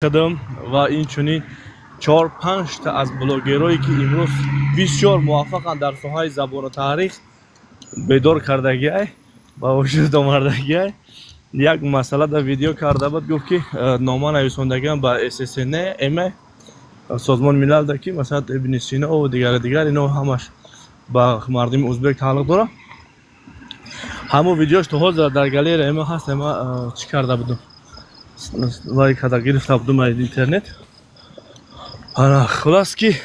Кардам ва инчунин чор панҷта аз блогерое, ки имрӯз бисёр муваффақанд дар соҳаи забону таърих, бедор кардагиай, ба вуҷуд омардагиай. Як масъала дар видео карда буд, гуфт, ки нома нависондагиам ба ССН М Созмони Милалда, ки масалан Ибни Сино дигар дигар, ино ҳамаш ба мардуми узбек тааллуқ дорад. Ҳамон видеош то ҳозир дар галереяи ма ҳаст. Ма чӣ карда будам, вай карда гирифта будам аз интернет. Ана, хулас, ки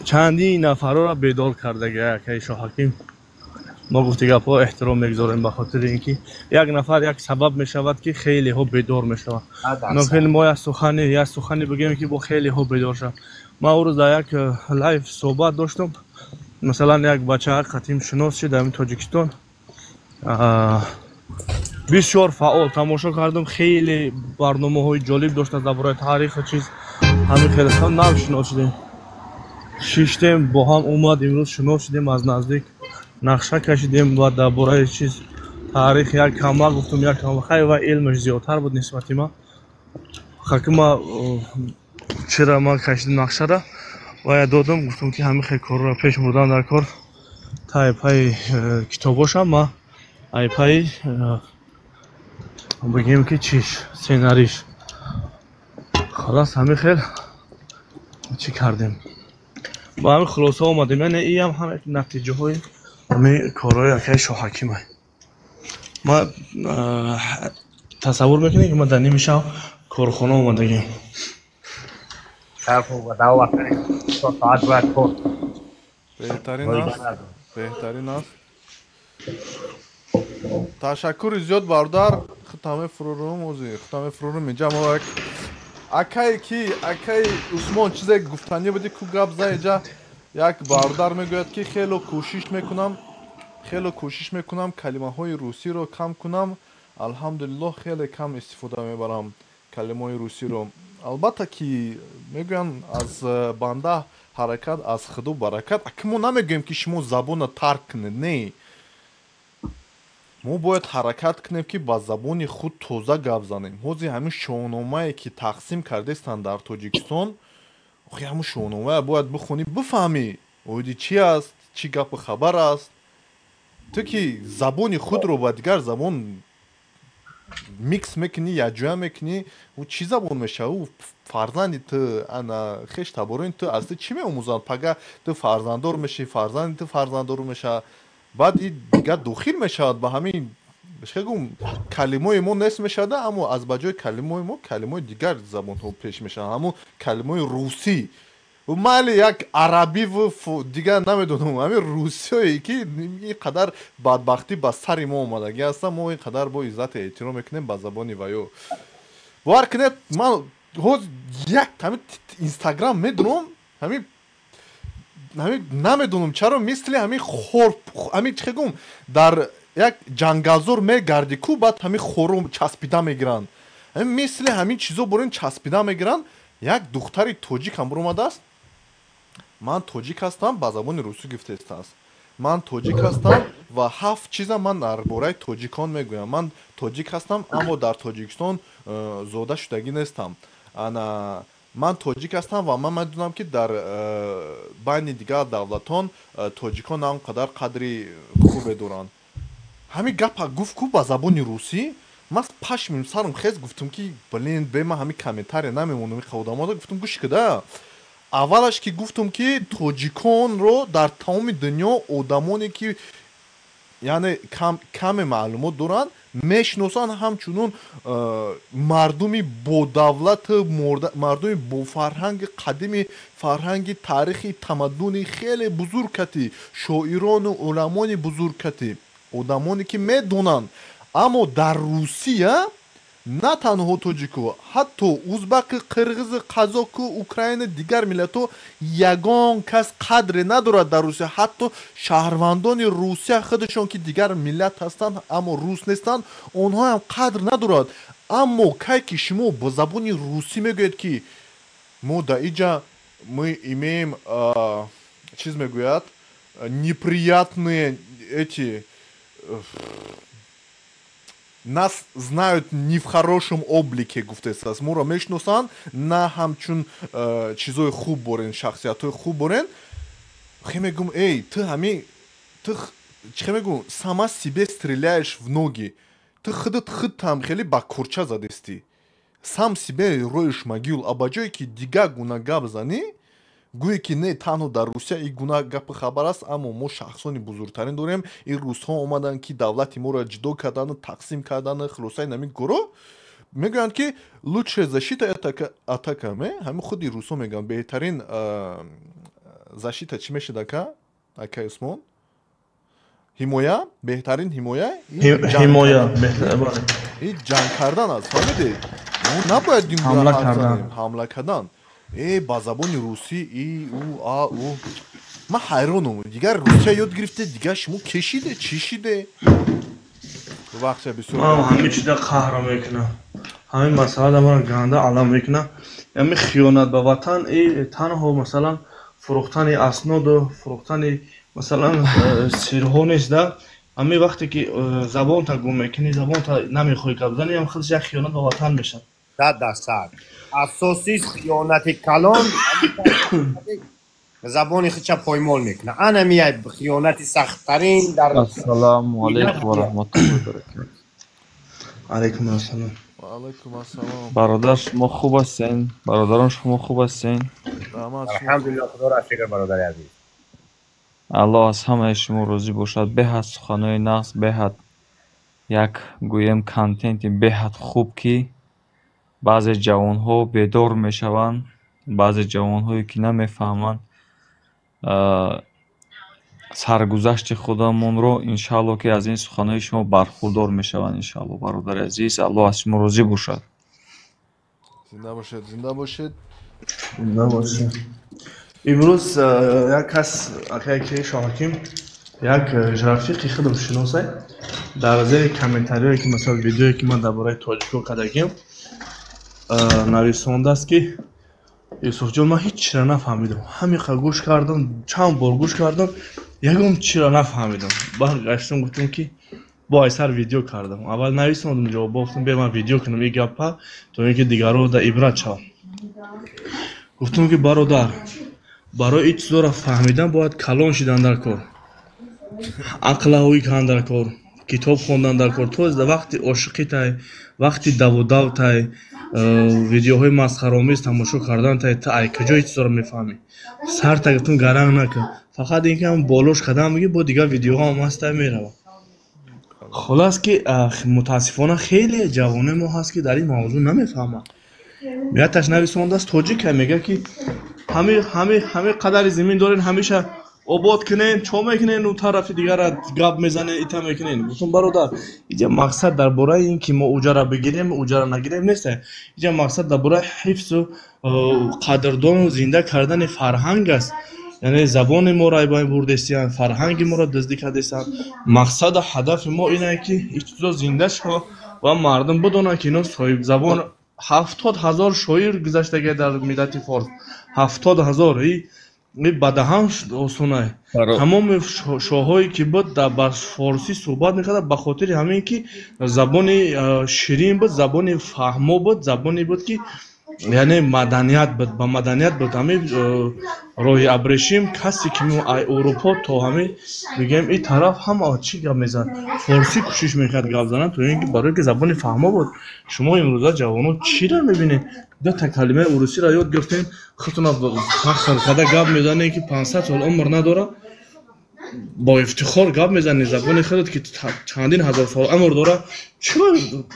чандин нафарора бедор кардаги акаи Шоҳаким. Мо гуфти гапҳо эҳтиром мегузорем, ба хотири ин ки як нафар як сабаб мешавад, ки хелеҳо бедор мешаванд. Мумкин мо як сухани бигӯем, ки бо хелеҳо бедор шаванд. Ман он рӯз дар як лайв суҳбат доштам, масалан, як бача қатим шинос шид дар Тоҷикистон, бисёр фаъол тамошо кардам, хеле барномаҳои ҷолиб дошта дар бораи таъриху чиз. Ҳамин хеле нав шинос шудем, шиштем бо ҳам, омад имрӯз, шинос шудем аз наздик, нақша кашидем ва дар бораи чиз, таърих як кама гуфтум, як кама. Хай, ва илмаш зиёдтар буд нисбати ма. Хаки ма чира ма кашидим нақшара ва я додам, гуфтум, ки ҳамин хел корро пеш бурдан дар кор тай пай китобошам, ма ай пай бигем, ки чиш сценариш. Халас, ҳамин хел чӣ кардем, ба ҳамин хулоса омадем. Яъне иам ҳам як натиҷаҳои ҳамин корҳои акаи Шоҳакима. Ма тасаввур мекунем, ки ма дар ними шаб корхона омадагим. Соат бояд кор. Беҳтарин аст, беҳтарин аст. Ташаккури зиёд, бародар. Хутаме фурурум, ози хутаме фурурум. Инҷа мо як акае ки, акаи Усмон, чизе гуфтанӣ буди ку, гап за. Инҷа як бародар мегӯяд, ки хело кӯшиш мекунам, хело кӯшиш мекунам калимаҳои русиро кам кунам. Алҳамдулиллоҳ, хеле кам истифода мебарам калимаҳои русиро. Албатта, ки мегӯянд, аз банда ҳаракат, аз худо баракат. Аки мо намегӯем, ки шумо забонро тарк кунед, не. Мо бояд ҳаракат кунем, ки ба забони худ тоза гап занем. Ҳозир ҳамин шоҳномае, ки тақсим кардестанд дар Тоҷикистон, охи ҳамун шоҳномая бояд бихонӣ, бифаҳмӣ, оиди чӣ аст, чӣ гапу хабар аст. Ту ки забони худро ба дигар забон микс мекунӣ, якҷоя мекунӣ, ӯ чӣ забон мешавад? Ӯ фарзанди ту, ана хеш таборони ту аз ту чӣ меомӯзанд? Пага ту фарзанддор мешавӣ, фарзанди ту фарзанддор мешавад, баъд и дигар дохил мешавад ба ҳамин гум, калимаи мо нест мешавад, аммо аз ба ҷои калимаи мо калимаи дигар забонҳо пеш мешаванд, ҳамун калимаи русӣ, майли, як арабиву дигар намедонам. Ҳамин русиое ки ин қадар бадбахтӣ ба сари мо омадагӣ ҳастанд, мо ин қадар бо иззату эҳтиром мекунем ба забони ваё. Бовар кунед, ман ҳоз як ҳамин Инстаграм медонам, ҳамин намедонам чаро, мисли ҳамин хор, ҳамин чӣ гум, дар як ҷангалзор мегарди ку, баъд ҳамин хоро часпида мегиранд, ҳамин мисли ҳамин чизо борин часпида мегиранд. Як духтари тоҷик ҳам буромадааст: «Ман тоҷик ҳастам», ба забони русӣ гуфтааст: «Ман тоҷик ҳастам ва ҳафт чиза ман дар бораи тоҷикон мегӯям. Ман тоҷик ҳастам, аммо дар Тоҷикистон зода шудагӣ нестам. Ана ман тоҷик ҳастам ва ман медонам, ки дар байни дигар давлатон тоҷикон на он қадар қадри хубе доранд». Ҳамин гапа гуфт ку ба забони русӣ, ман пашмим сарам хез, гуфтам, ки блин, бе ман ҳамин комментария намемонам. Ин одамода гуфтам: «Гӯш кида, аввалаш ки гуфтам, ки тоҷиконро дар тамоми дунё одамоне, ки яъне каме маълумот доранд, мешиносанд ҳамчунон мардуми бодавлату мардуми бофарҳанги қадими, фарҳанги, таърихи, тамаддуни хеле бузург кати, шоирону уламони бузург кати, одамоне ки медонанд. Аммо дар Русия на танҳо тоҷико, ҳатто узбаки, қирғизи, қазоку, украина, дигар миллатҳо ягон кас қадре надорад дар Русия. Ҳатто шаҳрвандони Русия худашон, ки дигар миллат ҳастанд, аммо рус нестанд, онҳоам қадр надорад. Аммо кай ки шумо бо забони русӣ мегӯед, ки мо да иҷа мы имеем, чиз мегӯяд, неприятные эти Нас знают не в хорошем облике, гуфтесааст, моро мешиносанд на ҳамчун чизои хуб борен, шахсиятҳои хуб борен. Хе мегум, эй, ту ҳами ту чӣ мегум, сама себе стреляешь в ноги. Ту худат худтам хеле ба курча задестӣ, сам себе роешь могилу. А ба ҷое ки дигар гуна гап занӣ, гӯе ки не, танҳо дар Русия ин гуна гапи хабар аст, аммо мо шахсони бузургтарин дорем, ин русҳо омаданд, ки давлати моро ҷудо кардану тақсим кардану хулосаи нами гуроҳ мегӯянд, ки лучшая защита — это атака. Ме ҳамин худи русҳо мегӯянд, беҳтарин защита чӣ мешид, ака, акай Усмон? Ҳимоя, беҳтарин ҳимоя. Ҳимоя. Ин ҷанг кардан аст, фаҳмидед? Мо набояд ин гуна ҳамла кардан. Э, ба забони русӣ и у а у ман ҳайронам. Дигар Русия ёд гирифте, дигар шумо кешиде, чӣ шиде? Вақте бисёр. Ман ҳамин чиза қаҳр мекунам, ҳамин масъала дар ман ганда алам мекунам. Ҳамин хиёнат ба ватан и танҳо, масалан, фурӯхтани асноду фурӯхтани, масалан, сирҳо нест да. Ҳамин вақте ки забонта гум мекунӣ, забонта намехоҳӣ гап занӣ, ҳам худаш як хиёнат ба ватан мешавад. 100%. Асосии хиёнати калон забони худша поймол мекунад. Анами хиёнати сахттарин дар Ассалому алайкум ва раҳматуллоҳи ва баракатуҳ. Алайкум ассалом. Алайкум ассалом. Бародар, шумо хуб ҳастен? Бародарон, шумо хуб ҳастен? Алҳамдулилло, худоро шукр, бародари азиз. Аллоҳ аз ҳамаи шумо розӣ бошад. Беҳад суханҳои нағз, беҳад як гӯем контенти беҳад хуб, ки баъзе ҷавонҳо бедор мешаванд, баъзе ҷавонҳое ки намефаҳманд саргузашти худамонро, иншаалло, ки аз ин суханҳои шумо бархурдор мешаванд, иншаалло. Бародари азиз, Аллоҳ аз шумо розӣ бошад. Зинда бошед, зинда бошед. Зинда бошед. Имрӯз як кас, акаи Шоҳаким, як рафиқи худам шиносай, дар зери комментариое ки, масалан, видеое ки ман дар бораи тоҷико кардагим, нависондааст, ки Юсуфҷон, ман ҳеҷ чиро нафаҳмидам, ҳамиқа гӯш кардам, чанд бор гӯш кардам, ягон чиро нафаҳмидам. Баргаштам, гуфтам, ки бо айсар видео кардам. Аввал нависондам ҷавоб, гуфтам, бе ман видео кунам ин гапа, то ин ки дигарро да ибрат шавам. Гуфтам, ки бародар, барои ин чизоро фаҳмидан бояд калон шидан дар кор, ақлаҳоӣ кардан дар кор, китоб хондан дар кор. То вақти ошиқӣ тай, вақти давудав тай, видеоҳои масхараомез тамошо кардан тай, та ай куҷои чизоро мефаҳмӣ? Сарта гуфтум, гаранг накун, фақат ин ки ҳам болош қадам мегӣ, бо дигар видеоҳо ҳам ҳастай, меравад. Хулас ки мутаассифона хеле ҷавонои мо ҳаст, ки дар ин мавзӯъ намефаҳманд. Яташ нависондааст, тоҷика, мега, ки ҳами қадари замин дорен, ҳамеша обод кунен, чо мекунен, у тарафи дигара гап мезанен, ита мекунен. Гуфтум, бародар, иҷа мақсад дар бораи ин ки мо уҷара бигирем, уҷара нагирем нест. Иҷа мақсад дар бораи ҳифзу қадрдону зинда кардани фарҳанг аст. Яъне забони моро айбайн бурдестиянд, фарҳанги моро дуздӣ кардестиянд. Мақсаду ҳадафи мо ине, ки ин чизо зинда шавад ва мардум бидонанд, ки ино соҳибзабон. 70 000 шоир гузаштага дар миллати форс, 70 000. И ба даҳан осонай. Тамоми шоҳое ки буд, ба форсӣ суҳбат мекард, ба хотири ҳамин ки забони ширин буд, забони фаҳмо буд, забоне буд, ки яъне маданият буд, ба маданият буд. Ҳамин роҳи абрешим, касе ки Аврупо то ҳамин мегӯем ин тараф, ҳама чӣ гап мезад? Форсӣ кӯшиш мекард гап занад, то ин ки барое ки забони фаҳмо буд. Шумо имрӯза ҷавонон чиро мебинед? Дута калимаи урусиро ёд гирифтем, худтона фахр карда гап мезанем, ки 500 сол умр надорад. Бо ифтихор гап мезанӣ забони худат, ки чандин ҳазор сол умр дорад, чиро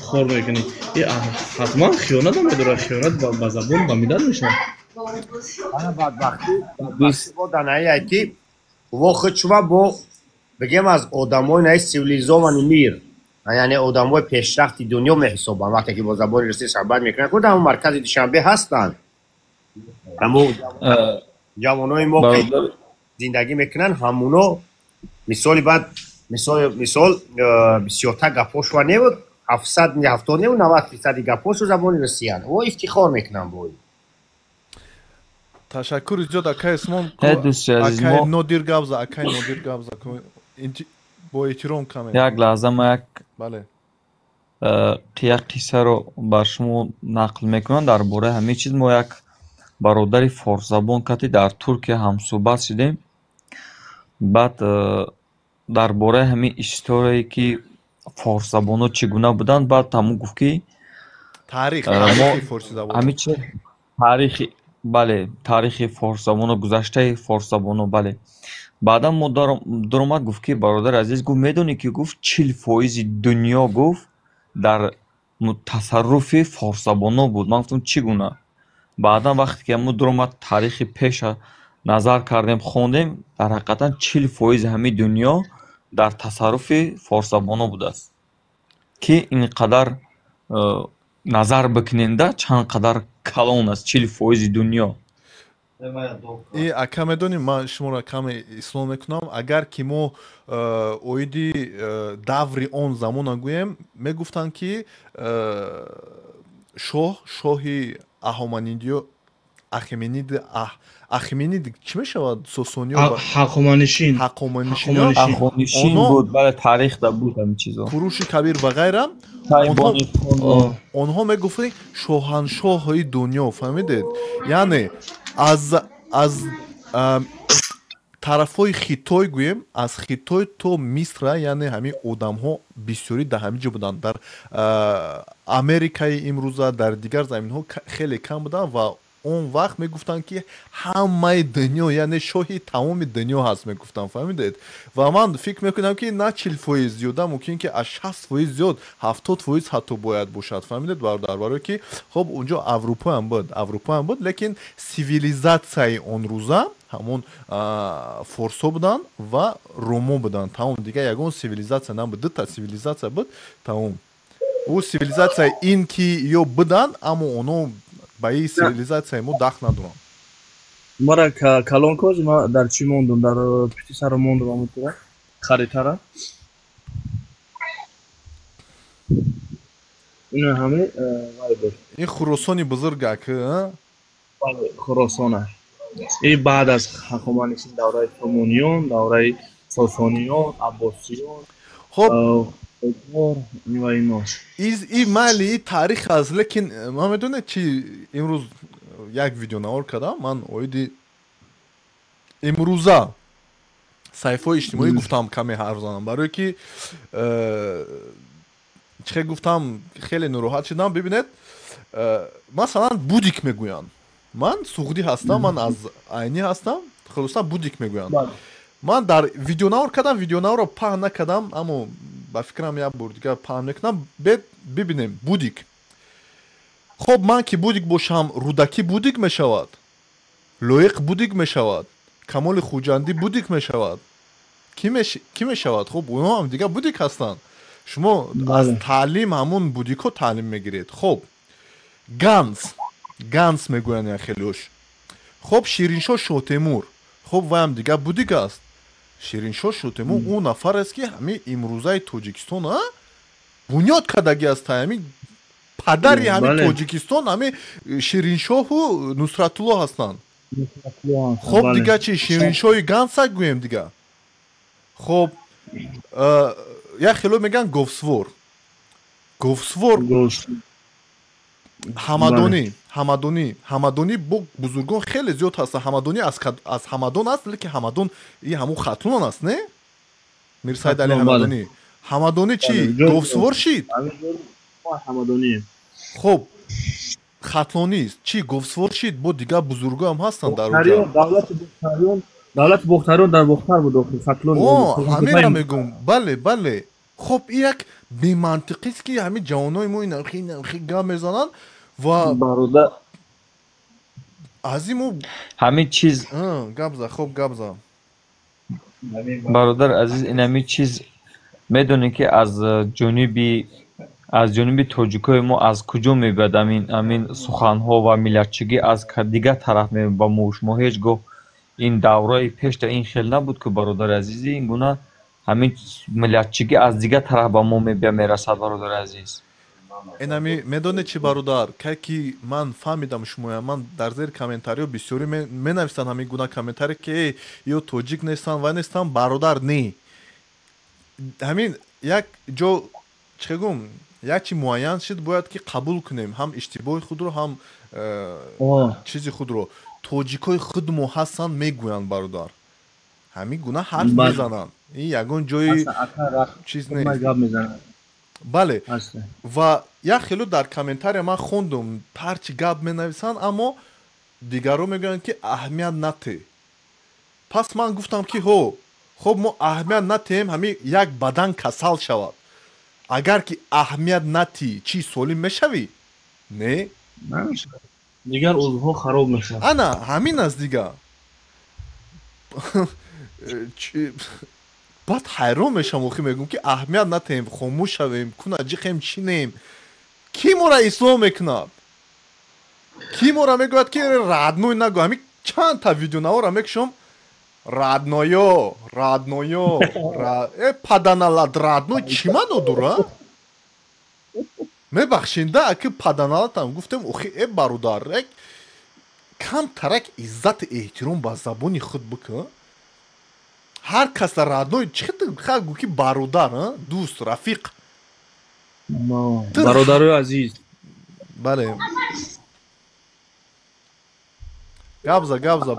хор мекунӣ? Ҳатман хиёнат медорад, хиёнат ба забон, ба миллат мешавад. Бадбахтӣ данае, ки во худшува бо бигем аз одамои наи цивилизованный мир, яъне одамои пешрафти дунё меҳисобанд. Вақте ки бо забони русӣ суҳбат мекунанд, ку дар маркази Душанбе ҳастанд ҳамо ҷавонои мо, ки зиндагӣ мекунанд ҳамуно. Мисоли баъд, мисол, бисёртар гапҳошва небуд, ҳафтсад ҳафтод небуд, 90 фисади гапҳошу забони русиянд. Во ифтихор мекунанд бо ин. Ташаккури зиёд, акай Усмон. Акай Нодир гапза, акай Нодир гапза, бо эҳтиром каме. Як лаҳза, ма як Бале. Як қиссаро бар шумо нақл мекунам дар бораи ҳамин чиз. Мо як бародари форсзабон кати дар Туркия ҳамсӯҳбат шудем. Баъд дар бораи ҳамин историяе ки форсзабонҳо чӣ гуна буданд, баъд ҳамун гуфт ки таърихи форсизабон, ҳамин чи таърихи, бале, таърихи форсзабонҳо, гузаштаи форсзабонҳо, бале. Баъдан мо даромад, гуфт ки бародари азиз, гуфт, медонӣ ки, гуфт, 40% дунё, гуфт, дар тасарруфи форсзабонҳо буд. Ман гуфтам, чӣ гуна? Баъдан вақте ки мо даромад, таърихи пеша назар кардем, хондем, дар ҳақиқатан 40% ҳамин дунё дар тасарруфи форсзабонҳо будааст, ки ин қадар назар бикуненда чанд қадар калон аст 40% дунё. И ака, медонӣ, ман шуморо каме ислом мекунам. Агар ки мо оиди даври он замона гӯем, мегуфтанд ки шоҳи Аҳоманидиё, Ахеменид, Ахеменид чӣ мешавад, Сосониё, Ҳақоманишин. Ҳақоманишин. Ҳақоманишин буд, бале, таърихда буд ҳамин чизо. Куруши Кабир ва ғайра, онҳо мегуфтанд шоҳаншоҳи дунё, фаҳмидед? Яъне аз тарафҳои Хитой гӯем, аз Хитой то Мисра, яъне ҳамин одамҳо бисёрӣ дар ҳамин ҷо буданд. Дар Америкаи имрӯза, дар дигар заминҳо хеле кам буданд ва он вақт мегуфтанд ки ҳамаи дунё, яъне шоҳи тамоми дунё ҳаст, мегуфтанд, фаҳмидед? Ва ман фикр мекунам ки на 40% зиёда, мумкин ки аз 60% зиёд, 70% ҳатто бояд бошад, фаҳмидед, бародар? Барое ки хоб, унҷо Аврупоам буд, Аврупоам буд, лекин сивилизатсияи он рӯза ҳамон форсҳо буданд ва ромо буданд, тамом. Дигар ягон сивилизатсия набуд, дута сивилизатсия буд, тамом. Ӯ сивилизатсияи ин ки ё буданд, аммо онҳо ба ин сивилизатсияи мо дахл надоранд. Мара калонкоз, ма дар чӣ мондум, дар пишти саро мондум, амутура харитара ина ҳаме вай буд. Ин Хуросони бузургак. Хуросона и баъд аз Ҳахоманишин, давраи Сомониён, давраи Сосониён, Аббосиён. Хоб, ва ино. И майли, и таърих аст, лекин ман медонед чи, имрӯз як видеонавор кардам ман оиди имрӯза саҳифаҳои иҷтимоӣ. Гуфтам каме ҳарф занам, барое ки чӣ гуфтам, хеле нороҳат шудам. Бибинед, масалан, будик мегӯянд. Ман суғдӣ ҳастам, ман аз Айнӣ ҳастам, хулоса, будик мегӯянд. Ман дар видеонавор кардам, видеонаворро паҳн накардам, аммо ба фикрам як бор дигар паҳн мекунам. Бед бибинем, будик. Хоб, ман ки будик бошам, Рӯдакӣ будик мешавад, Лоиқ будик мешавад, Камоли Хуҷандӣ будик мешавад, кӣ мешавад? Хоб, онҳо ҳам дигар будик ҳастанд. Шумо аз таълим ҳамон будикҳо таълим мегиред. Хоб, ганс, ганс мегӯянд як хелеош. Хоб, Шириншоҳ Шотемур, хоб, вайам дигар будик аст. Шириншоҳ Шотемур ӯ нафар аст ки ҳамин имрӯзаи Тоҷикистон бунёд кардагӣ аст. Ҳамин падари ҳамин Тоҷикистон ҳамин Шириншоҳу Нусратулло ҳастанд. Хоб, дигар чи, Шириншоҳи гансак гӯем дигар? Хоб, як хело мегӯянд говсвор, говсвор. Ҳамадонӣ, Ҳамадонӣ, Ҳамадонӣ бо бузургон хеле зиёд ҳастанд. Ҳамадонӣ аз Ҳамадон аст, лекин Ҳамадон и ҳамун Хатлон аст, не? Мирсаид Али Ҳамадонӣ. Ҳамадонӣ чӣ, говсувор шид? Хоб, хатлонист, чӣ, говсувор шид? Бо дигар бузургоам ҳастанд дар Давлати Бохтариён дар Бохтар буд, Хатлон. Ҳаминро мегӯм, бале, бале. Хоб, ин як бемантиқист ки ҳамин ҷавонои мо инахи инахи гап мезананд ва бародар аз ин мо ҳамин чиз гап за, хоб, гап за. Бародар азиз, ин ҳамин чиз, медонем ки аз ҷониби тоҷикои мо аз куҷо мебояд ҳамин суханҳо ва миллатчигӣ аз дигар тараф ба мо. Шумо ҳеҷ гоҳ ин давраи пешта ин хел набуд ки, бародари азизи, ин гуна ҳамин миллатчигӣ аз дигар тараф ба мо мебия мерасад, бародари азиз. Инами медонед чи, бародар, кай ки ман фаҳмидам шумоя, ман дар зери комментариҳо бисёрӣ менависанд ҳамин гуна комментаре ки эй, ё тоҷик нестанд, вай нестанд. Бародар, не, ҳамин як ҷо чӣ гум. Як чи муайян шид, бояд ки қабул кунем ҳам иштибоҳи худро, ҳам чизи худро. Тоҷикои худмо ҳастанд, мегӯянд, бародар, ҳамин гуна ҳарф мезананд. Ин ягон ҷои чиз нест. Бале, ва як хело дар комментария ман хондум, ҳарчи гап менависанд, аммо дигарро мегӯянд, ки аҳамият нате. Пас ман гуфтам, ки ҳо, хоб, мо аҳамият натеем, ҳамин як бадан касал шавад. Агар ки аҳамият натӣ, чӣ, солим мешавӣ? Не, дигар узвҳо хароб мешавад. Ана ҳамин аст дига. Баъд ҳайрон мешавам, охи мегӯм, ки аҳамият натеем, хомӯш шавем, куна ҷиқем, чинем. Кӣ моро ислоҳ мекунад? Кӣ моро мегӯяд, ки родной нагӯ? Ҳамин чандта видеонаворо мекушам: родной-ё, родной-ё, э, паданалат, родной чӣ маъно дора? Мебахшинда, аки паданалатам гуфтем. Охи, э, бародар, як камтарак иззату эҳтиром ба забони худ бикун. Ҳар каса родной чӣ гӯ, ки бародар, дӯст, рафиқ. Бародарои азиз. Бале, гапза, гапза.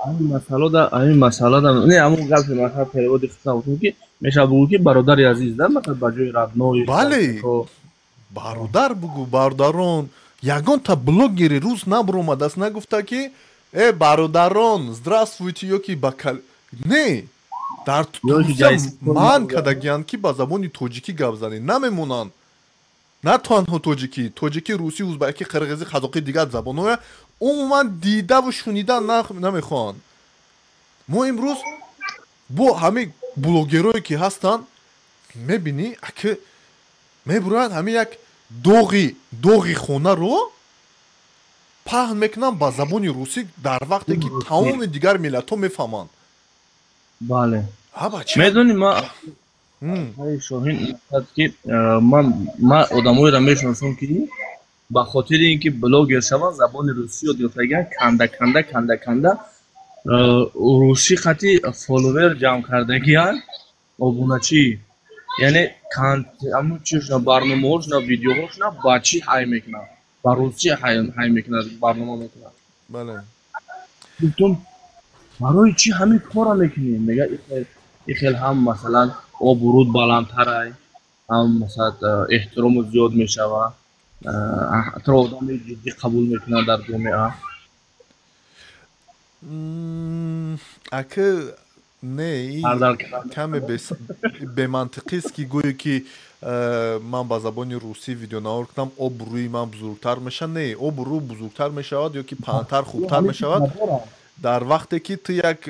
Ҳамин масъалада, не, ҳамон гапи масъала, перевод и худам гуфтем, ки мешавад бугӯ, ки бародари азиз, да, масалан, ба ҷои родной. Бале, бародар бугӯ, бародарон. Ягонта блогери рӯз набуромадааст, нагуфта, ки э, бародарон, здравствуйте, ё ки ба не, дар манъ кардагиянд, ки ба забони тоҷикӣ гап занед, намемонанд. На танҳо тоҷикӣ, тоҷикӣ, русӣ, узбакӣ, қирғизӣ, қазоқӣ, дигар забонҳоя умуман дидаву шунида намехоҳанд. Мо имрӯз бо ҳамин блогерое ки ҳастанд, мебинӣ, аки мебуранд, ҳамин як доғи хонаро паҳн мекунанд ба забони русӣ, дар вақте ки тамоми дигар миллатҳо мефаҳманд. Бале, медонӣ, ма, Шоҳин, ки ман одамоеро мешиносам, ки ба хотири ин ки блогер шаванд, забони русӣ ёд гирифтагиан, канда канда, канда канда русӣ хати фолловер ҷамъ кардагиан, обуначӣ, яъне ҳамун чишна, барномаҳошна, видеоҳошна ба чӣ ҳай мекунад, ба русӣ ҳай мекунад, барнома мекунад. Гуфтум, барои чӣ ҳамин корро мекунем? Мега, ихел ҳам, масалан, обрӯд баландтарай, ҳам, масалан, эҳтирому зиёд мешавад, туро одами ҷиддӣ қабул мекунад дар ҷомеа. Аки, не, каме бемантиқист, ки гӯё ки ман ба забони русӣ видеонавор кунам, обрӯи ман бузургтар мешавад. Не, обрӯ бузургтар мешавад ё ки паҳнтар, хубтар мешавад дар вақте ки ту як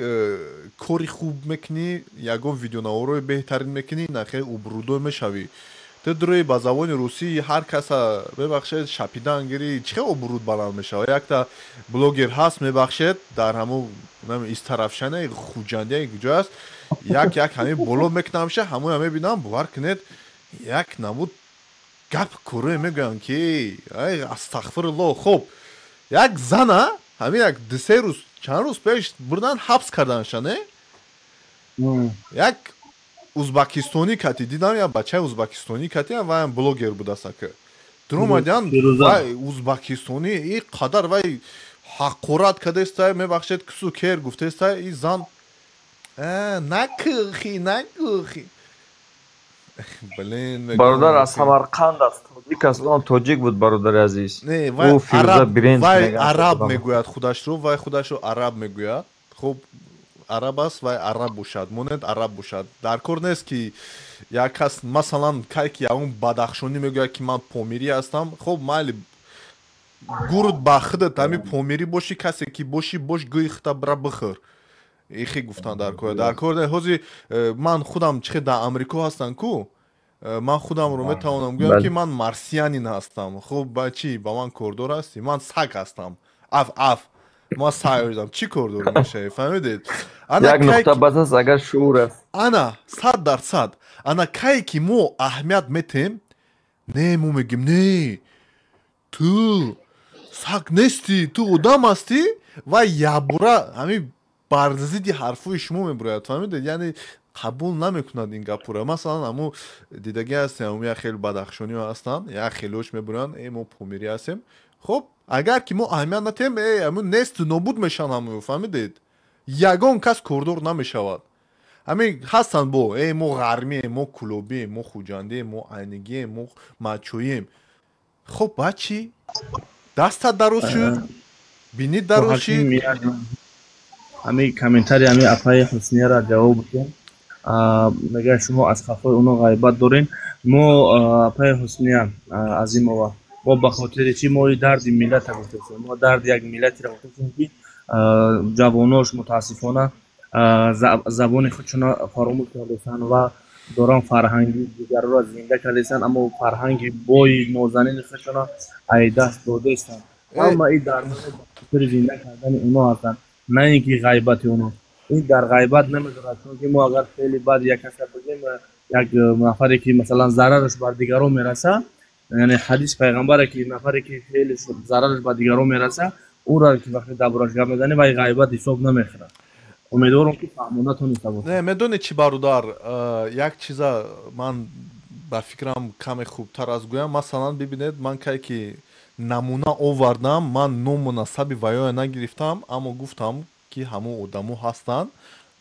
кори хуб мекунӣ, ягон видеонаворҳои беҳтарин мекунӣ, нахе обрӯдор мешавӣ. Ту дурӯи ба забони русӣ ҳар каса, мебахшед, шапидан гирӣ, чӣ хел обрӯд баланд мешавад? Якта блогер ҳаст, мебахшед, дар ҳамун Истарафшане, Хуҷандия, куҷо аст, як як ҳамин боло мекунамша, ҳамоя мебинам, бовар кунед, як намуд гап кӯрӯе мегӯям, ки ай, астағфирулло. Хуб, як зана ҳамин як дусе рӯз, чанд рӯз пеш бурдан, ҳабс карданша, не, як узбакистонӣ кати дидам, як бачаи узбакистонӣ кати, ваям блогер будааст, ака. Дуромадян, вай узбакистонӣ и қадар вай ҳақорат кардестай, мебахшед, кису кер гуфтестай. И зан накӯхи, накӯхи. Блин. Бародар аз Самарқанд аст, тоҷик аст, он тоҷик буд, бародари азиз. Не, вай араб мегӯяд худашро, вай худашро араб мегӯяд. Хуб, араб аст, вай араб бошад, монед, араб бошад, дар кор нест, ки як кас, масалан, кай ки ягон бадахшонӣ мегӯяд, ки ман помирӣ ҳастам. Хуб, майли, гурд ба худат, ҳами помирӣ бошӣ, касе ки бошӣ бош, гӯи хута бира бихӯр. Ихи гуфтан дар кор, дар кор. Ҳозир ман худам чихе дар Амрико ҳастам ку, ман худамро метавонам гӯям, ки ман марсианин ҳастам. Хуб, ба чӣ ба ман кордор ҳастӣ? Ман саг ҳастам, аф аф, ман саг, чӣ кордор мешавӣ? Фаҳмидед? Як нуқта бас аст, агар шуур аст. Ана, 100%. Ана кае ки мо аҳамият метем, не, мо мегӯем: не, ту саг нестӣ, ту одам ҳастӣ. Ва якбора ҳамин бар зидди ҳарфҳои шумо мебурояд, фаҳмидед? Яъне Қабул намекунад ин гапура. Масалан, ҳамун дидагӣ ҳастем, ҳамун як хел бадахшониҳо ҳастанд, як хелош мебуранд, э, мо помирӣ ҳастем. Хоб, агар ки мо аҳамият натиҳем, э, ҳамун несту нобуд мешаванд ҳамун, фаҳмидед? Ягон кас кордор намешавад. Ҳамин ҳастанд бо э, мо ғармием, мо кулобием, мо хуҷандием, мо айнигием, мо мачоием. Хоб, баъд чӣ? Дастат дароз шуд, бинит дароз шид. Ҳамин комментарий ҳамин апаи Ҳуснияра ҷавоб бидем. Мегӯяд, шумо аз хафои оно ғайбат дорем. Мо, апаи Ҳусния Азимова, мо ба хотири чӣ? Мо дарди миллата гуфтастем, мо дарди як миллатеро гуфтастем, ки ҷавонош мутаассифона забони худшона фаромӯш кардастанд ва доран фарҳанги дигарро зинда кардастанд, аммо фарҳанги бои нозанини худшона ай даст додаистанд. Ҳама ин дардҳо ба хотири зинда кардани оно ҳастанд, на ин ки ғайбати оно. Ин дар ғайбат намедорад, чунки мо агар феъли бад як каса бигем, як нафаре ки масалан зарараш бар дигарон мераса, яъне ҳадиси пайғамбаре ки нафаре ки феъли зарараш ба дигарон мераса, ӯро ки вақте дар бораш гап мезанем, вай ғайбат ҳисоб намехӯрад. Умедворам, ки фаҳмонда тониста бошам. Не, медонед чӣ, бародар, як чиза ман ба фикрам каме хубтар аз гӯям. Масалан, бибинед, ман кай ки намуна овардам, ман ному насаби ваёя нагирифтам, аммо гуфтам, ки ҳамон одамо ҳастанд,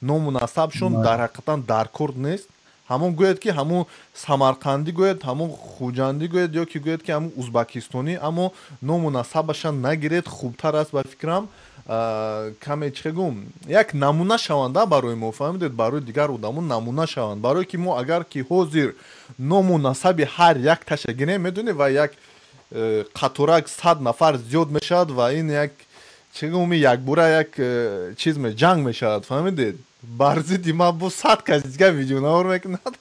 ному насабшон дар ҳақиқатан даркор нест. Ҳамон гӯяд, ки ҳамон самарқандӣ гӯяд, ҳамон хуҷандӣ гӯяд ё ки гӯяд, ки ҳамон узбакистонӣ, аммо ному насабаша нагиред, хубтар аст ба фикрам. Каме чӣ гум, як намуна шаванда барои мо, фаҳмидед, барои дигар одамо намуна шаванд. Барое ки мо агар ки ҳозир ному насаби ҳар як таша гирем, медонед, ва як қаторак 100 нафар зиёд мешавад ва ин як чӣ гум, якбора як чиз ҷанг мешавад, фаҳмидед? Бар зидди ман бо 100 кас дигар видеонавор мекунад.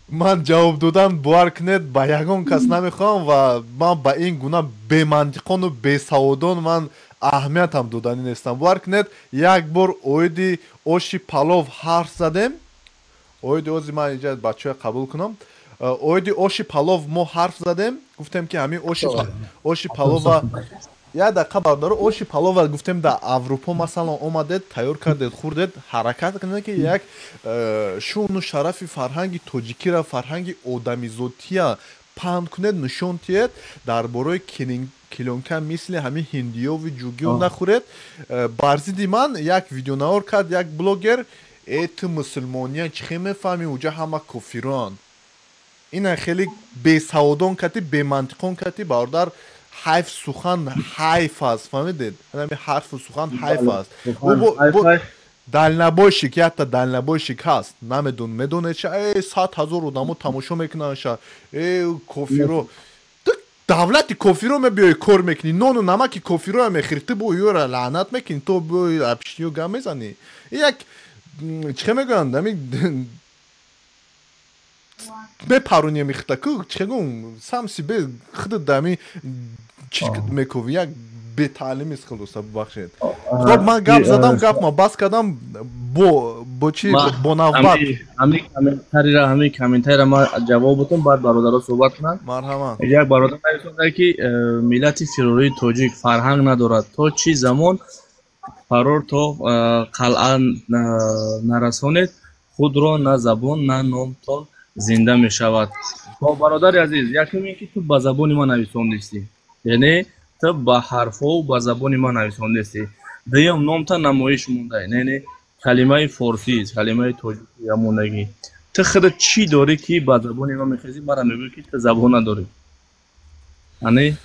Ман ҷавоб додан, бовар кунед, ба ягон кас намехоҳам ва ман ба ин гуна бемантиқону бесаводон ман аҳамиятам доданӣ нестам. Бовар кунед, як бор оиди оши палов ҳарф задем, оиди ози ман инҷа бачаҳоя қабул кунам. Оиди оши палов мо ҳарф задем, гуфтем, ки ҳамин оши палова, як дақиқа, бародаро, оши палова гуфтем, дар Аврупо масалан омадед, тайёр кардед, хӯрдед, ҳаракат кунед, ки як шӯну шарафи фарҳанги тоҷикира, фарҳанги одамизотия паҳн кунед, нишон тиҳед. Дар бораи клеёнка мисли ҳамин ҳиндиёви ҷугиё нахӯред. Бар зидди ман як видеонавор кард як блогер: «Э, ту мусулмония чӣ хел мефаҳмӣ? Уҷа ҳама кофирон». Ина хеле бесаводон кати, бемантиқон кати, бародар, ҳайф, сухан ҳайф аст, фаҳмидед? Ҳами ҳарфу сухан ҳайф аст. Дальнобойщик, якта дальнобойщик ҳаст, намедон, медонед ша, э, 100 000 одамо тамошо мекунанд ша. Э, кофиро, давлати кофиро мебиёи, кор мекунӣ, нону намаки кофироя мехӯрӣ, ту бо ёра лаънат мекунӣ, то биёи апшиё гап мезанӣ. Як чӣ мегӯянд, ами мепаронӣ михта ку, чӣ гум, сам себе худат дами чӣ мековӣ, як бетаълимист. Хулоса, бубахшед. Хоб, ман гап задам, гапма бас кардам. Бо чӣ, бо навбат. Ҳамин комментарира ман ҷавоб бутам, баъд бародаро суҳбат кунанд. Марҳамат. Як бародар нависонда, ки миллати фирории тоҷик фарҳанг надорад, то чӣ замон фарор то қалъа нарасонед худро, на забон, на номтон зинда мешавад. Хоб, бародари азиз, якум ин ки ту ба забони ман нависондистӣ, яъне ту ба ҳарфҳову ба забони ман нависондистӣ. Дуюм, номта намоиш монда, яъне калимаи форсӣ, калимаи тоҷикӣ мондагӣ. Ту худат чӣ дорӣ, ки ба забони ман мехезӣ, мара мегӯӣ, ки ту забон надорӣ? Ане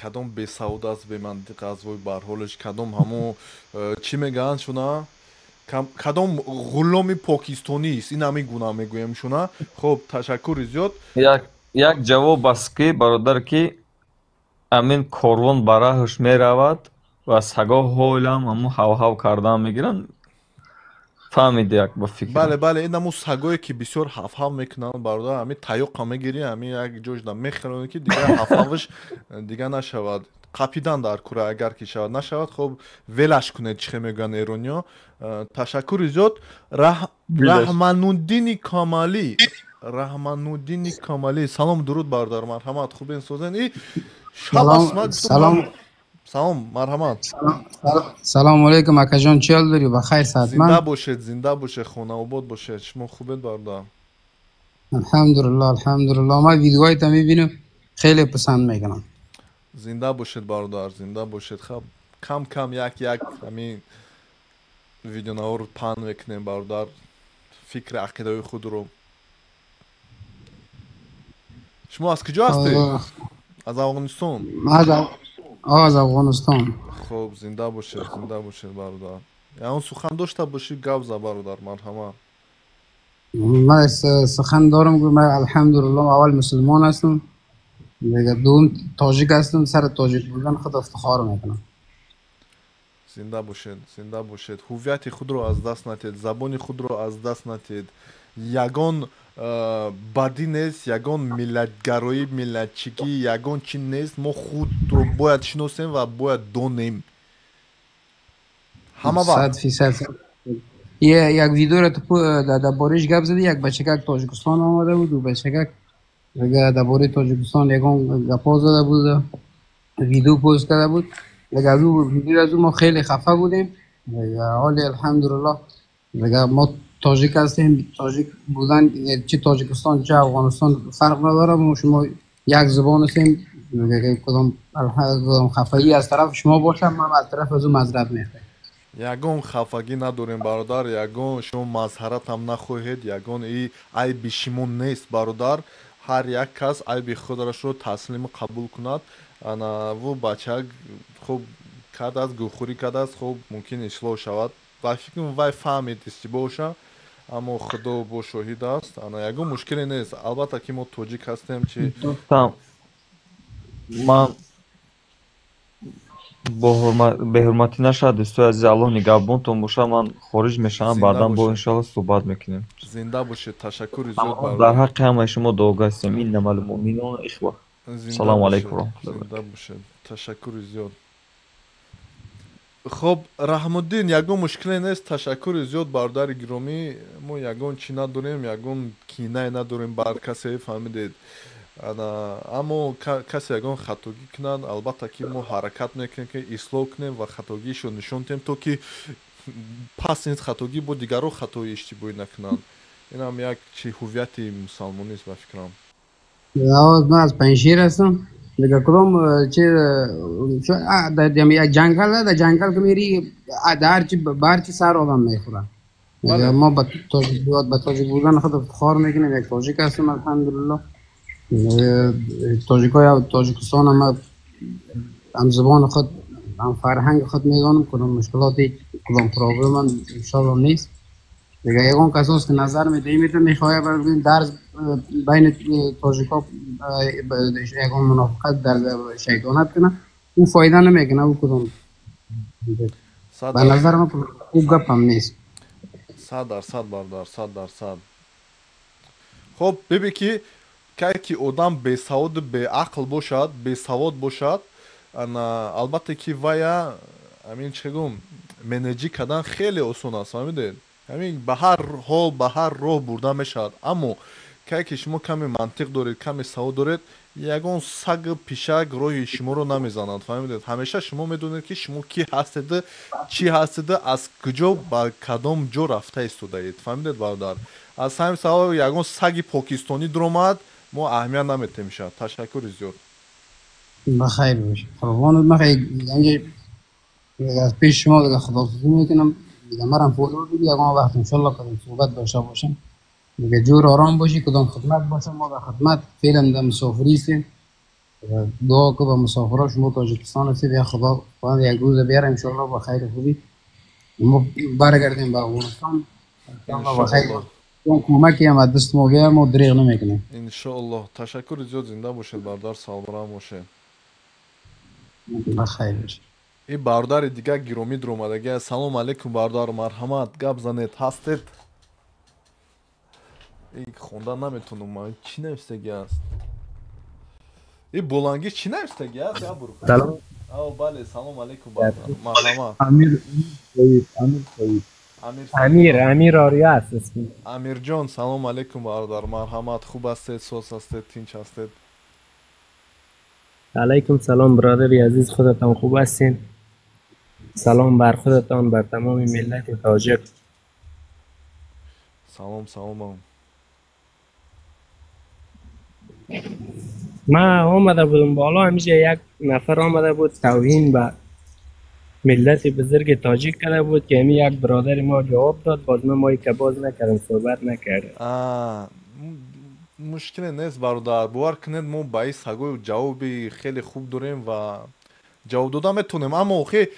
кадом бесавод аст, бемантиқ аст, вой бар ҳолаш. Кадом ҳамо чӣ мегӯянд шуна, кадом ғуломи покистонист, ин ҳамин гуна мегӯем шуна. Хоб, ташаккури зиёд. Як ҷавоб аст, ки бародар, ки ҳамин корвон ба раҳш меравад ва саго ҳолам ҳамун ҳавҳав кардан мегиранд. Фаҳмиди, як ба фикр. Бале, ин ҳамун сагое, ки бисёр ҳавҳав мекунанд, бародар, ҳамин таёқа мегирӣ, ҳамин як ҷоҷда мехӯронӣ, ки дигар ҳавҳаваш дигар нашавад. Қапидан дар кура агар ки шавад, нашавад, хоб, велаш кунед, чӣ хел мегӯянд эрониё. Ташаккури зиёд. Раҳмануддини Камалӣ, Раҳмануддини Камалӣ, салом, дуруд, бародар, марҳамат. Хубен, созен? И шаб аст. Салом. Салом, марҳамат. Салом алейкум, акаҷон, чӣ ҳол дорӣ? Ба хайр, саҳатманд? Зинда бошед, зинда бошед, хонаобод бошед. Шумо хубед, бародар? Алҳамдулиллоҳ, алҳамдулиллоҳ. Ман видеоҳоятро мебинам, хеле писанд мекунам. Зинда бошед, бародар, зинда бошед. Хаб, кам кам як як ҳамин видеонаворо паҳн мекунем, бародар, фикри ақидаҳои худро. Шумо аз куҷо ҳастед? Аз Афғонистон? Аз Афғонистон. Хуб, зинда бошед, зинда бошед, бародар. Ягон сухан дошта бошӣ, гап за, бародар, марҳамат. Ман сухан дорам, ман алҳамдулиллоҳ аввал мусулмон ҳастам, дуюм тоҷик ҳастам, сари тоҷик будан худ ифтихор мекунам. Зинда бошед, зинда бошед. Ҳуввияти худро аз даст натиҳед, забони худро аз даст натиҳед. Ягон бадӣ нест, ягон миллатгароӣ, миллатчигӣ, ягон чи нест. Мо худро бояд шиносем ва бояд донем. Ҳама вақт. 100%. Як видеоро дар бориш гап задӣ, як бачакак Тоҷикистон омада буд, ӯ бачакак дар бораи Тоҷикистон ягон гапҳо зада буд, видео пост карда буд. Аз ӯ видео аз ӯ мо хеле хафа будем. Ҳоли алҳамдулиллоҳ мо тоҷик ҳастем, тоҷик будан чи Тоҷикистон чи Афғонистон фарқ надорад, мо шумо як забон ҳастем. Кадом хафагӣ аз тарафи шумо бошад, ман аз тарафи аз ӯ маъзарат мехоҳам. Ягон хафагӣ надорем, бародар, ягон шумо мазҳаратам нахоҳед, ягон и айби шумо нест, бародар. Ҳар як кас айби худрашро таслиму қабул кунад. Ана ву бача хуб кардааст, гӯхӯрӣ кардааст, хуб мумкин ислоҳ шавад. Ва фикр вай фаҳмид иштибоҳша, аммо худо бо шоҳид аст. Ана ягон мушкиле нест. Албатта ки мо тоҷик ҳастем, чи дӯстам, ман беҳурматӣ нашавад, дӯстои азиз, Аллоҳ нигаҳбонтон бошад. Ман хориҷ мешавам, баъдан бо иншоалло суҳбат мекунем. Зинда бошед, ташаккури зиёд, бародар. Дар ҳаққи ҳамаи шумо дуогӯ ҳастем. Иннамал муъминуна ихва. Салому алайкум раҳматуллоҳи. Зинда бошед, ташаккури зиёд. Хоб, Раҳмуддин, ягон мушкиле нест, ташаккури зиёд, бародари гиромӣ. Мо ягон чӣ надорем, ягон кинае надорем бар касе, фаҳмидед. Аммо касе ягон хатогӣ кунад, албатта ки мо ҳаракат мекунем, ки ислоҳ кунем ва хатогиашро нишон диҳем, то ки пас ин хатогӣ бо дигарро хатои иштибоҳӣ накунанд. Инам як чи ҳуввияти мусалмонист, ба фикрам. Ман аз Панҷшер ҳастам. Дига кудом чи як ҷангал, дар ҷангал ки мери, дар ҳарчи ба ҳарчи сар одам мехӯрад. Мо ба тоҷик будан худ ифтихор мекунем, як тоҷик ҳастем, алҳамдулиллоҳ. Тоҷикои Тоҷикистон ҳам забони худ, ҳам фарҳанги худ медонам, кудом мушкилоти, кудом проблема иншоалло нест. Дига ягон касост ки назар медиҳем, мехоҳад бигӯем дар байни тоҷикҳо ягон мунофиқат дар шайтонат кунад, ӯ фоида намекунад, ӯ кудом ба назар ман ӯ гап ҳам нест. 100%, бародар, 100%. Хоб, бибин ки кай ки одам бесаводу беақл бошад, бесавод бошад, албатта ки вая ҳамин чӣ гӯм, менеҷӣ кардан хеле осон аст, фаҳмидед? Ҳамин ба ҳар ҳол, ба ҳар роҳ бурда мешавад. Аммо кай ки шумо каме мантиқ доред, каме савод доред, ягон сагу пишак роҳи шуморо намезанад, фаҳмидед? Ҳамеша шумо медонед, ки шумо кӣ ҳастеду, чӣ ҳастеду, аз куҷо ба кадом ҷо рафта истодаед, фаҳмидед, бародар? Аз ҳамин сабаб ягон саги покистонӣ дуромад, мо аҳамият наметем шад. Ташаккури зиёд. Ба хайр бошед. Қурбонат, ман аз пеши шумо дига худоҳофизӣ мекунам. Дига марам фолло биди, ягон вақт иншоалло кадом суҳбат дошта бошем. Дига ҷур ором бошӣ, кадом хидмат бошам, мо дар хидмат феълан дар мусофирӣ ҳастем. Дуо ку ба мусофирҳо, шумо Тоҷикистон ҳастед, я Худо хоҳад як рӯза биёр иншоалло ба хайру хубӣ мо баргардем ба Афғонистон. Иншоалло ба хайр. Кӯмаке ҳам аз даст мо биёяд, мо дреғ намекунем. Иншоаллоҳ. Ташаккури зиёд, зинда бошед, бародар, саломат бошед. Ба хайр бошед. Ин бародари дигар гиромӣ дуромадагӣ. Салом алейкум, бародар, марҳамат, гап занед, ҳастед? Ин хонда наметонам ман, чӣ навиштагӣ аст? Ин болангӣ чӣ навиштагӣ аст? Я бур. Салом. Ав, бале, салом алейкум, бародар, марҳамат. Амир Соиб, Амир Соиб. Амир, Амир Ория аст исми. Амирҷон, салом алейкум, бародар, марҳамат, хуб ҳастед, соз ҳастед, тинч ҳастед? علیکم سلام برادر عزیز، خودتان خوب هستین؟ سلام بر خودتان، بر تمام ملت تاجک. سلام سلام. من آمده بودم بالا، همیشه یک نفر آمده بود توهین به ملت بزرگ تاجیک کرده بود که همی یک برادر ما جواب داد، باز من مایی که باز نکردم، صحبت نکردم. مشکل نیست برادر، باور کنید ما با این سگوی جوابی خیلی خوب داریم و جواب دادن میتونیم، اما آخه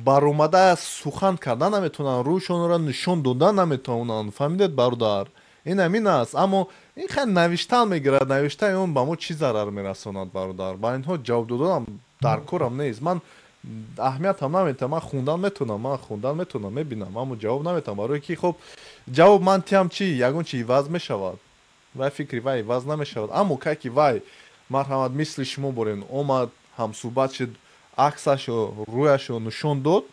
برآمده سخن کردن نمیتونن، روشون را نشون دادن نمیتونن، فهمیدید برادر؟ این همین است. اما این خیلی نوشتن میگیرد، نوشتن اون به ما چی ضرر میرساند برادر؟ با اینها جواب دادن در کارم نیست، من اهمیت هم نمیتم، من خوندن میتونم، من خوندن میتونم، میبینم، اما جواب نمیتم، برای که خب جواب من تیم چی یگون چی عوض میشود وای فکری وای عوض نمیشود. اما که وای مرحمت مثل شما برین اومد هم صحبت شد، عکسش و رویش رو نشون داد،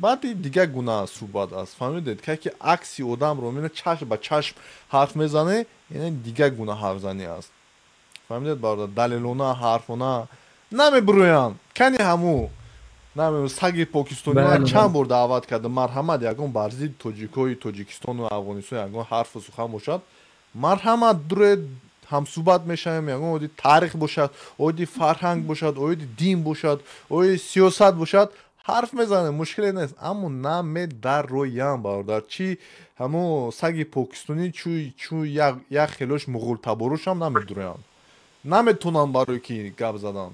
بعد دیگه گونه صحبت است، فهمیدید؟ که عکسی آدم رو میبینه چشم به چشم حرف میزنه، یعنی دیگه گونه حرف زنی است، فهمیدید برادر؟ دلیلونه حرفونه نمیبروین کنی همو نمیدونم سگ پاکستانی من چند بار دعوت کردم، مرحمت یگون بر ضد тоҷикои Тоҷикистону Афғонистон ягон ҳарфу сухан бошад, марҳамат дуре ҳамсӯҳбат мешавем, ягон оиди таърих бошад, оиди фарҳанг бошад, оиди дин бошад, оиди сиёсат бошад, ҳарф мезанем, мушкиле нест. Аммо намедароям бародар, чи ҳамо саги покистонӣ чу як хелош муғултаборушам намедуроянд, наметонанд барои ки гап задан.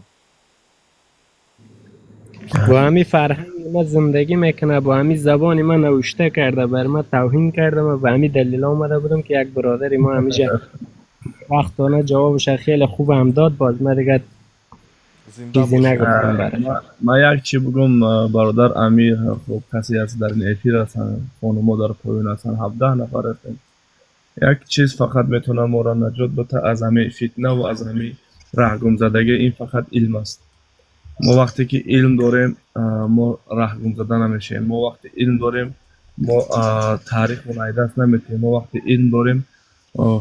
با همی فرهنگ من زندگی میکنه، با همی زبان من نوشته کرده، بر من توهین کرده، من به همی دلیل آمده بودم که یک برادر ما همیشه وقتانه جوابش خیلی خوب هم داد، باز من دیگه چیزی نگفتم برش. من یک چی بگم برادر امیر، خب کسی هست در این افیر هستن، خانوما در پایین هستن، 17 نفر هستن. یک چیز فقط میتونه ما را نجات بده از همه فتنه و از همه رهگم زدگی، این فقط علم است. ما وقتی که علم داریم ما راه گم زده نمیشیم، ما وقتی علم داریم ما تاریخ ما دست نمیتیم، ما وقتی علم داریم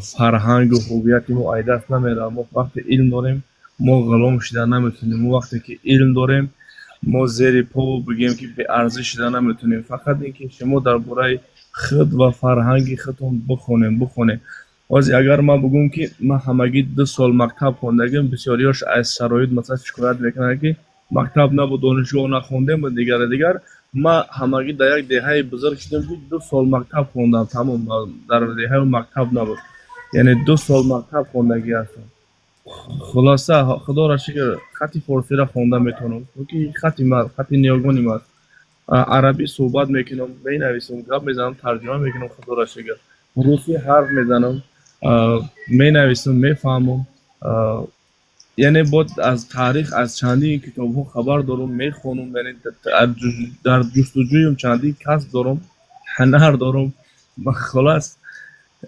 فرهنگ و هویت ما دست نمیره، ما وقتی علم داریم ما غلام شده نمیتونیم، ما وقتی که علم داریم ما زیر پا بگیم که به ارزش شده نمیتونیم. فقط اینکه شما درباره خود و فرهنگ خودتون بخونیم. باز اگر من بگم که من همگی 2 سال مکتب خوندگیم، بسیاریاش از شرایط مثلا شکایت میکنن که مکتب نبود، دانشگاه نخوندیم و دیگر. من همگی در یک دهه بزرگ شدم که 2 سال مکتب خوندم، تمام، در دهه مکتب نبود، یعنی 2 سال مکتب خوندگی هستم. خلاصه خدا را شکر خطی فارسی را خونده میتونم، که خطی من خطی نیاگانی من عربی صحبت میکنم، مینویسم، گپ میزنم، ترجمه میکنم، خدا را شکر روسی حرف میزنم، می نویسم، میفهمم، یعنی بود از تاریخ از چندین کتاب ها خبر دارم، میخونم، یعنی در جستجویم چندین کسب دارم، هنر دارم. خلاص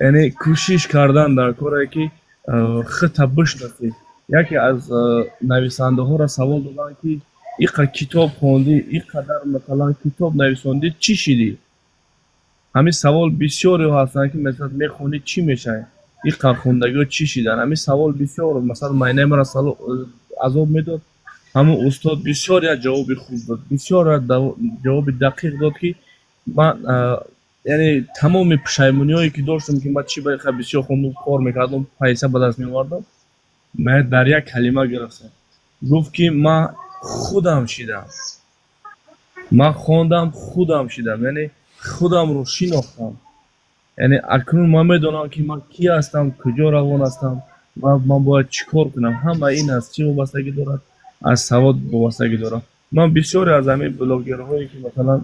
یعنی کوشش کردن در کاری که خود بشناسی. یکی از نویسنده ها را سوال دادن که اینقدر کتاب خوندی، اینقدر مثلا کتاب نویسندی، چی شدی؟ همین سوال بسیاری هستن که مثلا میخونی چی میشه؟ این خوندگی چی شدن؟ همین سوال بسیار مثلا معنی مرا عذاب میداد. همون استاد بسیار یک جواب خوب داد، بسیار جواب دقیق داد که من یعنی تمام پشیمونی‌هایی که داشتم که من چی باید بسیار خوندم، کار میکردم، پیسه به دست می‌آوردم، من در یک کلمه گرفتم. گفت که من خودم شدم، من خوندم خودم شدم، یعنی خودم رو شناختم، یعنی اکنون من میدونم که من کی هستم، کجا روان هستم، من باید چیکار کنم. همه این از چی وابستگی دارد؟ از سواد وابستگی دارد. من بسیاری از همین بلاگرهایی که مثلا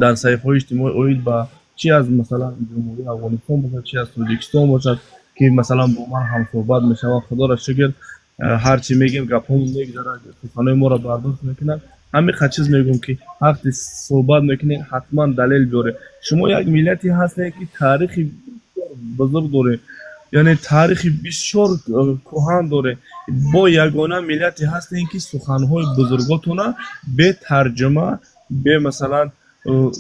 در صفحه اجتماعی اوید با چی از مثلا جمهوری افغانستان باشد، چی از تاجیکستان باشد که مثلا با من هم صحبت میشود، خدا را شکر هر چی میگیم گپمون میگذره، سخنای ما را برداشت میکنن. همین چیز میگم که وقتی صحبت میکنین حتما دلیل بیاره. شما یک ملتی هستید که تاریخ بزرگ داره، یعنی تاریخ بسیار کهن داره. با یگانه ملتی هستید که سخنهای بزرگاتونه به ترجمه، به مثلا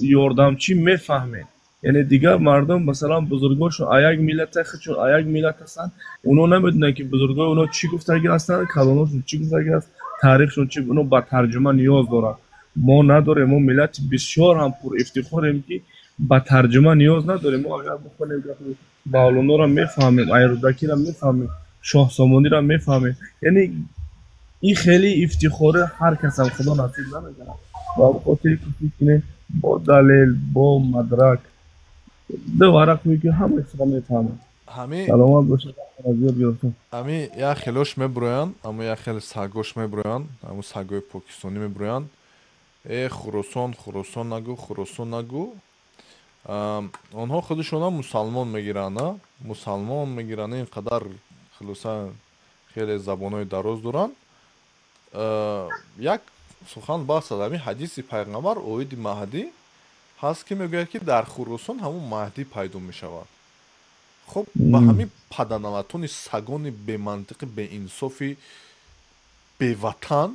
یاردمچی میفهمید. Яъне дигар мардум, масалан, бузургошон а як миллата, худшон а як миллат ҳастанд, оно намедонанд, ки бузургои оно чӣ гуфтагӣ ҳастанд, калоношон чӣ гуфтагӣ аст, таърихшон чӣ. Оно ба тарҷума ниёз доранд. Мо надорем. Мо миллати бисёр ҳам пурэфтихорем, ки ба тарҷума ниёз надорем. Мо агар бихонем, гапи Мавлоноро мефаҳмем, Айрудакиро мефаҳмем, Шоҳсомониро мефаҳмем. Яъне ин хеле ифтихори ҳар касам Худо насиб намекунад. Ба хотири кӯшиш кунем бо далел, бо мадрак, ду варақ, ки ҳама чизро мефаҳмад. Саломат бошед, зиёд гирифтам. Ҳами як хелош мебуроянд, амо як хеле сагош мебуроянд, ҳамун сагои покистонӣ мебуроянд: «Э, Хуросон, Хуросон нагӯ, Хуросон нагӯ». Онҳо худашона мусалмон мегиранд, мусалмон мегиранд, ин қадар хулоса хеле забонҳои дароз доранд. Як сухан бас аст. Ҳамин ҳадиси пайғамбар оиди Маҳдӣ ҳаст, ки мегӯяд, ки дар Хуросон ҳамун Маҳдӣ пайдо мешавад. Хуб, ба ҳамин паданалатони сагони бемантиқи, беинсофи, беватан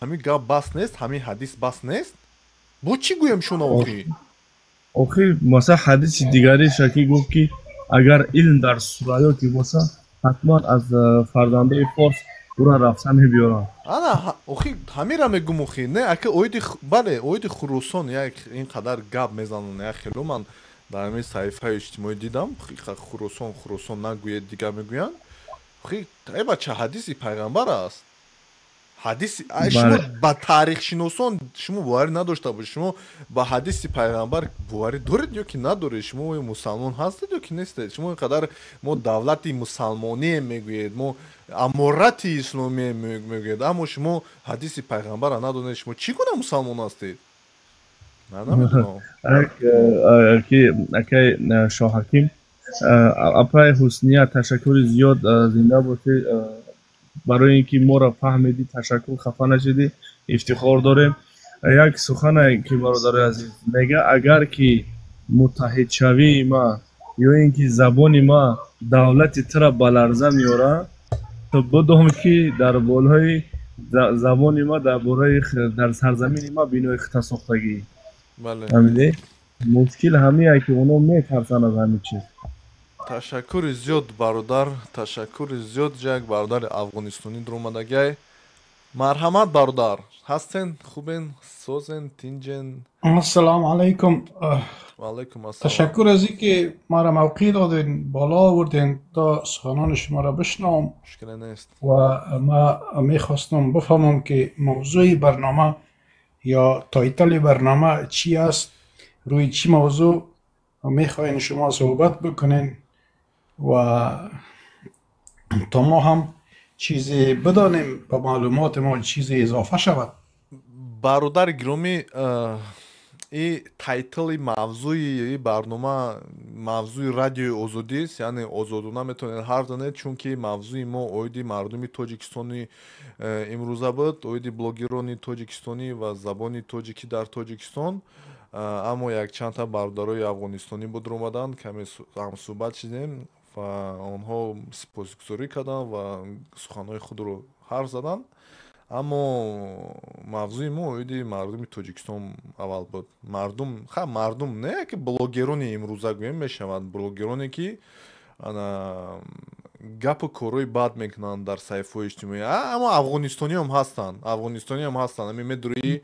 ҳамин гап бас нест, ҳамин ҳадис бас нест? Бо чӣ гӯем шуно, охӣ? Охи, масалан, ҳадиси дигариша, ки гуфт, ки агар илм дар Сурайё ки боша, ҳатман аз фарзандаи форс ура рафта мебиёранд. Ана, охи, ҳамира мегум, охи, не, ака, оиди, бале, оиди Хуросон як ин қадар гап мезананд. Як хело ман дар ҳамин саҳифаи иҷтимоӣ дидам: «Хуросон, Хуросон нагӯед», дигар мегӯянд. Охи, э бача, ҳадиси пайғамбар аст, ҳадиси. Шумо ба таърихшиносон шумо боварӣ надошта бошед, шумо ба ҳадиси пайғамбар боварӣ доред ё ки надоред? Шумо мусалмон ҳастед ё ки нестед? Шумо ин қадар мо давлати мусалмоние мегӯед, мо аморати исломие мегӯед, аммо шумо ҳадиси пайғамбарро надонед. Шумо чӣ гуна мусалмон ҳастед? Ман намедонам. Акай Шоҳаким, апай Ҳусния, ташаккури зиёд, зинда бошед, барои ин ки моро фаҳмидӣ, ташаккур, хафа нашидӣ, ифтихор дорем. Як сухане, ки бародарои азиз, мега, агар ки муттаҳидшавии ма ё ин ки забони ма давлати тура ба ларза меорад, то бидон, ки дар болои забони ма, дар бораи дар сарзамини ма бинои хита сохтагӣ. Фаҳмидӣ? Мушкил ҳамие, ки оно метарсанд аз ҳамин чиз. Ташаккури зиёд, бародар, ташаккури зиёд. Як бародари афғонистонӣ дуромадагай. Марҳамат, бародар, ҳастен, хубен, созен, тинҷен? Ассалому алайкум. Ваалайкум ассалом. Ташаккур аз ин ки маро мавқеъ додин, боло овардин, то суханони шуморо бишнавам. Мушкиле нест. Ва ма мехостам бифаҳмам, ки мавзӯи барнома ё title и барнома чӣ аст, рӯи чӣ мавзӯъ мехоҳем шумо суҳбат бикунен ва то мо ҳам чизе бидонем, ба маълумоти мо чизе изофа шавад. Бародари гиромӣ, и title и мавзӯи барнома мавзӯи Радиои Озодист, яъне озодона метавонед ҳарф занед, чунки мавзӯи мо оиди мардуми тоҷикистони имрӯза буд, оиди блогерони тоҷикистонӣ ва забони тоҷикӣ дар Тоҷикистон. Аммо якчандта бародарои афғонистонӣ буд, омаданд, каме ҳамсӯҳбат шудем ва онҳо сипосгузорӣ карданд ва суханҳои худро ҳарф заданд. Аммо мавзӯи мо оиди мардуми Тоҷикистон аввал буд. Мардум, ха, мардум не, ки блогерони имрӯза гӯем мешавад, блогероне ки ана гапу корҳои бад мекунанд дар саҳифаҳои иҷтимоӣ. Аммо афғонистониам ҳастанд, афғонистониам ҳастанд. Ами медурӣ,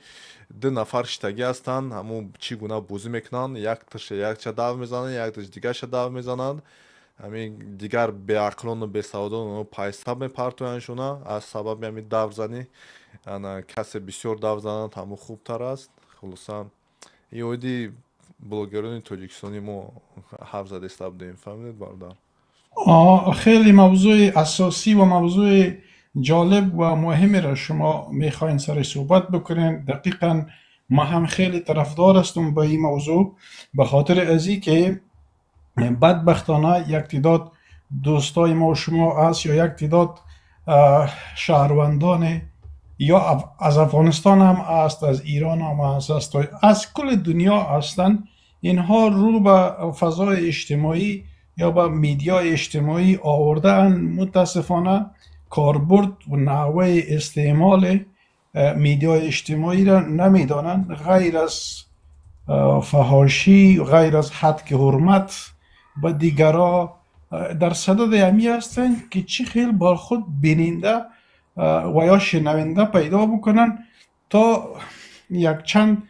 ду нафар шитагӣ ҳастанд, ҳамун чӣ гуна бозӣ мекунанд: якташа якча дав мезананд, якташ дигарша дав мезананд. Ҳамин дигар беақлону бесаводон пайсаб мепартоянд шуна аз сабаби ҳамин давзанӣ. Ана касе бисёр дав занад, ҳамун хубтар аст. Хулоса, ин оиди блогерони тоҷикистони мо ҳарф задаиста будем. Фаҳмидед, бародар? Хеле мавзӯи асосӣ ва мавзӯи ҷолиб ва муҳимеро шумо мехоҳед сари суҳбат бикунед. Дақиқан ман ҳам хеле тарафдор ҳастам ба ин мавзӯъ, ба хотири аз ин ки бадбахтона як теъдод дӯстои мо шумо аст ё як теъдод шаҳрвандоне ё аз Афғонистон ҳам аст, аз Эрон ҳам аст, аз кулли дунё ҳастанд. Инҳо рӯ ба фазои иҷтимоӣ ё ба медиаи иҷтимоӣ овардаанд. Мутаассифона, корбурд ва наҳваи истеъмоли медиаи иҷтимоиро намедонанд, ғайр аз فحاشی، غیر از حد که حرمت به دیگرا در صدد همی هستند که چی خیلی بر خود بیننده و یا شنونده پیدا بکنن تا یک چند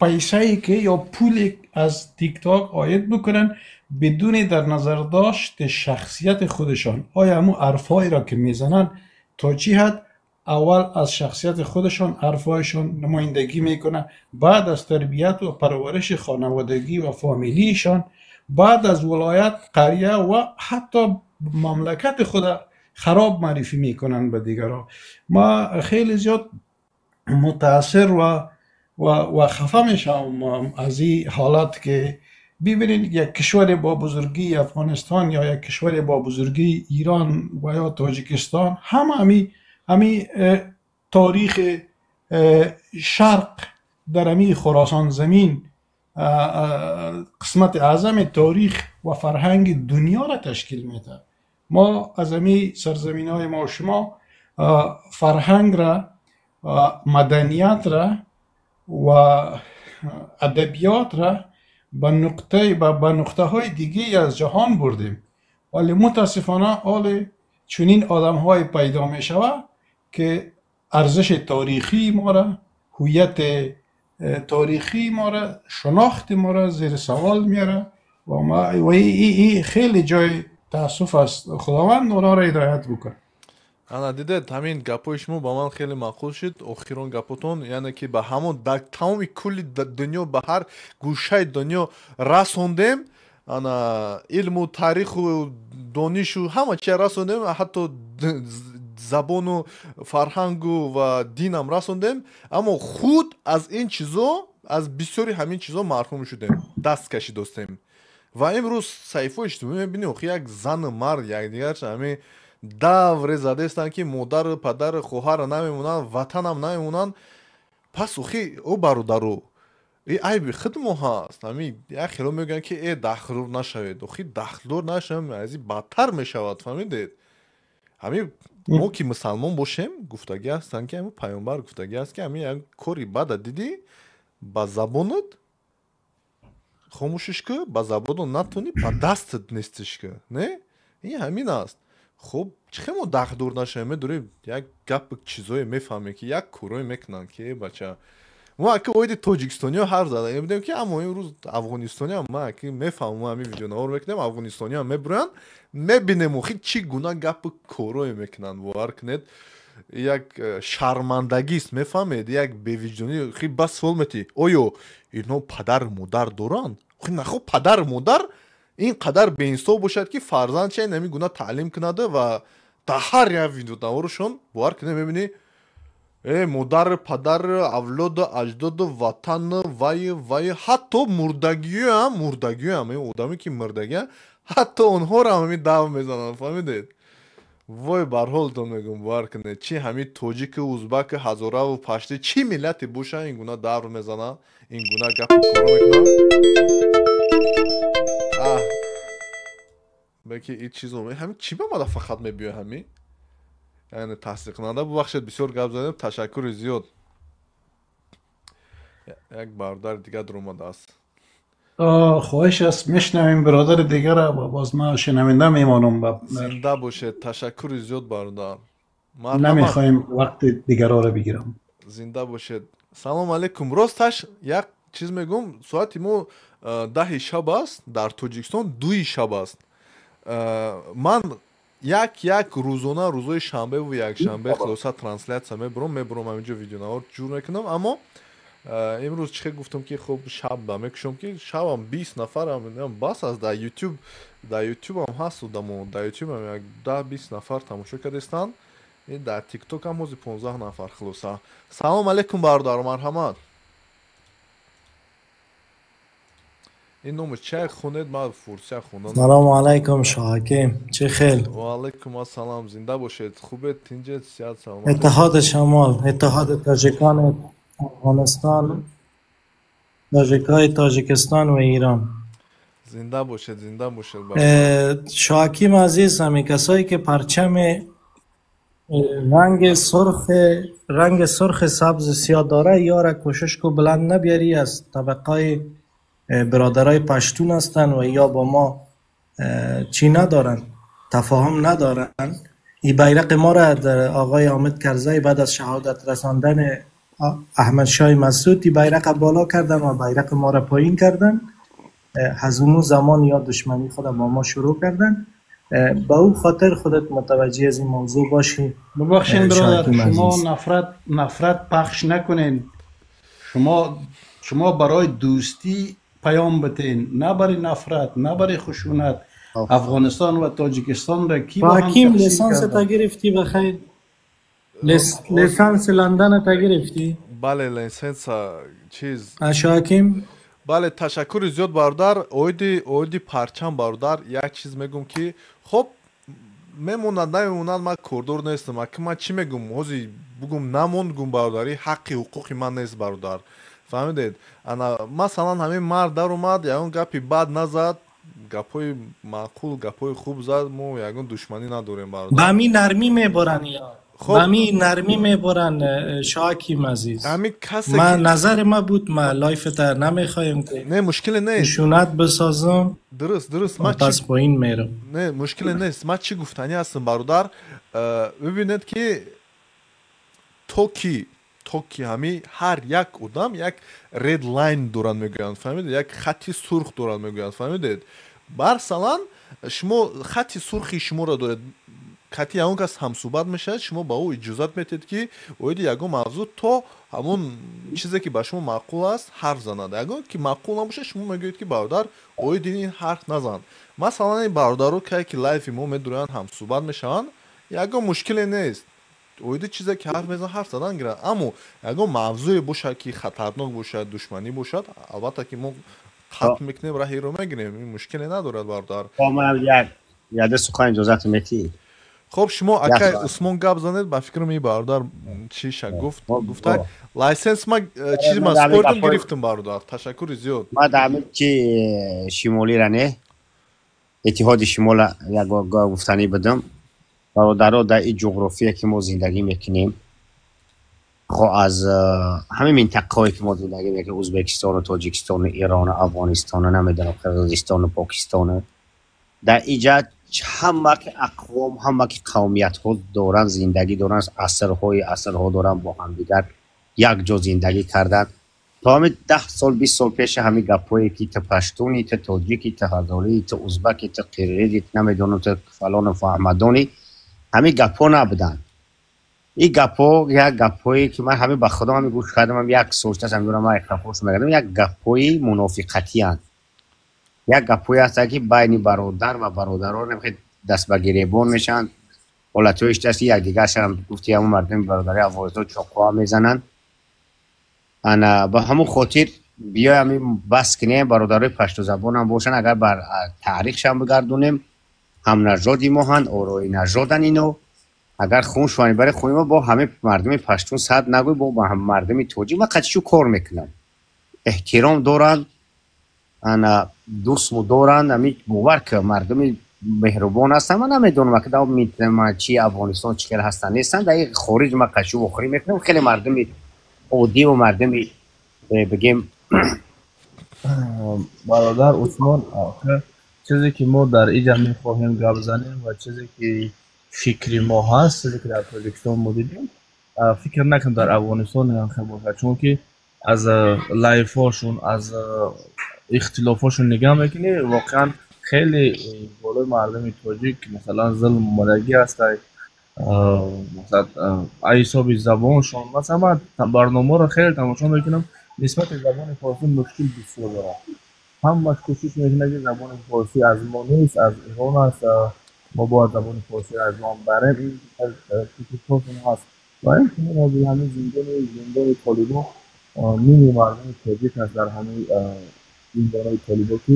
پیسه که یا پول از تیک تاک عاید بکنن بدون در نظر داشت شخصیت خودشان. آیا همون حرفایی را که میزنن تا چی حد اول از شخصیت خودشان حرفایشان نمایندگی میکنه، بعد از تربیت و پرورش خانوادگی و فامیلیشان، بعد از ولایت، قریه و حتی مملکت خود خراب معرفی میکنن به دیگران. ما خیلی زیاد متاثر و خفه میشم از این حالت که ببینید یک کشور با بزرگی افغانستان یا یک کشور با بزرگی ایران و یا تاجیکستان هم همی تاریخ شرق در همی خراسان زمین قسمت اعظم تاریخ و فرهنگ دنیا را تشکیل میده. ما از همی سرزمین های ما و شما فرهنگ را، مدنیت را و ادبیات را به نقطه های دیگه از جهان بردیم، ولی متاسفانه حال چنین آدم های پیدا می شود که ارزش تاریخی ما را، هویت تاریخی ما را، شناخت ما را زیر سوال میاره و ای خیلی جای تاسف است. خداوند اونا را هدایت بکنه. ана дидед, ҳамин гапҳои шумо ба ман хеле маъқул шуд. Охирон гапотон, яъне ки ба ҳамон дар тамоми кулли дунё, ба ҳар гӯшаи дунё расондем, ана илму таъриху донишу ҳама чия расондем, ҳатто забону фарҳангу ва динам расондем, аммо худ аз ин чизо, аз бисёри ҳамин чизо маҳрум шудем, даст кашидостем. Ва имрӯз саҳифаҳои иҷтимоӣ мебинем, охи як зану мард якдигарша ҳамин давре задестанд, ки модару падару хоҳарро намемонанд, ватанам намемонанд. Пас охи ӯ бародару, и айби худ мо ҳаст. Ҳамин як хело мегӯянд, ки э дахлдор нашавед. Охи дахлдор нашавем, аз ин бадтар мешавад, фаҳмидед? Ҳамин мо ки мусалмон бошем, гуфтагӣ ҳастанд, ки ҳамин паёмбар гуфтагӣ аст, ки ҳамин як кори бада дидӣ, ба забонат хомӯшиш кӯ, ба забонат натонӣ, ба дастат нестиш кӯ, не? Ин ҳамин аст. Хуб, чӣ хел мо дахлдор нашавем? Медонем, як гапи чизое мефаҳмем, ки як корое мекунанд, ки э бача, мо аки оиди тоҷикистониҳо ҳарф зада будем, ки аммо имрӯз афғонистониам ма аки мефаҳмам, мо ҳамин видеонавор мекунем, афғонистониам мебуранд, мебинем охи чӣ гуна гапи корое мекунанд. Бовар кунед, як шармандагист, мефаҳмед, як бевиҷдонӣ. Хи бас суол метӣ, оё инҳо падару модар доранд? Охи нахо падару модар ин қадар беинсоф бошад, ки фарзандша ин ҳамин гуна таълим кунада? Ва дар ҳар як видеонаворашон, бовар кунед, мебинӣ, э модар, падар, авлоду аҷдоду, ватан, вай вай, ҳатто мурдагиёам, мурдагиёам, ин одаме ки мурдагия, ҳатто онҳоро ҳам ҳамин дав мезананд, фаҳмидед? Вой бар ҳолтон мегӯм, бовар кунед, чӣ ҳамин тоҷику узбаку ҳазораву пашти, чӣ миллате бошанд, ин гуна давр мезананд, ин гуна гапу коро мекунанд. Баки ин чизо ҳамин чӣ ба мада фақат мебиёй, ҳамин яъне тасдиқкунанда. Бубахшед, бисёр гап задем, ташаккури зиёд. Як бародари дигар дуромадааст. Хоҳиш аст, мешнавем бародари дигара ва боз ман шунаванда мемонам. Зинда бошед, ташаккури зиёд, бародар. Намехоҳем вақти дигарро бигирам. Зинда бошед. Салом алейкум. Росташ як чиз мегӯм, соати мо 10-и шаб аст, дар Тоҷикистон 2-и шаб аст. Ман як рӯзона, рӯзои шанбеву якшанбе, хулоса трансляция мебурам, ҳаминҷо видеонавор ҷур мекунам, аммо имрӯз чӣ гуфтам, ки хуб шаб ба мекушам, ки шабам 20 нафарам бас аст. Дар ютуб, дар ютубам ҳаст одамо, дар ютубам як 10-20 нафар тамошо кардастанд, дар тиктокам ҳози 15 нафар. Хулоса, салом алейкум, бародар, марҳамат. Ин номаш чай хонед, ман фурсия хондан. Салому алайкум, Шоҳаким, чӣ хел? Ва алайкум ассалом, зинда бошед, хубед, тинҷед, сиҳат, саломат. Иттиҳоди Шамол, Иттиҳоди тоҷикони Афғонистон, тоҷикҳои Тоҷикистон ва Эрон. Зинда бошед, зинда бошед. Шоҳаким азиз, ҳамин касое ки парчами رنگ سرخ، رنگ سرخ سبز سیاه داره، یاره کوشش کو بلند نبیاری. از طبقه برادرای پشتون هستن و یا با ما چی ندارن، تفاهم ندارن. این بیرق ما را در آقای حامد کرزی بعد از شهادت رساندن احمد شاه مسعود این بیرق بالا کردن و بیرق ما را پایین کردن. از اون زمان یا دشمنی خود با ما شروع کردن. به او خاطر خودت متوجه از این موضوع باشی. ببخشین برادر، شما نفرت پخش نکنین. شما برای دوستی پیام بتین، نه برای نفرت، نه برای خشونت. افغانستان و تاجیکستان را کی با هم حکیم تقسیم لیسانس کردن؟ تا گرفتی؟ بخیر، لیسانس لندن تا گرفتی؟ бале، лисенса чиз. حکیم. Бале، ташаккури зиёд، бародар. Оиди парчам، бародар، як чиз мегӯм ки хоб мемонад намемонад, ман кордор нестам. Аки ман чӣ мегӯм? Ҳози бугум намонд гум، бародарӣ ҳаққи ҳуқуқи ман нест، бародар، фаҳмидед? Ана масалан ҳамин мард даромад, ягон гапи бад назад, гапҳои маъқул، гапҳои хуб зад. Мо ягон душманӣ надорем، به бародар. می نرمی میبرن یا به خب می نرمی میبرن. شاکیم عزیز، ҳамин касе من ки نظر ما بود، ما live تا نمیخوایم که не، мушкиле нест. خشونت بسازم. Дуруст، ман чӣ پس پایین میرم. Не، мушкиле нест. Ман чӣ гуфтанӣ ҳастам، бародар? Бибинед ки то ки ҳами ҳар як одам як red line доранд мегӯянд، фаҳмидед? Як хати сурх доранд мегӯянд، фаҳмидед? Масалан шумо хати сурхи шуморо доред, кати ягон кас ҳамсӯҳбат мешавад، шумо ба ӯ иҷозат метиҳед ки оиди ягон мавзӯъ то ҳамон чизе ки ба шумо маъқул аст ҳарф занад. Ягон ки маъқул набошад، шумо мегӯед ки бародар، оиди ин ҳарф назан. Масалан ин бародаро кае ки live и мо медуранд، ҳамсӯҳбат мешаванд، ягон мушкиле нест. Оиди чизе ки ҳарф мезананд، ҳарф задан гиранд. Аммо ягон мавзӯе бошад ки хатарнок бошад، душманӣ бошад، албатта ки мо қатъ мекунем، раҳиро мегирем. Ин мушкиле надорад، бародар. Ман як яде сухан иҷозат метӣ? Хоб، шумо Як акай соат. Усмон гап занед. Ба фикрам ин бародар чиша гуфт، гуфта license ма чиз ма спортам гирифтам، бародар، ташаккури зиёд. Ма дар ҳамин чи шимолира не، иттиҳоди шимола як гуфтанӣ будам. Бародаро، дар ин ҷуғрофие ки мо зиндагӣ мекунем، хо аз ҳамин минтақаҳое ки мо зиндагӣ мекунем، Ӯзбекистону Тоҷикистону Ирону Афғонистону намедонам Қирғизистону Покистону، дар иҷа ҳама ки ақвом، ҳама ки қавмиятҳо доранд، зиндагӣ доранд، асрҳои асрҳо доранд бо ҳамдигар якҷо зиндагӣ карданд. То ҳамин 10 сол، 20 сол пеша ҳамин гапҳое ки ту паштуни، ту тоҷики، ту ҳазории، ту узбаки، ту қирғизи، намедонам ту фалону фаҳмадони، ҳамин гапҳо набуданд. Ин гапҳо як гапҳое ки ман ҳамин ба худо ҳамин гӯш кардам، як соштас ҳамин ман хафош мекардам، як гапҳои мунофиқатиянд. Як гапҳое ҳастанд ки байни бародар ва бародарон даст ба гиребон мешаванд. Ҳолатҳои аст ки якдигаршам гуфти ҳамон мардуми бародари Афғонистон чоқуа мезананд. Ана ба ҳамон хотир биёй ҳамин бас кунем. Бародарои паштузабонам бошанд، агар бар таърихшам бигардонем، ҳамнажоди моҳанд، орои нажоданд ино. Агар хун шуани барои хуни мо бо ҳамаи мардуми паштун сад нагӯй، бо мардуми тоҷик ман қатишу кор мекунам، эҳтиром доранд، ана дӯстму доранд. Ами бовар ки мардуми меҳрубон ҳастанд. Ман намедонам чи Афғонистон чӣ хел ҳастанд нестанд، дар хориҷ ман қатишу вохӯрӣ мекунам، хеле мардуми оддиву мардуми бигем. Бародар Усмон، чизе ки мо дар иҷа мехоҳем гап занем ва чизе ки фикри мо ҳаст، чизе ки дар Тоҷикистон мо дидем، фикр накунем дар Афғонистон ҳам хел бошад، чунки аз live ҳошон، аз ихтилофҳошон нигаҳ мекунӣ، воқеан хеле болои мардуми тоҷик масалан зулм омадагӣ ҳастай. Масалан ҳисоби забоншон، масалан ман барномаро хеле тамошо мекунам، нисбати забони форсӣ мушкил бисёр дорад. Ҳамаш кӯшиш мекунад ки забони форсӣ аз мо нест، аз Эрон аст، мо бояд забони форсиро аз мо барем. Ин кӯшишҳошон ҳаст ва инчунин ҳамин зиндони толибо، ними мардуми тоҷик аст дар ҳамин зиндонҳои толибо ки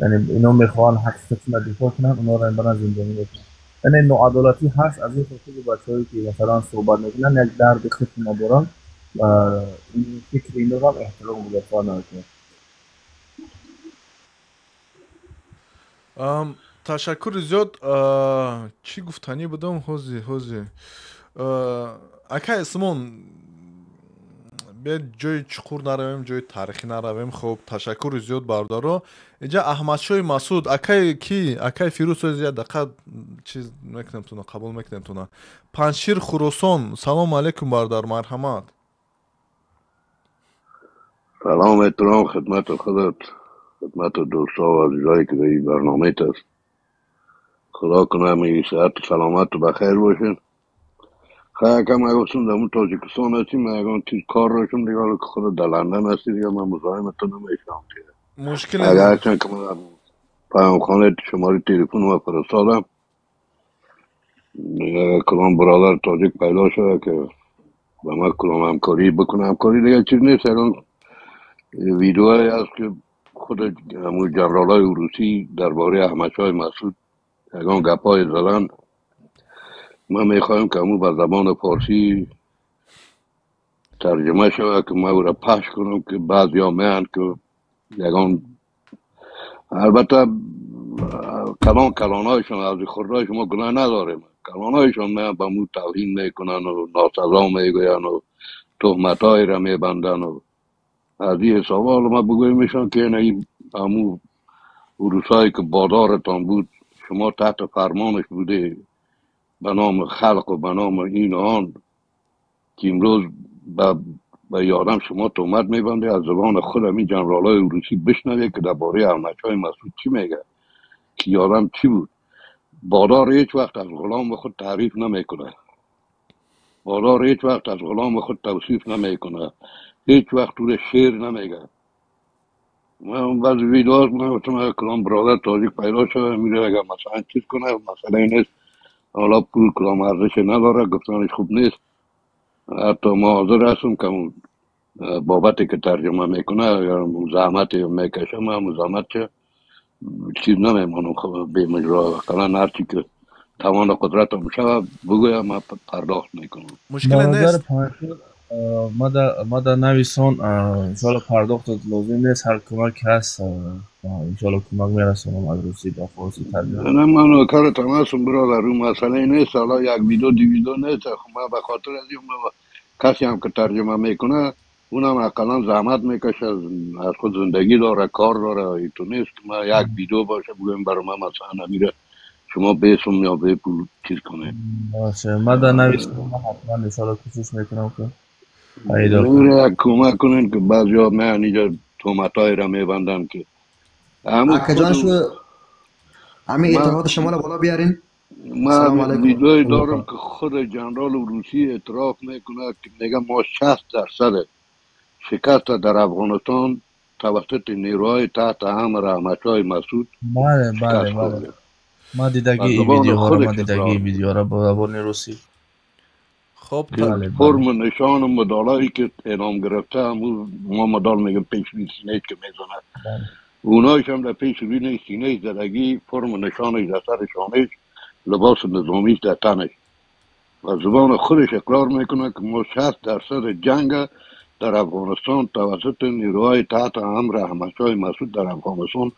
яъне ино мехоҳанд ҳаққи худшонро дифоъ кунанд، онҳоро мебаранд зиндонӣ мекунанд. Яъне ноадолатӣ ҳаст. Аз ин хотир бачаҳое ки масалан суҳбат мекунанд، як дарди худшонро доранд ва ин фикри инорам эҳтиром гузошта намекунанд. Ташаккури зиёд. Чӣ гуфтанӣ будам ҳози? Акай Исмон, биед ҷои чуқур наравем, ҷои таърихӣ наравем. Хуб, ташаккури зиёд, бародаро. Инҷа Аҳмадшоҳи Масуд, акай ки, акай Фирӯз, як дақиқа чиз мекунем туна, қабул мекунем туна. Панҷшир Хуросон, салому алейкум, бародар, марҳамат. Салом, эҳтиром хидмати худат, хидмати дӯстҳо ва азизое ки дар ин барномаат аст. Худо кунад ҳамаи сиҳату саломату бахайр бошед. Хай ака, ман гуфтам дар ҳамун Тоҷикистон ҳастӣ, ман ягон чиз кор доштам, дига ҳоло ки худат дар Лондон ҳастӣ, дига ман музоҳиматон намешавам дига. Мушкиле агар нест. Ҳарчанд ки ман дар паёмхонаи шумораи телефон ма фиристодам, дига калон бародар тоҷик пайдо шуда ки ба ман калон ҳамкорӣ бикунад. Ҳамкорӣ дига чиз нест, ягон видеое ҳаст ки худ ҳамун ҷанралҳои русӣ дар бораи Аҳмадшоҳи Масуд ягон гапҳое заданд. Ман мехоҳам ки ҳамун ба забони форсӣ тарҷума шавад, ки ман ӯро пахш кунам, ки баъзеҳо меянд ки ягон, албатта, калон калонҳояшон, аз хурдҳои шумо гуноҳ надорем, калонҳояшон меянд ба мо тавҳин мекунанд ва носазо мегӯянд ва туҳматҳоеро мебанданд ва аз ин ҳисоб ҳоло ман бигӯемшон ки ина ин ҳамун урусҳое ки бодоратон буд, шумо таҳти фармонаш буде, ба номи халқ ва ба номи ин ва он, ки имрӯз ба ёдам шумо туҳмат мебандед. Аз забони худ ҳамин ҷанралҳои русӣ бишнавед, ки дар бораи Аҳмадшоҳи Масуд чӣ мегӯяд, ки ёдам чӣ буд. Бодор ҳеҷ вақт аз ғуломи худ таъриф намекунад, бодор ҳеҷ вақт аз ғуломи худ тавсиф намекунад, ҳеҷ вақт ӯро шер намегӯяд. Ман баъзе видеоҳо ман гуфтам, агар калон бародар тоҷик пайдо шавад, меро агар масалан чиз кунад, масъалае нест. Ҳоло пул калом арзише надорад, гуфтанаш хуб нест. Ҳатто мо ҳозир ҳастем ки ҳамун бобате ки тарҷума мекунад, агар заҳмате мекашам, ман ҳамун заҳматча чиз намемонам бемаҷро, ақаллан ҳарчи ки тавону қудратам шавад, бигӯям, ман пардохт мекунам. Мушкиле Бародар нест. Панҷшер, мада нависон, иншоалло пардохтат лозим нест, ҳар кӯмак ки ҳаст, иншоалло кӯмак мерасонам, аз русӣ ба форсӣ тарҷума. نه، من کارتم هستم برادر، اون مسئله نیست. حالا یک ویدیو دی ویدیو نیست. خب من به خاطر از این کسی هم که ترجمه میکنه، اونم اقلا زحمت میکشه، از خود زندگی داره، کار داره. این تو نیست که من یک ویدیو باشه بگویم برای من مثلا میره شما به سوم یا به پول چیز کنه. باشه، мада нависон, ман ҳатман иншоалло кӯшиш мекунам ки пайдо кунам. میره یک کمک کنین که بعضی ها من اینجا تهمتایی را میبندن که همون اکا جان خود شو همین من اعتماد شما رو بالا بیارین. سلام من علیکم. ویدیوی دارم که خود جنرال روسی اعتراف میکنه که میگه ما 60% شکست در افغانستان توسط نیروهای تحت امر احمدشاه مسعود бале бале شکست бале خوردیم. Ман از дидагии زبان видеоҳоро, ман خودش дидагии اقرار видеоро ба забони русӣ. Хоб. که бале бале فرم نشان و مدالایی که اعلام گرفته، همون ما مدال میگم، پیش روی سینه که میزنه، اونایش هم در پیش روی سینه زدگی، فرم نشانش در سر شانش، لباس نظامیش در تنش، و زبان خودش اقرار میکنه که ما 60% جنگ در افغانستان توسط نیروهای تحت امر احمدشاه مسعود در افغانستان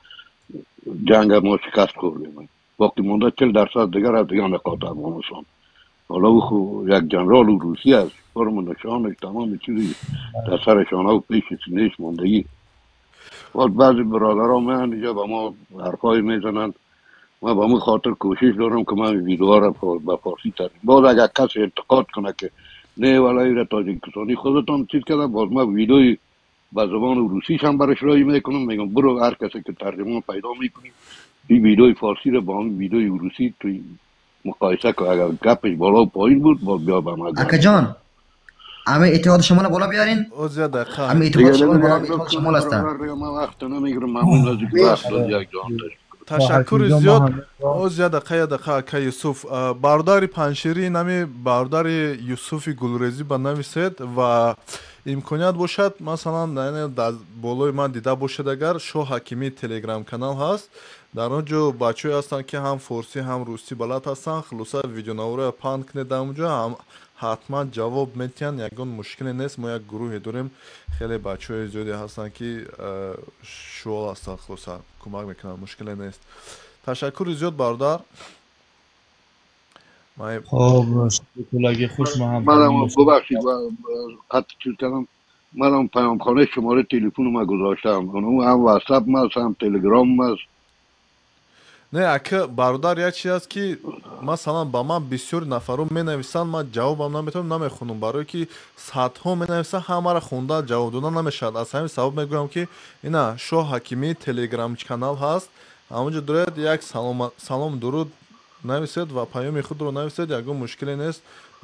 جنگ ما شکست خوردیم، باقی مونده 40% دیگر از دیگر نقاط افغانستان. حالا او خو یک جنرال روسی است، فرم نشانش، تمام چیزی در سر شانه و پیش سینهش ماندگی. باز بعضی برادرها من اینجا به ما حرفای میزنن. من به همون خاطر کوشش دارم که من ویدیوها را به فارسی ترجمه. باز اگر کسی انتقاد کنه که نه ولی را تاجیکستانی خودتان چیز کرده، باز من ویدیوی به زبان روسیش هم برش رای میکنم، میگم برو هر کسی که ترجمه پیدا میکنی، این ویدیوی فارسی رو با هم ویدیوی روسی توی مقایسه که اگر گپش بالا و پایین بود، باز بیا به من اکا جان، همه اعتماد شما رو بالا بیارین. اوز یک دقیقه. همه دیگه اعتماد شما رو بالا، نمیگم اعتماد شما هستن. برادر، دیگه من وقت نمیگیرم، ممنون از اینکه وقت دادی یک جان. Ташаккури ҷон, зиёд. мо ҳамин Оз як дақиқа, як дақиқа, ака Юсуф. Бародари панҷшерӣ, нами бародари Юсуфи Гулрезӣ ба нависед ва имконият бошад, масалан, яъне дар болои ман дида бошед, агар Шоҳ Ҳакимӣ телеграм канал ҳаст, дар он ҷо бачаҳое ҳастанд, ки ҳам форсӣ, ҳам русӣ балад ҳастанд. Хулоса, видеонаворро паҳн кунед дар он ҷо, ҳам ҳатман ҷавоб метиҳанд, ягон мушкиле нест. Мо як гурӯҳе дорем, хеле бачаҳои зиёде ҳастанд, ки шуол ҳастанд, хулоса, кӯмак мекунанд, мушкиле нест. Ташаккури зиёд, бародар. Хоб, кулаги хуш ман бубахшид, қат чиз кардам. Манам паёмхонаи шумораи телефони ма гузоштам, ҳам ватсап аст, ҳам телеграм аст. Не, ака, бародар, як чиз аст, ки масалан ба ман бисёр нафарон менависанд, ман ҷавобам наметавонам, намехонам, барое ки садҳо менависанд, ҳамаро хонда ҷавоб дода намешавад. Аз ҳамин сабаб мегӯям, ки ина Шоҳ Ҳакимӣ телеграм канал ҳаст, ҳамонҷо доред, як салом дуруд нависед ва паёми худро нависед, ягон мушкиле нест,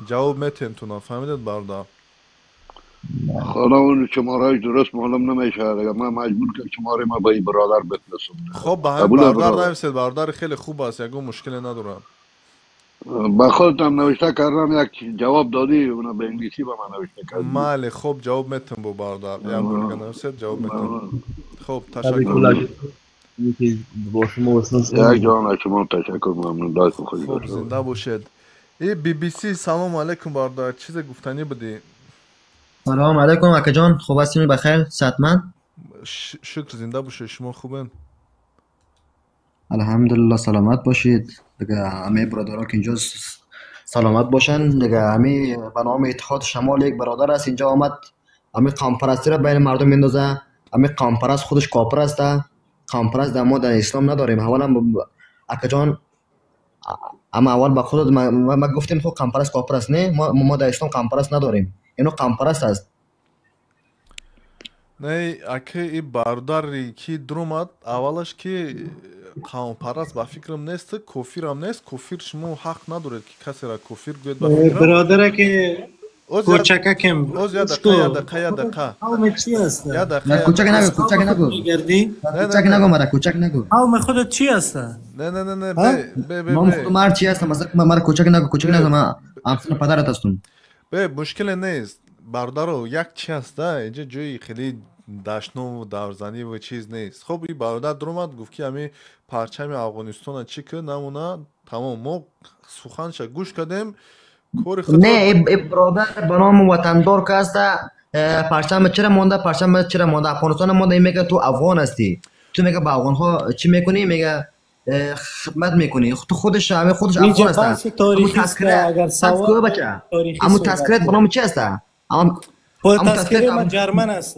ҷавоб метиҳем туна. Фаҳмидед, бародар? Хона он шумораи дуруст маълум намешавад. Агар ман маҷбур кардам, шумораи ма ба ин бародар бифристам. Хоб, ба ҳамин бародар нависед, бародари хеле хуб аст, ягон мушкиле надорад. Ба худатам навишта кардам, як ҷавоб додӣ, уна ба англисӣ ба ман навишта кардӣ. Майли, хоб, ҷавоб метиҳам бо бародар, як бор дига нависед, ҷавоб метиҳам. Хоб, ташаккур. Бо шумо ошно. Як ҷон, аз шумо ташаккур, мамнун. Хоб, зинда бошед. И BBC, салому алайкум, бародар, чизе гуфтанӣ будӣ? Салом алайкум, акаҷон, хуб ҳастед? Бахайр, саҳатманд? Шукр, зинда бошед, шумо хубен? Алҳамдулилло, саломат бошед. Дига ҳамаи бародаро ки инҷо саломат бошанд. Дига ҳами ба номи Иттиҳоди Шамол як бародар аст, инҷо омад, ҳами қавмпарастиро байни мардум мендоза. Ҳами қавмпараст худаш кофир аст. Қавмпараст дар мо дар ислом надорем. Аввалан, акаҷон, ама аввал ба худат ма гуфтем, хуб, қавмпараст кофир аст, не? Мо дар ислом қавмпараст надорем, ино қавмпараст аст. Не, ака, и бародари ки дуромад, аввалаш ки қавмпараст ба фикрам нест, кофирам нест. Кофир шумо ҳақ надоред, ки касеро кофир гӯед, ба фикрам. Бародаре ки кӯчакакем. Оз, як дақиқа, як дақиқа, як дақиқа. Қавми чӣ аст? Як дақиқа. Кӯчак нагӯ, кӯчак нагӯ, кӯчак нагӯ, мара кӯчак нагӯ. Қавми худат чӣ аст? Не, не, не, не, бе, бе, бе. Номи худ мар чӣ аст? Масалан, мара кӯчак нагӯ, кӯчак нагӯ, ман ҳамсини падарат ҳастум. Бе, мушкиле нест, бародаро, як чи аста, инҷа ҷои хеле дашному даврзаниву чиз нест. Хоб, и бародар дуромад, гуфт, ки ҳами парчами Афғонистона чӣ ки намуна, тамом, мо суханша гӯш кардем, кори худ. Не, бародар ба номи Ватандор ки аста, парчама чира монда, парчама чира монда, Афғонистона монда. Ин мега, ту афғон ҳастӣ, ту мега ба афғонҳо чӣ мекунӣ, мега хидмат мекунӣ, ту худаш ҳами худаш афғон аст. Аммо тазкират ба номи чи аста? Тазкираи ма ҷарман аст.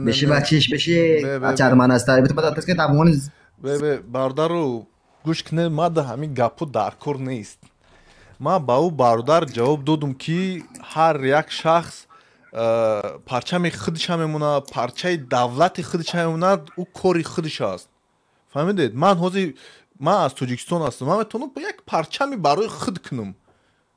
Беши бачиш, беши ҷарман аст, тазкират афғони. Бе, бародару, гӯш кунед, ма да ҳамин гапҳо дар кор нест. Ман ба ӯ бародар ҷавоб додум, ки ҳар як шахс парчами худша мемонад, парчаи давлати худша мемонад, ӯ кори худш аст. Фаҳмидед? Ман ҳозир ман аз Тоҷикистон ҳастам, ман метавонам як парчами барои худ кунам.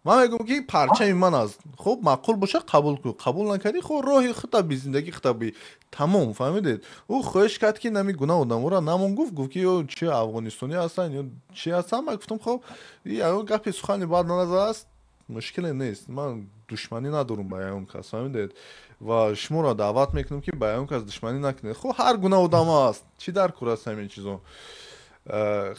Ман мегӯям, ки парчами ман аст, хуб, маъқул бошад, қабул кун, қабул накардӣ, хуб, роҳи худта би, зиндагӣ худта би, тамом. Фаҳмидед? Ӯ хоҳиш кард, ки нами гуна одаморо намон гуфт, гуфт, ки ё чи афғонистонӣ ҳастанд, ё чи ҳастанд. Ман гуфтам, хоб, ягон гапи сухани бад назар аст, мушкиле нест, ман душманӣ надорам ба ягон кас. Фаҳмидед? Ва шуморо даъват мекунам, ки ба ягон кас душманӣ накунед. Хуб, ҳар гуна одамо аст, чӣ дар кор аст ҳамин чизо?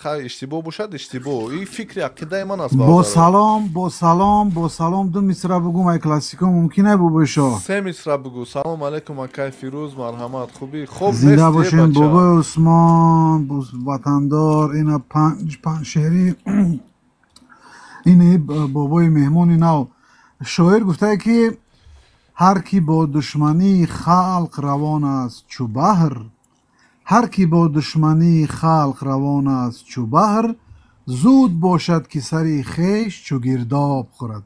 Хайр, иштибоҳ бошад, иштибоҳ, ин фикри ақидаи ман аст. Бо салом, бо салом, бо салом, ду мисра бугум, ай классико, мумкин ай, бобои шоҳ? Се мисра бугу. Салом алайкум, акай Фирӯз, марҳамат, хубӣ? Хоб. Зинда бошем, бобои Усмон, Ватандор. Ина панҷ панҷ шеъри ини бобои меҳмони нав. Шоир гуфтае, ки ҳар кӣ бо душмании халқ равон аст чу баҳр, ҳар кӣ бо душмании халқ равон аст чу баҳр, зуд бошад, ки сари хеш чу гирдоб хӯрад.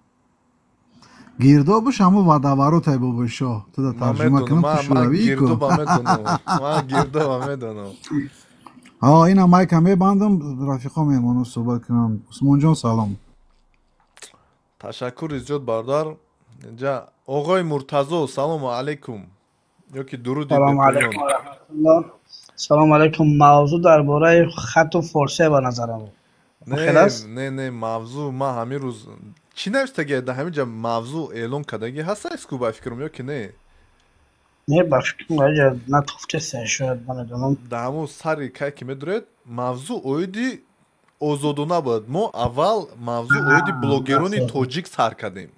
Гирдобуш ҳамо водоворот ай, бобои шоҳ, туда тарҷума кунам, ту шӯравӣ ку. Ина майка мебандам, рафиқо меҳмоно суҳбат кунам. Усмонҷон, салом. Ташаккури зиёд, бародар. Инҷа оғои Муртазо, салому алайкум ё ки дуруди. Салому алайкум ва раҳматуллоҳ. Салому алайкум. Мавзӯъ дар бораи хату форсия ба назарам. Не, не, мавзӯъ ман ҳамин рӯз чӣ навиштагӣ дар ҳамин ҷа, мавзӯъ эълон кардагӣ ҳаста ку, ба фикрам, ё ки не? Не, ба фикрам аҷа натуфтеста, шояд, намедонам. Дар ҳамун сари кай ки медуред, мавзӯъ оиди озодона буд. Мо аввал мавзӯъ оиди блогерони тоҷик сар кардем,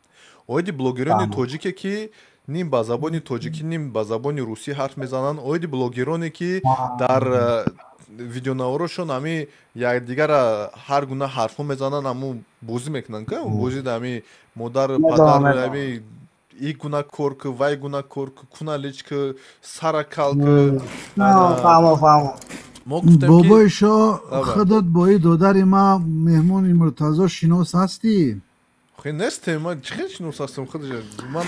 оиди блогерони тоҷике, ки ним ба забони тоҷикӣ, ним ба забони русӣ ҳарф мезананд, оиди блогероне, ки дар Видеонаворошон ҳами якдигара ҳар гуна ҳарфҳо мезананд, ҳамун бозӣ мекунанд, ка бозӣ ҳами модар, падар, ҳами и гуна кор ку, вай гуна кор ку, куна лич ку, сара кал ку. Фаҳмо. Бобои шоҳ, худат бо и додари ма, меҳмони Муртазо, шинос ҳастӣ? Хе, нестем. Ман чӣ хел шинос ҳастам? Худаш ман.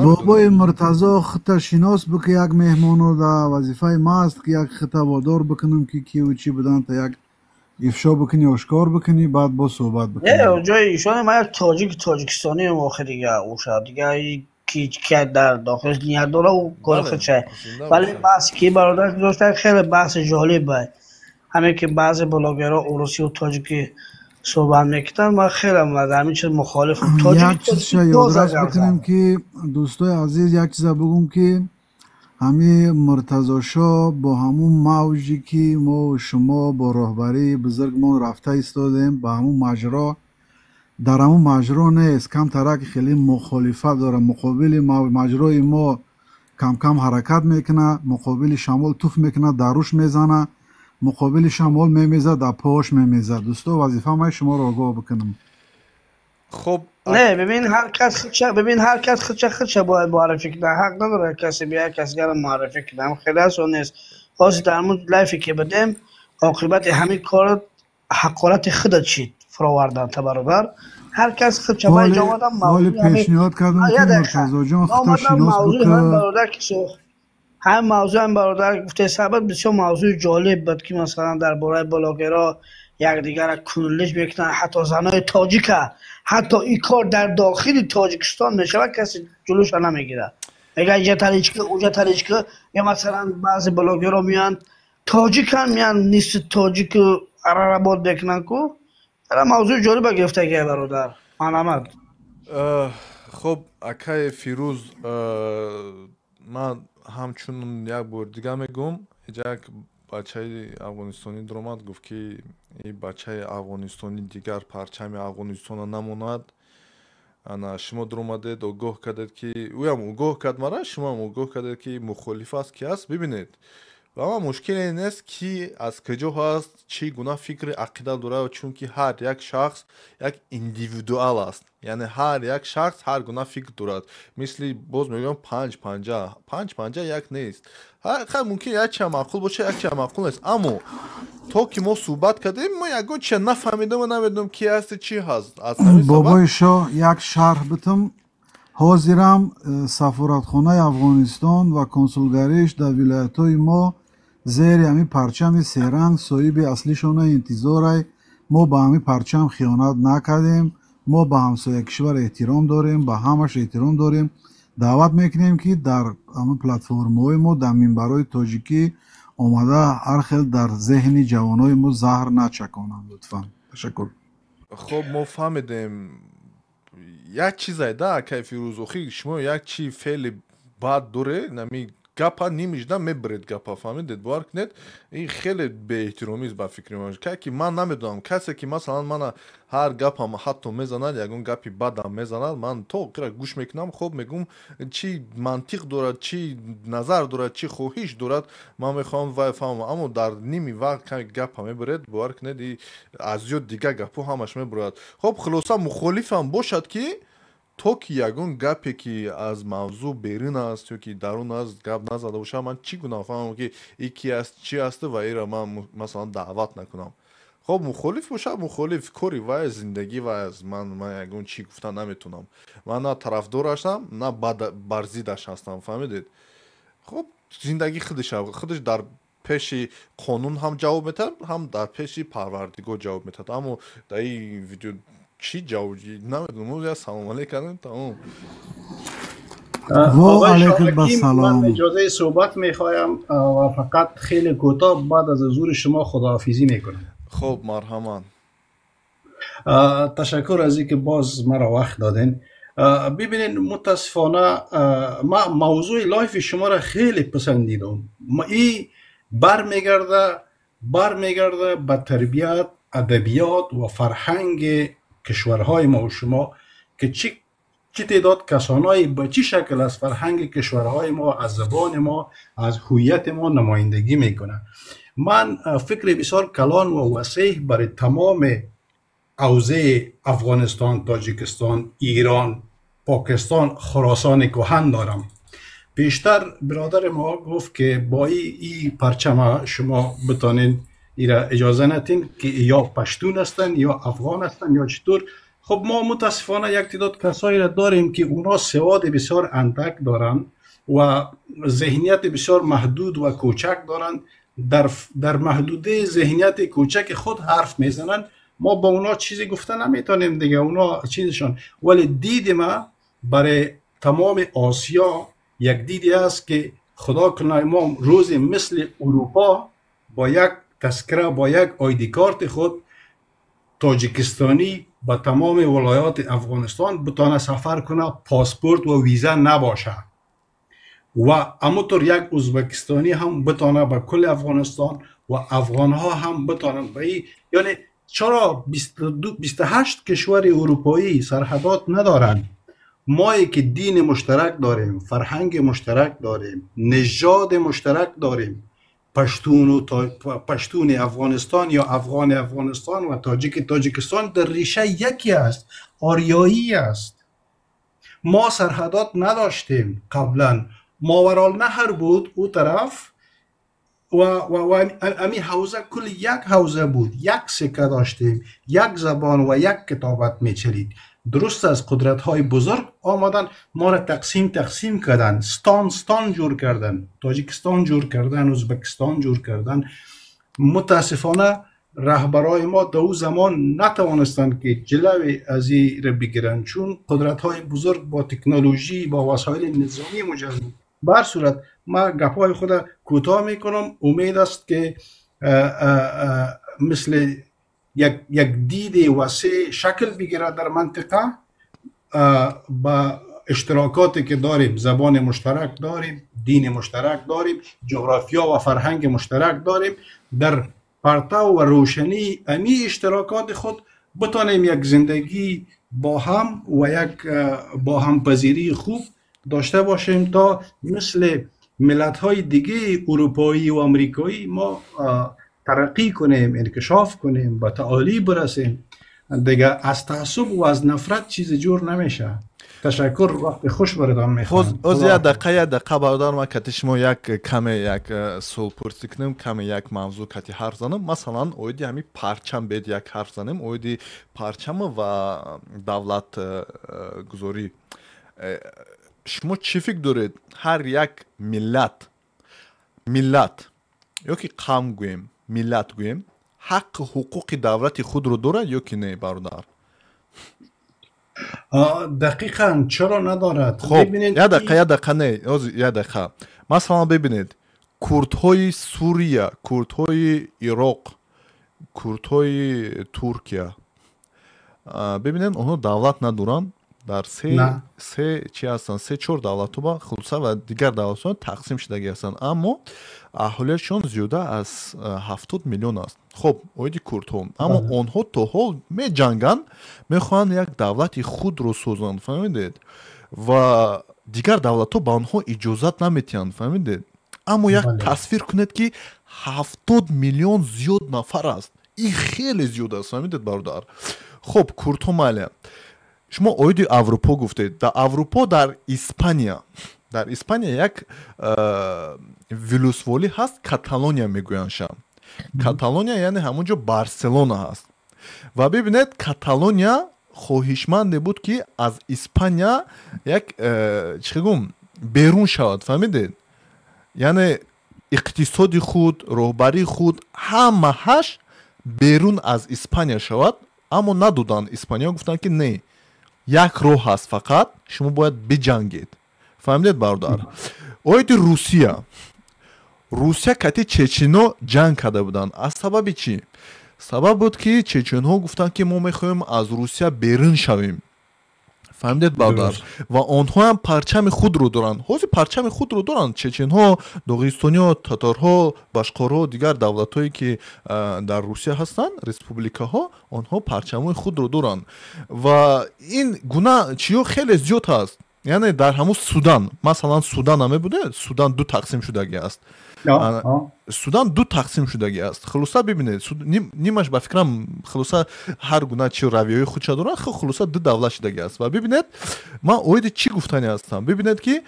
Бобои Муртазо, худта шинос бикӣ, як меҳмоно да вазифаи ма аст, ки як хита водор бикунем, ки киву чӣ будан, та як ифшо бикунӣ, ошкор бикунӣ, баъд боз суҳбат бикунӣ. Ҷои ишони ман як тоҷики тоҷикистонием. Охир дига уша дига ки дар дохилш ният дора, ӯ кори худша. Вале баҳсе ки бародар гузошта, хеле баҳси ҷолиб бад. Ҳаме ки баъзе блогерҳо урусию тоҷикӣ суҳбат мекунанд, ман хеле аз ҳамин чиз мухолифам. Як чизша ёдрас бикунем, ки дӯстои азиз, як чиза бигӯм, ки ҳами Муртазошоҳ бо ҳамун мавҷе ки мо шумо бо роҳбарии бузургмон рафта истодем, ба ҳамун маҷро, дар ҳамун маҷро нест, камтарак хеле мухолифат дорад, муқобили маҷрои мо камкам ҳаракат мекунад, муқобили шамол туф мекунад, дар рӯш мезанад, муқобили шамол мемезад, дар пош мемезад. Дӯсто, вазифа ман шуморо огоҳ бикунам. Хуб. Не, бибин, ҳар кас худша, бибин, ҳар кас худша бояд муаррифӣ кунад. Ҳақ надорад касе бия кас дигарро муаррифӣ кунад. Хеле аст, нест. Ҳозир дар ҳамун лайфе ки будем, оқибати ҳамин кор ҳақорати худат шид фуровардан, та бародар. Ҳар кас худша ба инҷо омадам. Ҳоли пешниҳод кардам, ки Муртазоҷон, худта шинос бикун. Бародар, ки ҳам мавзӯъ, ҳам бародар гуфте сабаб бисёр мавзӯи ҷолиб буд, ки масалан дар бораи блогерҳо якдигарро кунлиш мекунанд, ҳатто занои тоҷика. Ҳатто ин кор дар дохили Тоҷикистон мешавад, касе ҷулӯша намегирад, мега инҷа таличка, уҷа таличка. Ё масалан баъзе блогерҳо меянд, тоҷикан, меянд, нисфи тоҷику арарабод мекунанд ку. Ара мавзӯи ҷолиба гирифтагия, бародар, марҳамат. Хуб, акаи Фирӯз, ман ҳамчун як бор дига мегӯм, инҷа як бачаи афғонистонӣ дуромад, гуфт, ки ин бачаи афғонистонӣ дигар парчами Афғонистона намонад. Ана шумо дуромадед, огоҳ кардед, ки ӯям огоҳ кард мара, шумоам огоҳ кардед, ки мухолиф аст, ки аст. Бибинед, ва ман мушкиле нест, ки аз куҷо ҳаст, чӣ гуна фикри ақида дорад, чунки ҳар як шахс як индивидуал аст, яъне ҳар як шахс ҳар гуна фикр дорад. Мисли боз мегӯям, панҷ панҷа, панҷ панҷа як нест. Хай, мумкин як чия маъқул бошад, як чия маъқул нест, аммо то ки мо суҳбат кардем, мо ягон чия нафаҳмидем ва намедонем, ки ҳасти, чӣ ҳаст. Аз ҳамин сабаб Бобои шоҳ, як шарҳ битам. Ҳозирам сафоратхонаи Афғонистон ва консулгариш дар вилоятҳои мо зери ҳамин парчами серанг соҳиби аслишона интизорай. Мо ба ҳамин парчам хиёнат накардем, мо ба ҳамсоя кишвар эҳтиром дорем, ба ҳамаш эҳтиром дорем. Даъват мекунем, ки дар ҳамин платформаҳои мо, дар минбарҳои тоҷикӣ омада, ҳар хел дар зеҳни ҷавонои мо заҳр начаконанд, лутфан. Ташаккур. Хуб, мо фаҳмидем. Як чизай да, акай Фирӯз, охи шумо як чи феъли бад доре, нами гапа нимижда мебиред, гапа, фаҳмидед, бовар кунед, ин хеле беэҳтиромист ба фикри ман. Ки ман намедонам, касе ки масалан мана ҳар гапам ҳатто мезанад, ягон гапи бадам мезанад, ман то охира гӯш мекунам. Хоб, мегӯм, чӣ мантиқ дорад, чӣ назар дорад, чӣ хоҳиш дорад, ман мехоҳам вай фаҳмам. Аммо дар ними вақт каме гапа мебиред, бовар кунед, аз ёд дига гапҳо ҳамаш мебурад. Хоб, хулоса, мухолифам бошад, ки то ки ягон гапе, ки аз мавзӯъ берун аст ё ки дарун аст, гап назада бошад, ман чӣ гуна фаҳмам, ки и ки аст, чӣ аст, ва иро ман масалан даъват накунам? Хоб, мухолиф бошад, мухолиф, кори вай, зиндагӣ вай аст. Ман ягон чӣ гуфта наметавонам. Ман на тарафдор ҳастам, на бар зиддаш ҳастам, фаҳмидед? Хоб, зиндагӣ худаш дар пеши қонун ҳам ҷавоб метаҳад, ҳам дар пеши Парвардигор ҷавоб метаҳад. Аммо дар ин видео чӣ ҷавоб, намедонам. Я салом алейк кардем, тамом. Ва алейкум ассалом. من اجازه صحبت میخوایم و فقط خیلی کوتاه، بعد از حضور شما خداحافظی میکنم. خب، مرحمت. تشکر از اینکه باز مرا وقت دادین. ببینین، متاسفانه ما موضوع live شما را خیلی پسندیدم. این برمیگرده به تربیت، ادبیات و فرهنگ کشورهای ما و شما که چی چه تعداد کسانایی به چه شکل از فرهنگ کشورهای ما، از زبان ما، از هویت ما نمایندگی میکنه. من فکر بسیار کلان و وسیع برای تمام حوزه افغانستان، تاجیکستان، ایران، پاکستان، خراسان کهن دارم. بیشتر برادر ما گفت که با این پرچم شما بتانین ایرا اجازه ندین که یا پشتون هستن یا افغان هستن یا چطور. خب ما متاسفانه یک تعداد کسایی را داریم که اونا سواد بسیار اندک دارن و ذهنیت بسیار محدود و کوچک دارن، در محدوده ذهنیت کوچک خود حرف میزنن. ما با اونا چیزی گفته نمیتونیم دیگه، اونا چیزشان. ولی دید ما برای تمام آسیا یک دیدی است که خدا کنه ما روز مثل اروپا با یک تذکره، با یک آیدی کارت خود تاجیکستانی با تمام ولایات افغانستان بتانه سفر کنه، پاسپورت و ویزا نباشه، و همونطور یک ازبکستانی هم بتانه به کل افغانستان و افغان ها هم بتانن به این. یعنی چرا 28 کشور اروپایی سرحدات ندارن؟ ما که دین مشترک داریم، فرهنگ مشترک داریم، نژاد مشترک داریم، پشتون و پشتون افغانستان یا افغان افغانستان و تاجیک تاجیکستان در ریشه یکی است، آریایی است. ما سرحدات نداشتیم قبلا، ماورالنهر بود او طرف و امی حوزه کل یک حوزه بود، یک سکه داشتیم، یک زبان و یک کتابت میچلید. درست از قدرت های بزرگ آمدن ما را تقسیم تقسیم کردن، ستان ستان جور کردن، تاجیکستان جور کردن، ازبکستان جور کردن. متاسفانه رهبرای ما در او زمان نتوانستند که جلوی از این را بگیرن، چون قدرت های بزرگ با تکنولوژی، با وسایل نظامی مجهز. به هر صورت ما گپای خود کوتاه میکنم. امید است که مثل یک دید وسیع شکل بگیره در منطقه، با اشتراکاتی که داریم، زبان مشترک داریم، دین مشترک داریم، جغرافیا و فرهنگ مشترک داریم، در پرتو و روشنی امی اشتراکات خود بتانیم یک زندگی با هم و یک با هم پذیری خوب داشته باشیم تا مثل ملت‌های دیگه اروپایی و آمریکایی ما ترقی کنیم، انکشاف کنیم، به تعالی برسیم. دیگه از تعصب و از نفرت چیز جور نمیشه. تشکر، وقت خوش براتان میخوام. از یک دقیقه برادر ما کتی شما یک کم یک سوال پرسی کنم، کم یک موضوع کتی حرف زنم. مثلا اویدی همی پرچم بید یک حرف زنم، اویدی پرچم و دولت گذاری. شما چی فکر دارید هر یک ملت یا که قوم گوییم، ملت گوییم، حق حقوق دولت خود رو دارد یا که نه برادر؟ دقیقا چرا ندارد؟ خب یه دقیقه نه، یه دقیقه. مثلا ببینید کردهای سوریه، کردهای عراق، کردهای ترکیه، ببینید اونها دولت ندارن، در سه چی هستن، 3-4 دولت با خلاصه و دیگر دولت ها تقسیم شدگی هستن، اما اهالیشون زیاده از 70 میلیون است. خب اویدی کردها، اما آنها تا حال می جنگن، میخوان یک دولت خود رو سازن، فهمیدید؟ و دیگر دولت ها به آنها اجازت نمیتین، فهمیدید؟ اما یک تصویر کنید که 70 میلیون زیاد نفر است، این خیلی زیاد است، فهمیدید برادر؟ خب کردها مالی شما оиди Аврупо гуфтед. Дар Аврупо, дар Испания як вилусволӣ ҳаст, Каталония мегӯяндша. Каталония яъне ҳамон ҷо Барселона ҳаст. Ва бибинед, Каталония хоҳишманде буд ки аз Испания як чӣ гум берун шавад, фаҳмидед? Яъне иқтисоди худ, роҳбарии худ ҳамааш берун аз Испания шавад, аммо надоданд. Испания гуфтанд ки не, як роҳ ҳаст, фақат шумо бояд биҷангед. Фаҳмидед бародар? Оиди Русия. Русия кати чечино ҷанг карда буданд. Аз сабаби чӣ? Сабаб буд ки чеченҳо гуфтанд ки мо мехоҳем аз Русия берун шавем. Фаҳмидед, бародар? Ва онҳоам парчами худро доранд. Ҳозир парчами худро доранд чеченҳо, доғистониҳо, татарҳо, башқорҳо, дигар давлатҳое ки дар Русия ҳастанд, республикаҳо, онҳо парчамҳои худро доранд. Ва ин гуна чиё хеле зиёд ҳаст. Яъне дар ҳамун Судан, масалан, Судан намебуде, Судан ду тақсим шудагӣ аст. Судан ду тақсим шудагӣ аст. Хулоса, бибинед, нимаш, ба фикрам, хулоса, ҳар гуна чи равияҳои худша доранд, хулоса, ду давлат шудагӣ аст. Ва бибинед, ман оиди чӣ гуфтани ҳастам. Бибинед, ки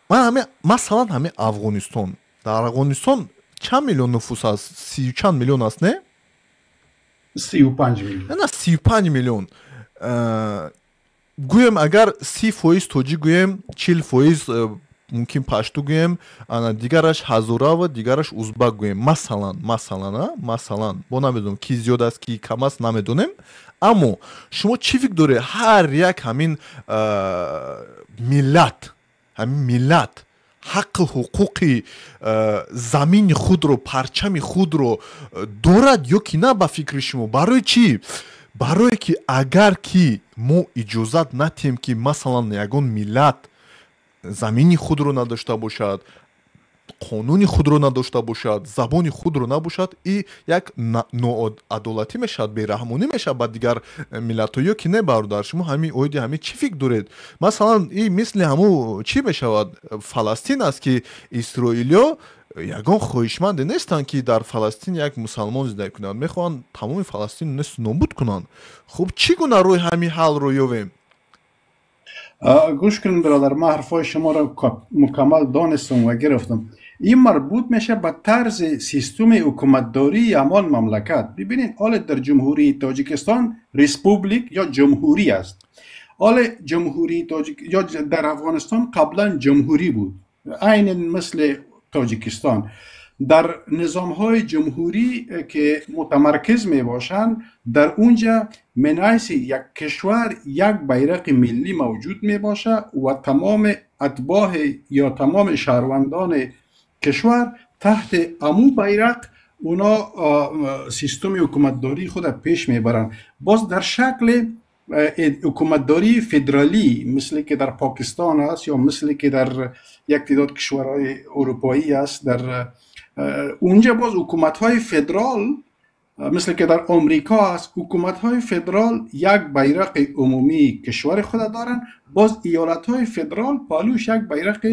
ман ҳами, масалан, ҳами Афғонистон, дар Афғонистон чанд миллион нуфус аст? Сию чанд миллион аст, не? 35 миллион. На, 35 миллион. Гӯем, агар 30% тоҷик гӯем, 40% мумкин пашту гӯем, ана дигараш ҳазорава, дигараш узбак гӯем, масалан, бо намедонам, ки зиёд аст, ки кам аст, намедонем. Аммо шумо чӣ фикр доред, ҳар як ҳамин миллат, ҳамин миллат ҳаққу ҳуқуқи замини худро, парчами худро дорад ё ки на, ба фикри шумо? Барои чӣ? Барое ки агар ки мо иҷозат натиҳем, ки масалан ягон миллат замини худро надошта бошад, қонуни худро надошта бошад, забони худро набошад, и як ноадолатӣ мешавад, бераҳмонӣ мешавад ба дигар миллатҳо, ё ки не, бародар? Шумо ҳами оиди ҳами чӣ фикр доред? Масалан, и мисли ҳаму чӣ мешавад, Фаластин аст, ки исроилиё ягон хоҳишманде нестанд, ки дар Фаластин як мусалмон зиндагӣ кунанд, мехоҳанд тамоми Фаластин несту нобуд кунанд. Хуб, чӣ гуна роҳи ҳамин ҳалро ёвем? Гӯш кунед, бародар, ман ҳарфҳои шуморо мукаммал донистам ва гирифтам. Ин марбут меша ба тарзи системи ҳукуматдории ҳамон мамлакат. Бибинед, ҳоле дар Ҷумҳурии Тоҷикистон республик ё ҷумҳурӣ аст. ҳоле Ҷумҳурии Тоҷик ё дар Афғонистон қаблан ҷумҳурӣ буд, айнан мисли Тоҷикистон. Дар низомҳои ҷумҳурӣ ки мутамарказ мебошанд, дар унҷа минҳайси як кишвар як байрақи миллӣ мавҷуд мебошад ва тамоми атбоъ ё тамоми шаҳрвандони кишвар таҳти аму байрақ اونا سیستم حکومتداری خود پیش میبرند. باز در شکل حکومتداری فدرالی، مثل که در پاکستان است یا مثل که در یک تعداد کشورهای اروپایی است، در اونجا باز حکومت های فدرال، مثل که در آمریکا است، حکومت های فدرال یک بیرق عمومی کشور خود دارن، باز ایالت های فدرال پالوش یک بیرق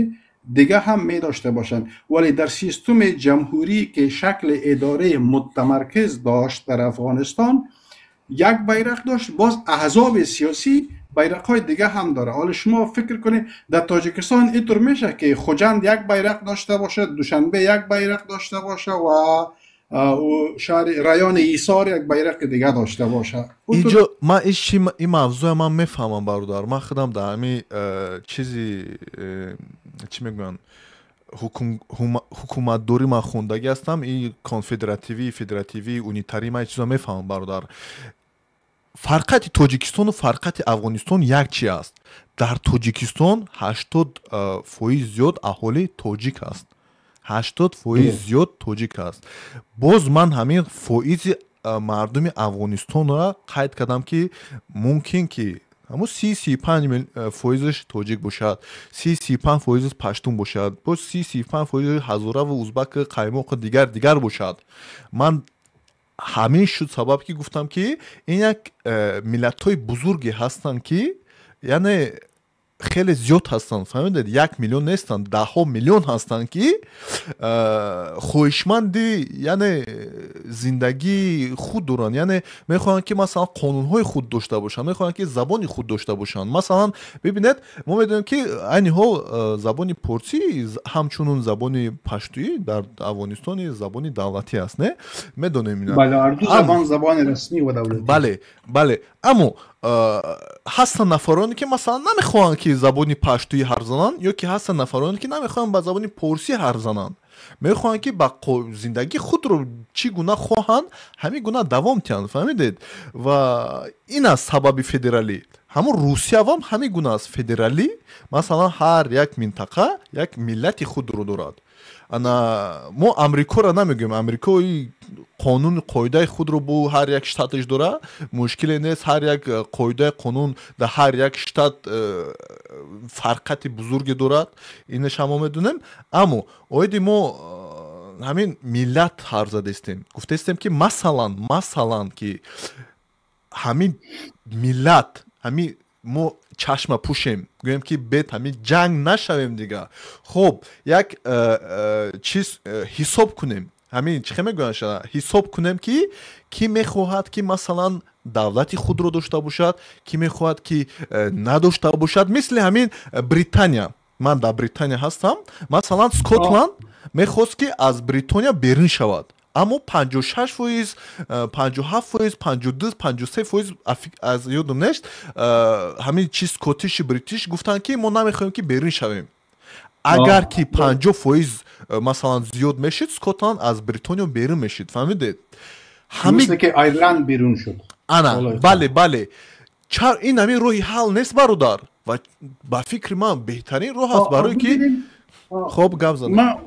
دیگه هم می داشته باشند. ولی در سیستم جمهوری که شکل اداره متمرکز داشت در افغانستان، یک بیرق داشت، باز احزاب سیاسی بیرق های دیگه هم داره. حالا شما فکر کنید در تاجیکستان اینطور میشه که خوجند یک بیرق داشته باشه، دوشنبه یک بیرق داشته باشه و شهر رایان ایثار یک بیرق دیگه داشته باشه؟ اینجا من این موضوع من میفهمم برادر. من خودم در همین چیزی چی میگن، ҳукуматдорӣ ман хондагӣ ҳастам. Ин конфедеративӣ, федеративӣ, унитарӣ, ман чизо мефаҳмам, бародар. Фарқияти Тоҷикистону фарқияти Афғонистон як чи аст: дар Тоҷикистон 80% зиёд аҳолӣ тоҷик аст, 80% зиёд тоҷик аст. Боз ман ҳамин фоизи мардуми Афғонистонро қайд кардам, ки мумкин ки ҳамун 30-35 фоизаш тоҷик бошад, 30-35 фоизаш паштун бошад, боз 30-35 фоизаш ҳазораву узбаку қаймоқу дигар дигар бошад. Ман ҳамин шуд сабаб, ки гуфтам, ки ин як миллатҳои бузурге ҳастанд, ки яъне хеле зиёд ҳастанд, фаҳмидед, 1 миллион нестанд, даҳҳо миллион ҳастанд, ки хоҳишманди яъне зиндагии худ доранд, яъне мехоҳанд, ки масалан қонунҳои худ дошта бошанд, мехоҳанд, ки забони худ дошта бошанд. Масалан, бибинед, мо медонем, ки айни ҳол забони порсӣ ҳамчунун забони паштуӣ дар Афғонистони забони давлатӣ аст, не? Медонем. Забони расмӣ ва давлатӣ. Бале, аммо ҳастанд нафароне, ки масалан намехоҳанд, ки забони паштуӣ ҳарф зананд, ё ки ҳастанд нафароне, ки намехоҳанд ба забони порсӣ ҳарф зананд, мехоҳанд, ки ба зиндагии худро чӣ гуна хоҳанд, ҳамин гуна давом диҳанд, фаҳмидед? Ва ин аст сабаби федералӣ. Ҳамун Русиявам ҳамин гуна аст, федералӣ. Масалан, ҳар як минтақа як миллати худро дорад. Ана мо Амрикоро намегӯем. Амрико қонун қоидаи худро бо ҳар як штаташ дора, мушкиле нест. Ҳар як қоидаи қонун дар ҳар як штат фарқати бузурге дорад, инаша мо медонем. Аммо оиди мо ҳамин миллат ҳарф задестем, гуфтестем, ки масалан ки ҳамин миллат, ҳамин мо чашма пӯшем, гӯем ки бет ҳамин ҷанг нашавем дига. Хоб, як чиз ҳисоб кунем, ҳамин чӣ мегӯянд, ҳисоб кунем, ки кӣ мехоҳад, ки масалан давлати худро дошта бошад, кӣ мехоҳад, ки надошта бошад. Мисли ҳамин Британия, ман дар Британия ҳастам, масалан Скотланд мехост, ки аз Бритония берун шавад, аммо 56%, 57%, 52, 53%, аз ёдам нест, ҳамин чиз Scottish и British гуфтанд, ки мо намехоҳем, ки берун шавем. Агар ки 50% масалан зиёд мешид, Скотланд аз Бритониё берун мешид, фаҳмидед? Мисли ки Айрланд берун шуд. Ана, бале. Чаро ин ҳамин роҳи ҳал нест, бародар? Ва ба фикри ман беҳтарин роҳ аст, барое ки хоб гап задам.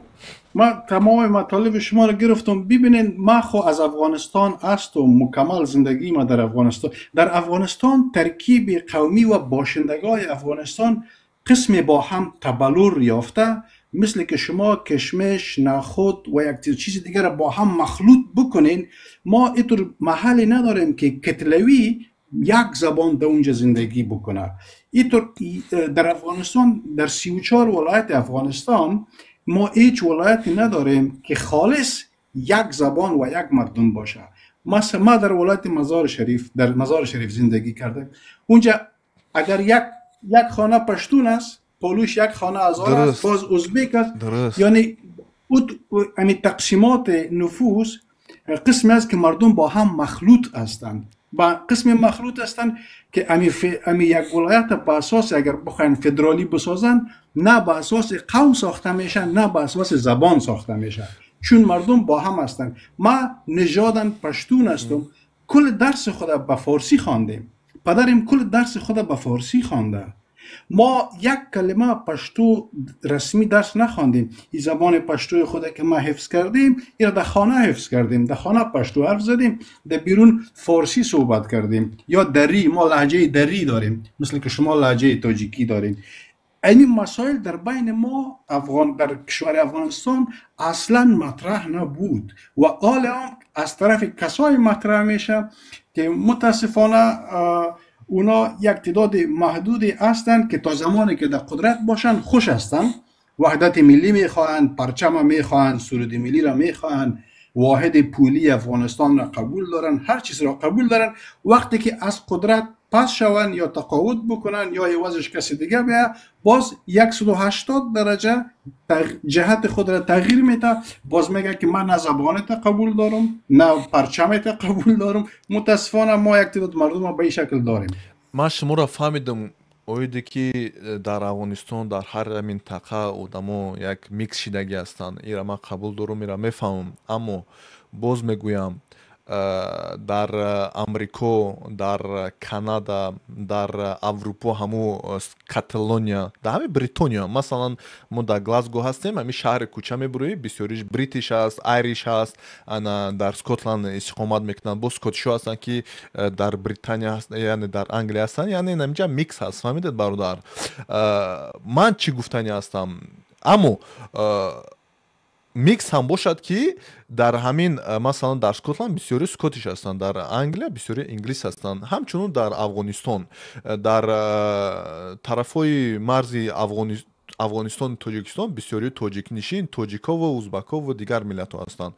ما تمام مطالب شما رو گرفتم. ببینین، ما خو از افغانستان است و مکمل زندگی ما در افغانستان. در افغانستان ترکیب قومی و باشندگاه افغانستان قسم با هم تبلور یافته، مثل که شما کشمش، نخود و یک چیز دیگر را با هم مخلوط بکنین. ما اینطور محلی نداریم که کتلوی یک زبان در اونجا زندگی بکنه. اینطور در افغانستان، در 34 ولایت افغانستان، ما هیچ ولایتی نداریم که خالص یک زبان و یک مردم باشه. ما در ولایت مزار شریف، در مزار شریف زندگی کردیم. اونجا اگر یک خانه پشتون است، پولوش یک خانه هزار است، باز ازبک است. یعنی امی تقسیمات نفوس قسمی است که مردم با هم مخلوط هستند، با قسم مخلوط هستند که امی یک ولایت به اساس اگر بخواین فدرالی بسازن، نه به اساس قوم ساخته میشن، نه به اساس زبان ساخته میشن، چون مردم با هم هستند. ما نژادن پشتون هستم، کل درس خود به فارسی خواندیم، پدرم کل درس خود به فارسی خوانده. ما یک کلمه پشتو رسمی درس نخواندیم. این زبان پشتوی خود که ما حفظ کردیم، این در خانه حفظ کردیم، در خانه پشتو حرف زدیم، در بیرون فارسی صحبت کردیم یا دری. ما لهجه دری داریم، مثل که شما لهجه تاجیکی داریم. این مسائل در بین ما افغان در کشور افغانستان اصلا مطرح نبود و حال هم از طرف کسای مطرح میشه که متاسفانه اونا یک تعداد محدودی هستند که تا زمانی که در قدرت باشند خوش هستند، وحدت ملی میخواهند، پرچم میخواهند، سرود ملی را میخواهند، واحد پولی افغانستان را قبول دارن، هر چیز را قبول دارن. وقتی که از قدرت پس شوند یا تقاعد بکنن یا عوضش کسی دیگه بیا، باز 180 درجه جهت خود را تغییر میده. باز میگه که من نه زبانت قبول دارم، نه پرچمت قبول دارم. متاسفانه ما یک تعداد مردم به این شکل داریم. من شما را فهمیدم، оиде ки дар Афғонистон дар ҳар минтақа одамо як микс шидагӣ ҳастанд, ира ман қабул дорум, ира мефаҳмам. Аммо боз мегӯям, дар Амрико, дар Канада, дар Аврупо, ҳаму Каталония, дар ҳами Бритониё, масалан мо дар Глазго ҳастем, ҳами шаҳри кӯча мебурӯӣ, бисёриш British аст, Irish ҳаст, ана дар Скотланд истиқомат мекунанд, боз Scottish ҳо ҳастанд, ки дар Британия, яъне дар Англия ҳастанд, яъне инамиҷа микс ҳаст, фаҳмидед, бародар? Ман чӣ гуфтанӣ ҳастам? Аммо микс ҳам бошад, ки дар ҳамин, масалан дар Скотланд бисёри Scottish ҳастанд, дар Англия бисёри инглис ҳастанд, ҳамчунин дар Афғонистон, дар тарафҳои марзи Афғонистону Тоҷикистон бисёри тоҷикнишин, тоҷикову узбакову дигар миллатҳо ҳастанд.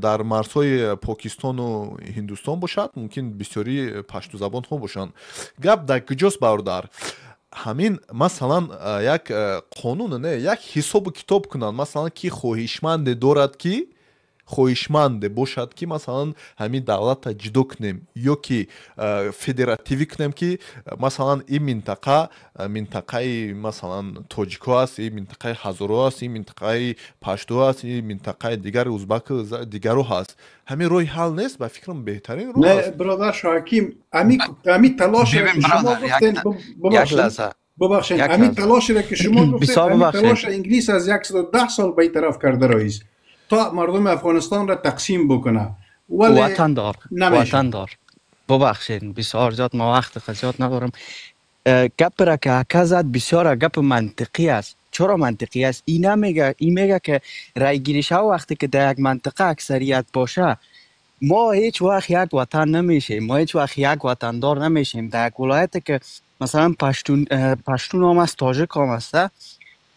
Дар марзҳои Покистону Ҳиндустон бошад, мумкин бисёри паштузабонҳо бошанд. Гап дар куҷост, бародар? Ҳамин масалан як қонун, не, як ҳисобу китоб кунанд, масалан ки хоҳишманде дорад, ки хоҳишманде бошад, ки масалан ҳамин давлатро ҷудо кунем ё ки федеративӣ кунем, ки масалан ин минтақа минтақаи масалан тоҷико аст, ин минтақаи ҳазоро аст, ин минтақаи пашту аст, ин минтақаи дигар узбаку дигаро ҳаст. Ҳамин роҳи ҳал нест? Ба фикрам, беҳтарин роҳ аст. Бародар Шоҳаким, ами талоше ки шумо гуфтен, як лаҳза. ببخشید، همین تلاش را که شما گفتید، همین تلاش انگلیس از 110 سال به این طرف کرده رئیس تا مردم افغانستان را تقسیم بکنه. ولی وطندار، وطندار، ببخشید بسیار زیاد ما وقت زیاد ندارم. گپ را که اکا زد بسیار گپ منطقی است. چرا منطقی است؟ این نمیگه، این میگه که رای گیری شو وقتی که در یک منطقه اکثریت باشه، ما هیچ وقت یک وطن نمیشیم، ما هیچ وقت یک وطندار نمیشیم. در یک ولایت که مثلا پشتون هم است، تاجک هم است،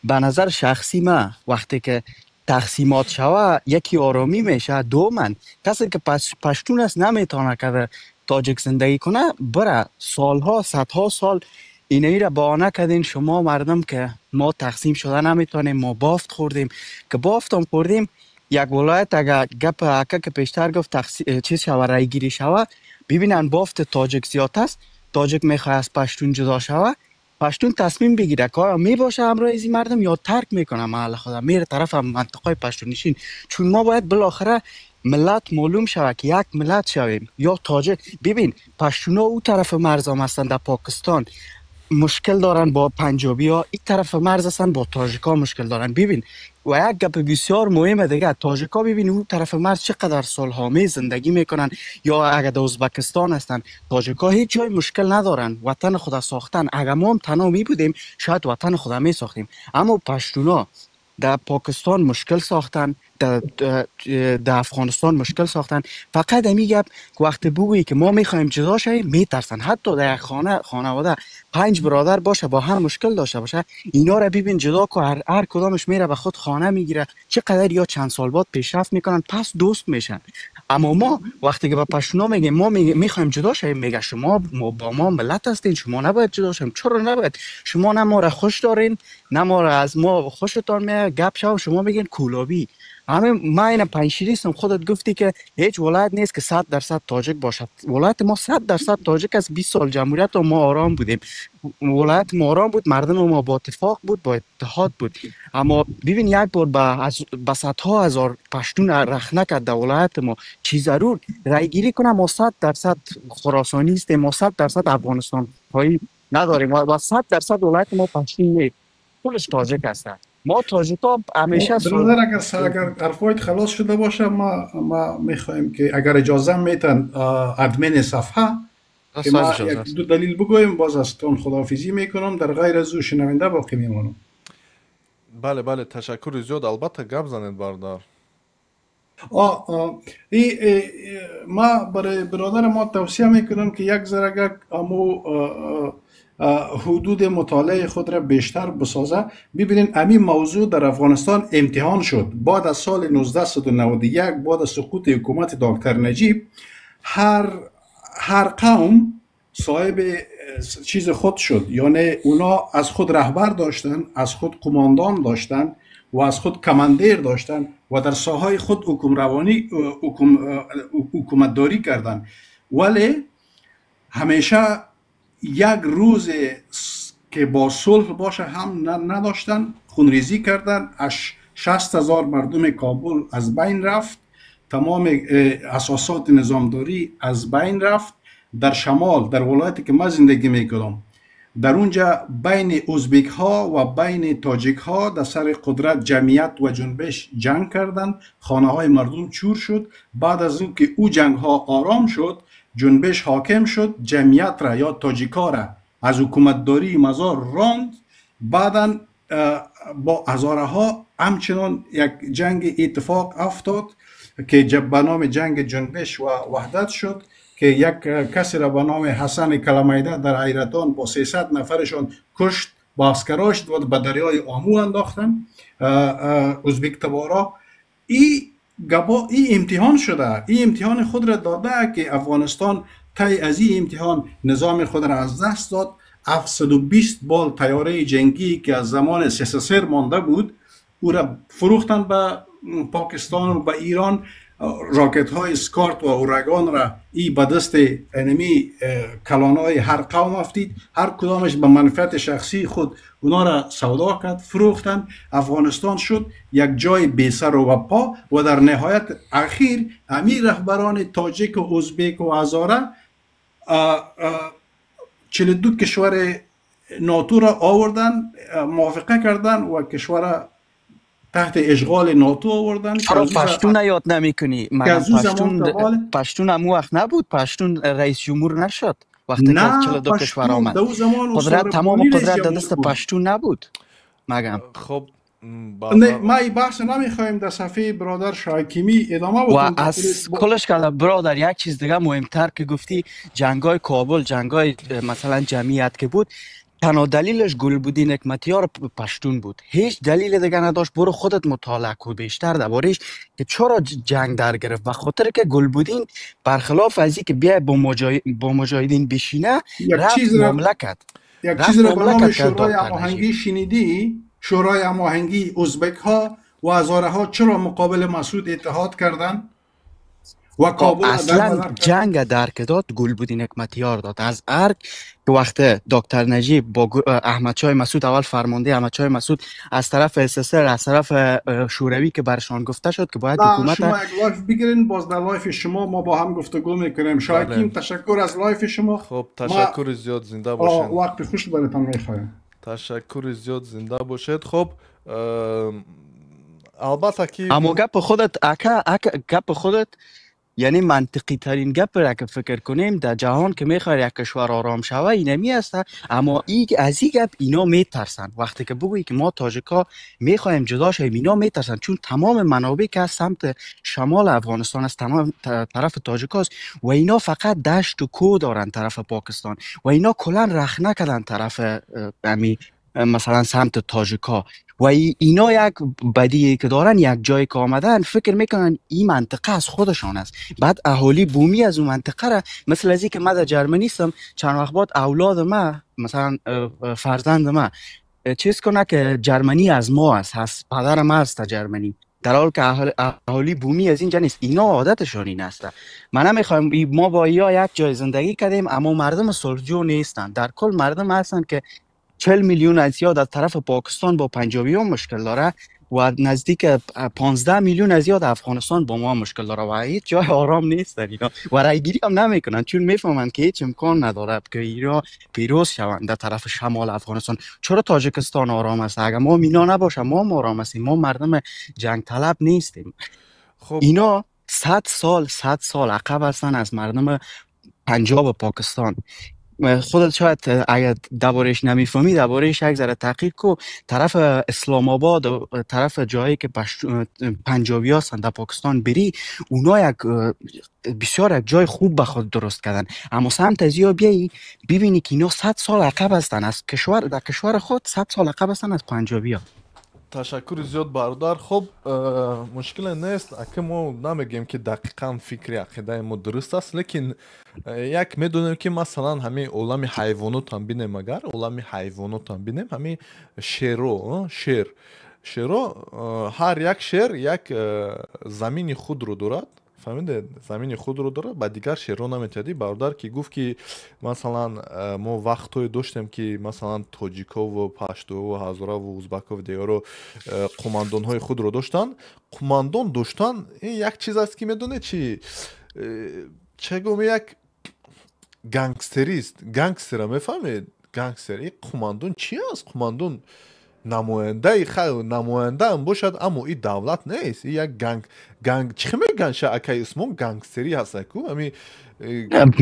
به نظر شخصی ما وقتی که تقسیمات شوه یکی آرامی میشه. دومن کسی که پشتون است نمیتونه که تاجک زندگی کنه، بره سالها صدها سال اینه را بهانه کردین شما مردم که ما تقسیم شده نمیتونیم، ما بافت خوردیم، که بافت هم خوردیم. یک ولایت اگر گپ اکا که پیشتر گفت چیز شوه، رای گیری شوه، ببینن بافت تاجک زیاد است، تاجک میخواد از پشتون جدا شوه، پشتون تصمیم بگیره که آیا می باشه همراه از این مردم یا ترک میکنه محل خود، میره طرف منطقه پشتون نشین. چون ما باید بالاخره ملت معلوم شوه که یک ملت شویم یا تاجک. ببین پشتونا او طرف مرز هم هستن، در پاکستان مشکل دارن با پنجابی ها، این طرف مرز هستن با تاجیکا مشکل دارن. ببین و یک گپ بسیار مهمه دیگه، تاجیکا ببین اون طرف مرز چقدر سالها می زندگی میکنن، یا اگر در ازبکستان هستن تاجیکا هیچ جای مشکل ندارن، وطن خود ساختن. اگر ما هم تنها می بودیم شاید وطن خود می ساختیم. اما پشتونا در پاکستان مشکل ساختن، در افغانستان مشکل ساختن. فقط همی گپ که وقتی بگویی که ما میخوایم جدا شویم میترسن. حتی در یک خانه خانواده 5 برادر باشه با هم مشکل داشته باشه، اینا را ببین جدا که هر کدامش میره به خود خانه میگیره، چقدر یا چند سال بعد پیشرفت میکنن پس دوست میشن. اما ما وقتی که به پشتونا میگیم ما میخوایم جدا شویم، میگه شما با ما ملت هستین، شما نباید جدا شویم. چرا نباید؟ شما نه ما را خوش دارین نه ما را از ما خوشتان میاد. گپ شو شما میگین کولابی. همه ما اینا پنجشیریستم، خودت گفتی که هیچ ولایت نیست که 100% تاجک باشد. ولایت ما 100% تاجک است. 20 سال جمهوریت و ما آرام بودیم، ولایت ما آرام بود، مردم ما با اتفاق بود، با اتحاد بود. اما ببین یک بار به صدها هزار پشتون رخنه کرد در ولایت ما، چی ضرور رای گیری کنه؟ ما 100% خراسانی هستیم، ما 100% افغانستان هایی نداریم و 100% ولایت ما پشتون نیست، کلش تاجک هستند. ما تاجیکا همیشه برادر اگر حرفایت خلاص شده باشه، ما میخوایم که اگر اجازه میتن ادمین صفحه که ما یک دو دلیل بگویم، باز از تون خداحافظی میکنم، در غیر از او شنونده باقی میمانم. بله بله، تشکر زیاد. البته گپ زنید برادر. ما برای برادر ما توصیه میکنم که یک ذره امو حدود مطالعه خود را بیشتر بسازه. ببینین همین موضوع در افغانستان امتحان شد. بعد از سال 1991، بعد از سقوط حکومت دکتر نجیب، هر قوم صاحب چیز خود شد. یعنی اونا از خود رهبر داشتن، از خود قماندان داشتن و از خود کماندیر داشتن و در ساحه خود حکومتداری کردن. ولی همیشه یک روز که با صلح باشه هم نداشتن، خونریزی کردن. از 60,000 مردم کابل از بین رفت، تمام اساسات نظامداری از بین رفت. در شمال، در ولایتی که من زندگی میکنم، در اونجا بین ازبک ها و بین تاجیک ها در سر قدرت جمعیت و جنبش جنگ کردند، خانه های مردم چور شد. بعد از اون که او جنگ ها آرام شد، جنبش حاکم شد، جمعیت را یا تاجیکا را از حکومتداری مزار راند. بعدا با هزاره ها همچنان یک جنگ اتفاق افتاد که به نام جنگ جنبش و وحدت شد، که یک کسی را به نام حسن کلمیده در حیرتان با 300 نفرشان کشت، با عسکراش و به دریای آمو انداختن ازبک تبارا. ای امتحان شده، این امتحان خود را داده که افغانستان طی از این امتحان نظام خود را از دست داد. 720 بال طیاره جنگی که از زمان سسسر مانده بود او را فروختن به پاکستان و به ایران. راکت های سکارت و اورگان را ای به دست انمی کلانای هر قوم افتید، هر کدامش به منفعت شخصی خود اونا را سودا کرد، فروختن. افغانستان شد یک جای بی سر و پا و در نهایت اخیر امیر رهبران تاجیک و ازبک و هزاره 42 کشور ناتو را آوردن، موافقه کردن و کشور تحت اشغال ناتو آوردن. چرا پشتون یاد نمیکنی؟ مگه پشتون پشتون هم وقت نبود، پشتون رئیس جمهور نشد وقتی که از 42 کشور آمد. قدرت، تمام قدرت در دست پشتون نبود مگم؟ خب نه، ما این بحث نمیخوایم در صفحه برادر شاکیمی ادامه و از کلش کلا برادر، یک چیز دیگه مهمتر که گفتی، جنگای کابل، جنگای مثلا جمعیت که بود، تنها دلیلش گلبدین حکمتیار پشتون بود، هیچ دلیل دیگه نداشت. برو خودت مطالعه کو بیشتر دربارهش که چرا جنگ در گرفت. و خاطر که گلبدین برخلاف از که بیا با مجاهدین بشینه، رفت مملکت. یک چیز را به نام شورای هماهنگی شنیدی؟ شورای هماهنگی ازبک ها و هزاره ها چرا مقابل مسعود اتحاد کردن و کابل؟ اصلا جنگ درک داد گلبدین حکمتیار داد از ارگ که وقت دکتر نجیب با احمد شاه مسعود، اول فرمانده احمد شاه مسعود از طرف اس از طرف شوروی که برشان گفته شد که باید حکومت شما یک live بگیرین، باز در live شما ما با هم گفتگو میکنیم. شاکیم، تشکر از live شما. خب، تشکر زیاد، زنده باشین. وقت خوش براتون میخوایم. تشکر زیاد، زنده باشید. خب، البته که اما گپ خودت اکا، اکا، گپ خودت یعنی منطقی ترین گپ را که فکر کنیم در جهان که میخواد یک کشور آرام شوه اینمی است. اما ای از این گپ اینا میترسن. وقتی که بگویی که ما تاجیکا میخوایم جدا شویم، اینا میترسن، چون تمام منابع که از سمت شمال افغانستان است تمام طرف تاجیکاست و اینا فقط دشت و کو دارن طرف پاکستان و اینا کلا رخ نکردن طرف امی مثلا سمت تاجیکا. و اینا یک بدی که دارن، یک جایی که آمدن فکر میکنن این منطقه از خودشان است. بعد اهالی بومی از اون منطقه را، مثل از که من در جرمنی هستم، چند وقت بعد اولاد ما، مثلا فرزند ما چیز کنه که جرمنی از ما است، هست پدر ما است جرمنی، در حال که اهالی بومی از اینجا نیست. اینا عادتشان این است. من نمیخوایم، ما با یا یک جای زندگی کردیم، اما مردم صلحجو نیستن. در کل مردم هستن که 40 میلیون از یا در طرف پاکستان با پنجابی ها مشکل داره و نزدیک 15 میلیون از یاد افغانستان با ما مشکل داره و هیچ جای آرام نیست در اینا و رایگیری هم نمیکنن، چون میفهمند که هیچ امکان نداره که اینا پیروز شوند در طرف شمال افغانستان. چرا تاجیکستان آرام است؟ اگر ما مینا نباشه ما آرام هستیم. ما مردم جنگ طلب نیستیم. خب، اینا 100 سال، 100 سال عقب هستن از مردم پنجاب و پاکستان. خودت شاید اگر دربارش نمیفهمی، دربارش یک ذره تحقیق کو. طرف اسلام آباد و طرف جایی که پنجابی هستن در پاکستان بری، اونا یک بسیار یک جای خوب به خود درست کردن. اما سمت از یا بیایی ببینی که اینا 100 سال عقب هستن از کشور، در کشور خود 100 سال عقب هستن از پنجابی ها. تشکر زیاد برادر. خب، مشکل نیست اکه، ما نمیگیم که دقیقا فکر عقیده ما درست است، لیکن یک میدونیم که مثلا همین عالم حیوانات هم بینیم، اگر عالم حیوانات هم بینیم، همین شیرو شیر شیرو هر یک شیر یک زمین خود رو دارد، فهمیده؟ замини худро дорад, ба дигар шерро наметиҳад. Бародар ки гуфт ки масалан мо вақтҳое доштем ки масалан тоҷикову паштову ҳазораву узбакову дигаро қумандонҳои худро доштанд. Қумандон доштан ин як чиз аст ки медонед чи, ча гум, як гангстерист, гангстера мефаҳмед, гангстер. Ин қумандон чи аст? Қумандон намояндаи, намояндаам бошад, аммо и давлат нест, и як ганг, ганг чӣ мегӯянд ша, акаи Усмон, гангстерӣ ҳаста ку ами.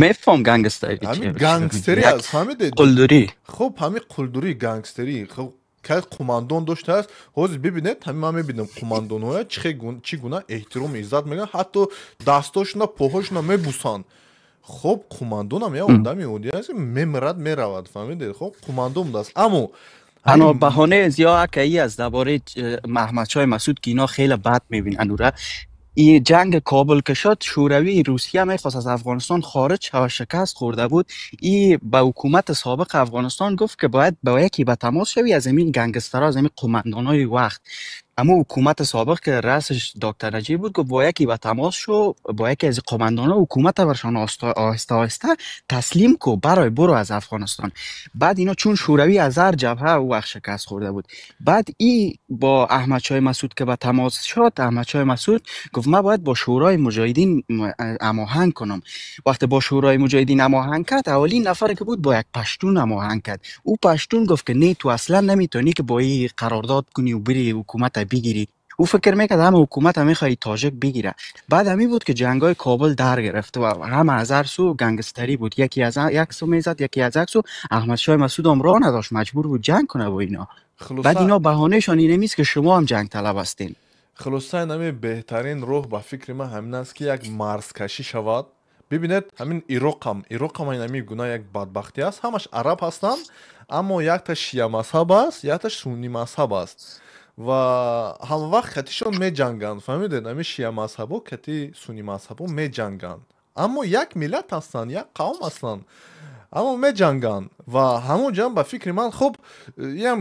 Мефаҳм гангстерӣ. Ами гангстерӣ аст, фаҳмидед? Қулдурӣ. Хуб, ҳами қулдурӣ, гангстерӣ. Хуб, кай қумандон доштааст? Ҳозир бибинед, ҳами ман мебинам қумандонҳоя чӣ гуна эҳтирому иззат мегӯянд, ҳатто дастошона, поҳошона мебусанд. Хуб, қумандонам як одами оддӣ аст, мемирад, меравад, фаҳмидед? Хуб, қумандон будааст, аммо تنها بهانه از یا ای از درباره محمد شاه مسعود که اینا خیلی بد میبینن او، این جنگ کابل که شد، شوروی روسیه میخواست از افغانستان خارج شود، شکست خورده بود. این به حکومت سابق افغانستان گفت که باید با یکی به تماس شوی از این گنگسترها، از این قماندانای وقت. اما حکومت سابق که رئیسش دکتر نجیب بود، گفت با یکی به تماس شو، با یکی از قماندان‌ها، حکومت برشان آهسته آهسته آهسته تسلیم کو، برای برو از افغانستان. بعد اینا چون شوروی از هر جبهه او وقت شکست خورده بود، بعد ای با احمد شاه مسعود که به تماس شد، احمد شاه مسعود گفت من باید با شورای مجاهدین هماهنگ کنم. وقتی با شورای مجاهدین هماهنگ کرد، اولین نفر که بود با یک پشتون هماهنگ کرد. او پشتون گفت که نه، تو اصلا نمیتونی که با این قرارداد کنی و بری حکومت بگیری. او فکر میکرد همه حکومت هم میخوای تاجک بگیره. بعد همی بود که جنگای کابل در گرفت و همه از هر سو گنگستری بود، یکی از یک سو میزد، یکی از یک سو. احمد شاه مسعود هم راه نداشت، مجبور بود جنگ کنه با اینا. بعد خلاصه اینا بهانهشان این نیست که شما هم جنگ طلب هستین. خلاصه ҳами беҳтарин роҳ ба фикри ман ҳамин аст, ки як марзкашӣ шавад. Бибинед, ҳамин Ироқам ҳамин гуна як бадбахтӣ аст. Ҳамаш араб ҳастанд, аммо якта шия мазҳаб аст, якта суннӣ мазҳаб аст ва ҳамавақт катишон меҷанганд. Фаҳмидед, ҳамин шия мазҳабо кати суннӣ мазҳабо меҷанганд, аммо як миллат ҳастанд, як қавм ҳастанд, аммо меҷанганд. Ва ҳамон ҷам ба фикри ман, хуб, иам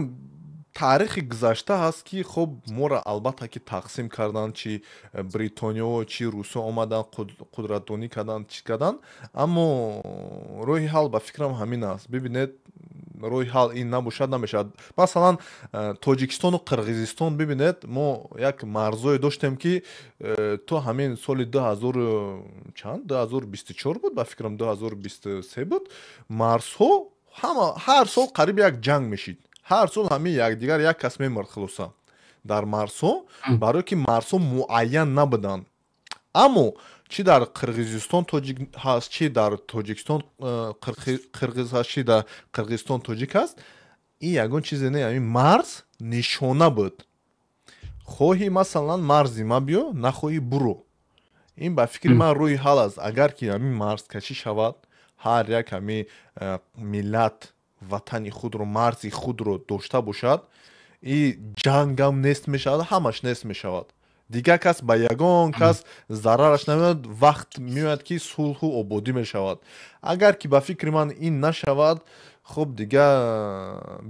таърихи гузашта ҳаст, ки хуб, моро албатта ки тақсим карданд, чи бритониё, чи русо омаданд, қудратдонӣ карданд, чӣ карданд, аммо роҳи ҳал ба фикрам ҳамин аст. Бибинед, роҳи ҳал ин набошад, намешавад. Масалан, Тоҷикистону Қирғизистон, бибинед, мо як марзое доштем, ки то ҳамин соли дуҳазору чанд, 2024 буд, ба фикрам 2023 буд, марзҳо ҳама ҳар сол қариб як ҷанг мешид. Ҳар сол ҳамин якдигар як кас мемурд. Хулоса, дар марзҳо, барое ки марзҳо муайян набуданд. Аммо чӣ дар Қирғизистон тоҷик ҳаст, чӣ дар Тоҷикистон қирғиз ҳаст, чӣ дар Қирғизистон тоҷик ҳаст, ин ягон чизе не. Ҳамин марз нишона буд: хоҳӣ, масалан, марзи ма биё, нахоҳӣ, буро. Ин ба фикри ман роҳи ҳал аст. Агар ки ҳамин марзкашӣ шавад, ҳар як ҳамин миллат ватани худро, марзи худро дошта бошад, и ҷангам нест мешавад, ҳамаш нест мешавад. Дигар кас ба ягон кас зарараш намеояд. Вақт меояд, ки сулҳу ободӣ мешавад. Агар ки ба фикри ман ин нашавад, хуб, дига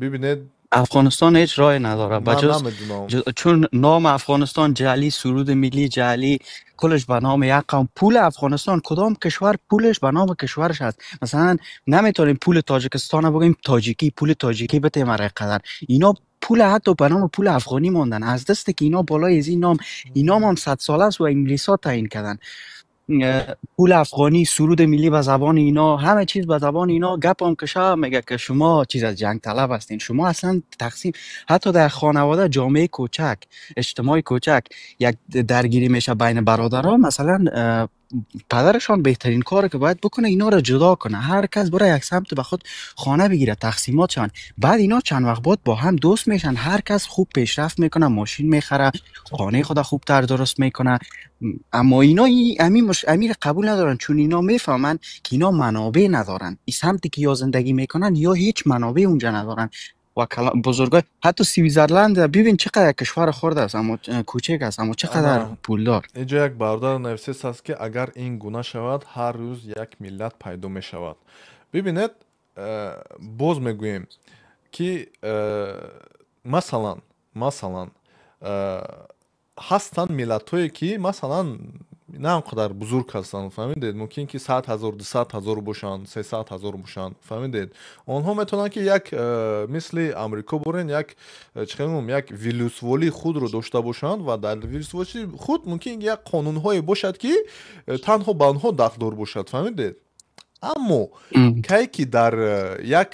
бибинед. افغانستان هیچ راهی نداره. من بجز نمیدونم. چون نام افغانستان جعلی، سرود ملی جعلی، کلش به نام یک قوم. پول افغانستان، کدام کشور پولش به نام کشورش هست؟ مثلا نمیتونیم پول تاجیکستان رو بگیم تاجیکی، پول تاجیکی بده مرا. قدر اینا پول حتی به نام پول افغانی ماندن از دست که اینا بالای از این نام، اینا هم 100 ساله است و انگلیس ها تعیین کردن. پول افغانی، سرود ملی به زبان اینا، همه چیز به زبان اینا. گپ هم که میگه که شما چیز از جنگ طلب هستین. شما اصلا تقسیم، حتی در خانواده، جامعه کوچک، اجتماع کوچک، یک درگیری میشه بین برادرها مثلا، پدرشان بهترین کار که باید بکنه اینا رو جدا کنه، هر کس برای یک سمت به خود خانه بگیره، تقسیمات شن. بعد اینا چند وقت بعد با هم دوست میشن، هر کس خوب پیشرفت میکنه، ماشین میخره، خانه خود خوبتر درست میکنه. اما اینا امیر قبول ندارن، چون اینا میفهمن که اینا منابع ندارن. این سمتی که یا زندگی میکنن یا هیچ منابع اونجا ندارن و بزرگای حتی سوئیزرلند ببین چقدر کشور خرد است، اما کوچک است، اما چقدر ана پولدار. Инҷо як бародар нависест аст, ки агар ин гуна шавад, ҳар рӯз як миллат пайдо мешавад. Бибинед, боз мегӯем, ки масалан, ҳастанд миллатҳое, ки масалан на он қадар бузург ҳастанд, фаҳмидед, мумкин ки 100 000, 200 000 бошанд, 300 000 бошанд, фаҳмидед. Онҳо метавонанд, ки як мисли Амрико борен, як чӣ мегӯям, як вилусволии худро дошта бошанд ва дар вилусволии худ мумкин як қонунҳое бошад, ки танҳо ба онҳо дахлдор бошад, фаҳмидед. Аммо кай ки дар як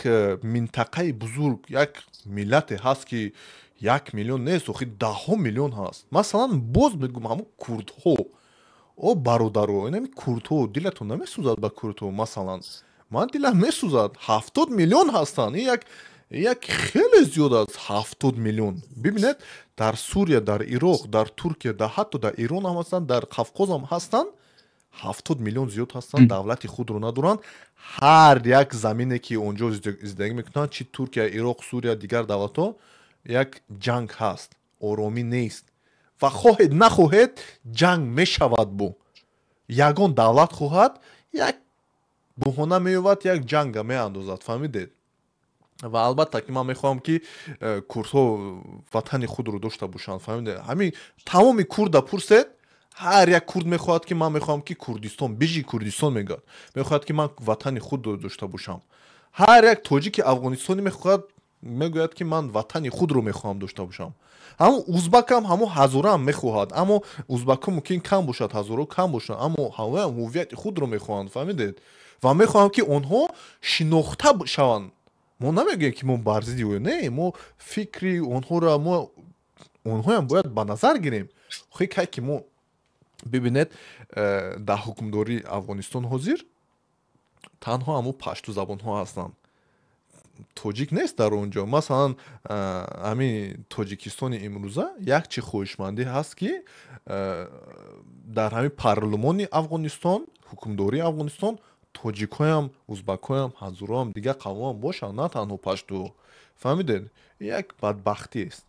минтақаи бузург як миллате ҳаст, ки 1 миллион нест, охи даҳҳо миллион ҳаст. Масалан, боз мегӯм, ҳамун курдҳо. О бародаро, инами курдҳо, дилатон намесӯзад ба курдҳо? Масалан, ман дилам месӯзад. 70 миллион ҳастанд. Ин як хеле зиёд аст, 70 миллион. Бибинед, дар Сурия, дар Ироқ, дар Туркия, дар ҳатто дар Эрон ҳам ҳастанд, дар Қавқоз ҳам ҳастанд. 70 миллион зиёд ҳастанд, давлати худро надоранд. Ҳар як замине, ки онҷо зиндагӣ мекунанд, чи Туркия, Ироқ, Сурия, дигар давлатҳо, як ҷанг ҳаст, оромӣ нест ва хоҳед нахоҳед, ҷанг мешавад. Бо ягон давлат хоҳад, як буҳона меёбад, як ҷанга меандозад, фаҳмидед. Ва албатта ки ман мехоҳам, ки курдҳо ватани худро дошта бошанд, фаҳмиде? Ҳамин тамоми курда пурсед, ҳар як курд мехоҳад, ки ман мехоҳам, ки Курдистон, бижи Курдистон мегӯяд, мехоҳад, ки ман ватани худро дошта бошам. Ҳар як тоҷики афғонистонӣ мехоҳад, мегӯяд, ки ман ватани худро мехоҳам дошта бошам. Ҳамун узбакам, ҳамун ҳазораам мехоҳад, аммо узбакҳо мумкин кам бошад, ҳазоро кам бошад, аммо ҳамаам ҳуввияти худро мехоҳанд, фаҳмидед? Ва мехоҳам, ки онҳо шинохта шаванд. Мо намегӯем, ки мо бар зидди ӯ, не, мо фикри онҳоро, мо онҳоям бояд ба назар гирем. Хе кай ки мо бибинед, дар ҳукмдории Афғонистон ҳозир танҳо ҳамун паштузабонҳо ҳастанд, тоҷик нест дар он ҷо. Масалан, ҳамин Тоҷикистони имрӯза як чи хоҳишмандӣ ҳаст, ки дар ҳамин парлумони Афғонистон, ҳукмдории Афғонистон тоҷикҳоям, узбакҳоям, ҳазуроам, дигар қавмҳоам бошанд, на танҳо пашту, фаҳмидед? Як бадбахтиест.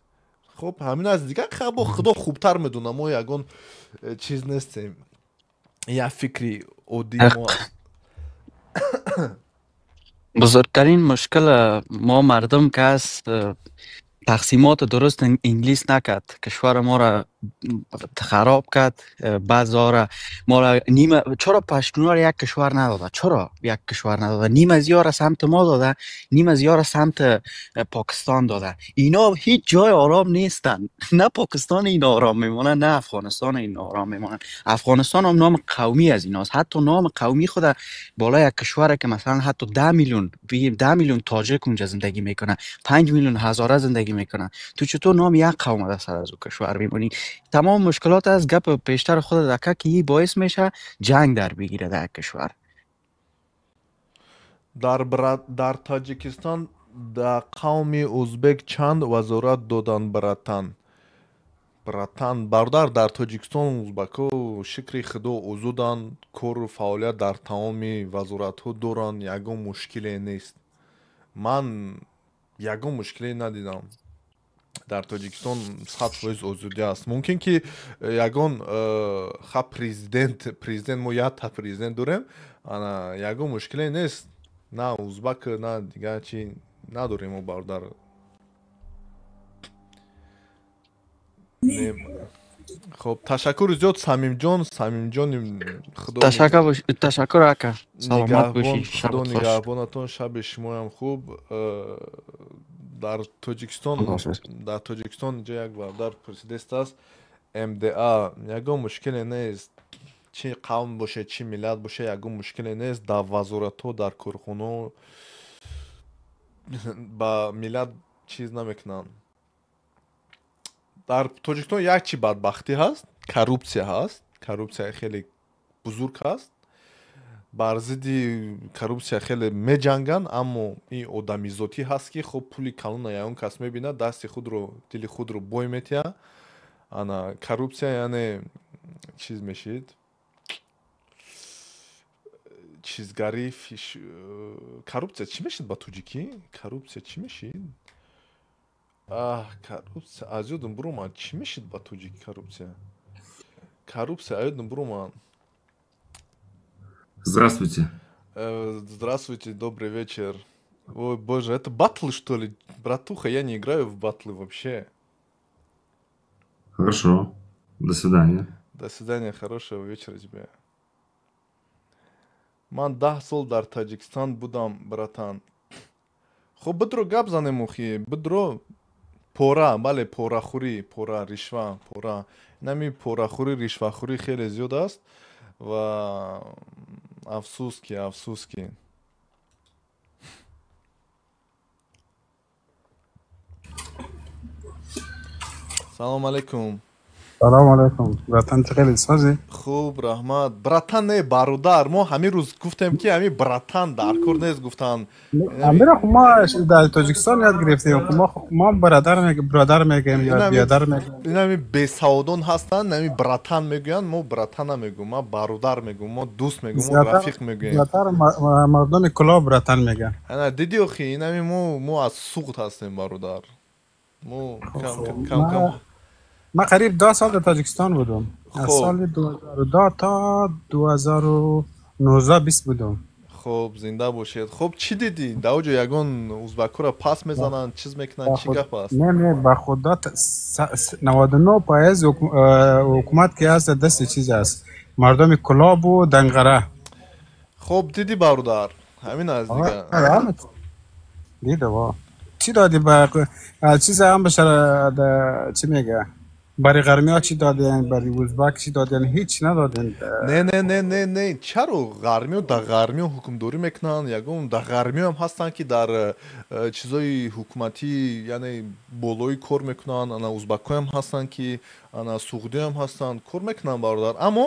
Хуб, ҳамин аз дигар хабо худо хубтар медонад, мо ягон чиз нестем, як фикри оддии мо аст. بزرگترین مشکل ما مردم که است، تقسیمات درست انگلیس نکرد، کشور ما را خراب کرد. بعضا را ما را نیمه، چرا پشتونا را یک کشور نداده؟ چرا یک کشور نداده؟ نیم از را سمت ما داده، نیم از را سمت پاکستان داده. اینا هیچ جای آرام نیستن. نه پاکستان این آرام میمانه، نه افغانستان این آرام میمانه. افغانستان هم نام قومی از ایناست. حتی نام قومی خود بالا یک کشور که مثلا حتی 10 میلیون، بگیم 10 میلیون تاجک اونجا زندگی میکنه، 5 میلیون هزاره زندگی میکنه، تو چطور نام یک قوم در سر از او کشور میمونی؟ تمام مشکلات از گپ پیشتر خود دکه که این باعث میشه جنگ در بگیره در کشور. Дар Тоҷикистон да қавми узбек чанд вазорат доданд, братан? Братан, бародар, дар Тоҷикистон узбакҳо, шукри худо, озоданд, кору фаъолият дар тамоми вазоратҳо доранд, ягон мушкиле нест. Ман ягон мушкиле надидам. Дар Тоҷикистон 100% озодӣ аст. Мумкин ки ягон ха президент, мо якта президент дорем, ана ягон мушкиле нест, на узбак, на дигар чи надорем мо, бародар. Хоб, ташаккури зиёд, Самимҷон, Самимҷони худо. Ташаккур, ака, саломат бошӣ. Худо нигаҳбонатон, шаби шумоям хуб. Дар Тоҷикистон инҷо як бародар пурсидест аст, МДА ягон мушкиле нест, чӣ қавм боше, чӣ миллат боше, ягон мушкиле нест. Дар вазоратҳо, дар корхонаҳо ба миллат чиз намекунанд. Дар Тоҷикистон як чи бадбахтӣ ҳаст, коррупсия ҳаст, коррупсия хеле бузург ҳаст. Бар зидди коррупсия хеле меҷанганд, аммо ин одамизотӣ ҳаст, ки хоб пули калона ягон кас мебинад, дасти худро, дили худро бой метиҳад. Ана коррупсия, яъне чиз мешид, чизгарӣ, коррупсия чӣ мешид ба тоҷикӣ? Коррупсия чӣ мешид? Аҳ, коррупсия аз ёдам буромад. Чӣ мешид ба тоҷикӣ коррупсия? Коррупсия аз ёдам буромад. Здравствуйте. Здравствуйте, добрый вечер. Ой, боже, это батлы, что ли? Братуха, я не играю в батлы вообще. Хорошо. До свидания. До свидания, хорошего вечера тебе. Ман 10 сол дар Таҷикистон будам, братан. Хуб, бидро, гап занем, охи. Бидро, пора, бале, порахӯрӣ, пора, ришва, пора. Инами порахӯрӣ, ришвахӯрӣ хеле зиёд аст ва афсӯс ки, афсӯс ки. Салом алейкум. Салом алейкум. Братан, чӣ хеле созӣ? Хуб, раҳмат. Братан не, бародар. Мо ҳамин рӯз гуфтем, ки ҳамин братан дар кор нест, гуфтанд. Амира, хуб, мо дар Тоҷикистон ёд гирифтем. Хуб, мо бародар мегӯем ё биёдар мегӯем. Инами бесаводон ҳастанд, нами братан мегӯянд, мо братан намегӯем, мо бародар мегӯем, мо дӯст мегӯем, мо рафиқ мегӯем. Зиёдтар мардоми Кӯлоб братан мегӯянд. Ана дидӣ, охи, инами мо аз Суғд ҳастем, бародар. Мо кам кам. من قریب 10 سال در تاجیکستان بودم، از سال 2002 تا 2019 20 بودم. Хуб, зинда бошед. Хуб, чӣ дидӣ? Дар оҷо ягон узбакҳоро пас мезананд, чиз мекунанд, чӣ гап аст? Не, не, ба худо, 99% ҳукумат ки ҳаст, дасти чиз аст, мардуми Кулобу Данғара. Хуб, дидӣ, бародар, ҳамин аст дига. Дида во. Чӣ додӣ ба чиз ҳам башара, чӣ мега, барои ғармиҳо чӣ доден, барои узбак чӣ доден? Ҳеҷ надоден. Не, не, не, не, не, чаро ғармиё? Дар ғармиё ҳукмдорӣ мекунанд, ягон дар ғармиёам ҳастанд, ки дар чизои ҳукуматӣ, яъне болоӣ кор мекунанд. Ана узбакҳоям ҳастанд, ки ана суғдиёам ҳастанд, кор мекунанд, бародар. Аммо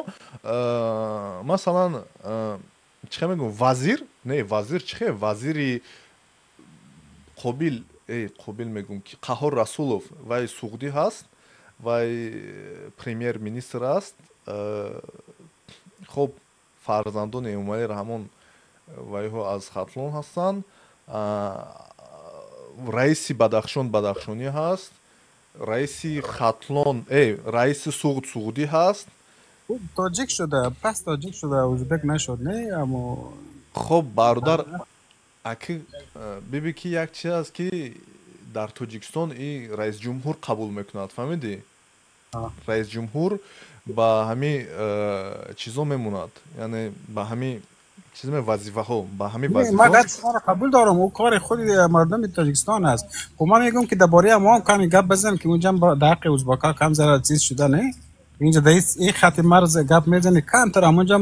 масалан, чӣ хел мегӯм, вазир не, вазир чӣ хел, вазири Қобил, Қобил мегӯм, ки Қаҳор Расулов, вай суғдӣ ҳаст, вай премьер министр аст. Хуб, фарзандони Эмомалӣ Раҳмон, вайҳо аз Хатлон ҳастанд. Раиси Бадахшон бадахшонӣ ҳаст, раиси Хатлон, раиси Суғд суғдӣ ҳаст. Тоҷик шуда, пас тоҷик шуда, узбек нашуд, не, аммо Хуб, бародар, аки биби, ки як чиз аст, ки дар Тоҷикистон и раисҷумҳур қабул мекунад, фаҳмидӣ? Раисҷумҳур ба ҳами чизо мемонад, яъне ба ҳами чиз, вазифаҳо, ба ҳами Ман гап шуморо қабул дорам, ӯ кори худи мардуми Тоҷикистон аст. Хуб, ман мегӯям, ки дар бораи мо ҳам каме гап бизан, ки унҷа дар ҳаққи узбакҳо кам зара чиз шуда, не? Инҷа дар ин хати марз гап мезанӣ, камтар ҳамонҷа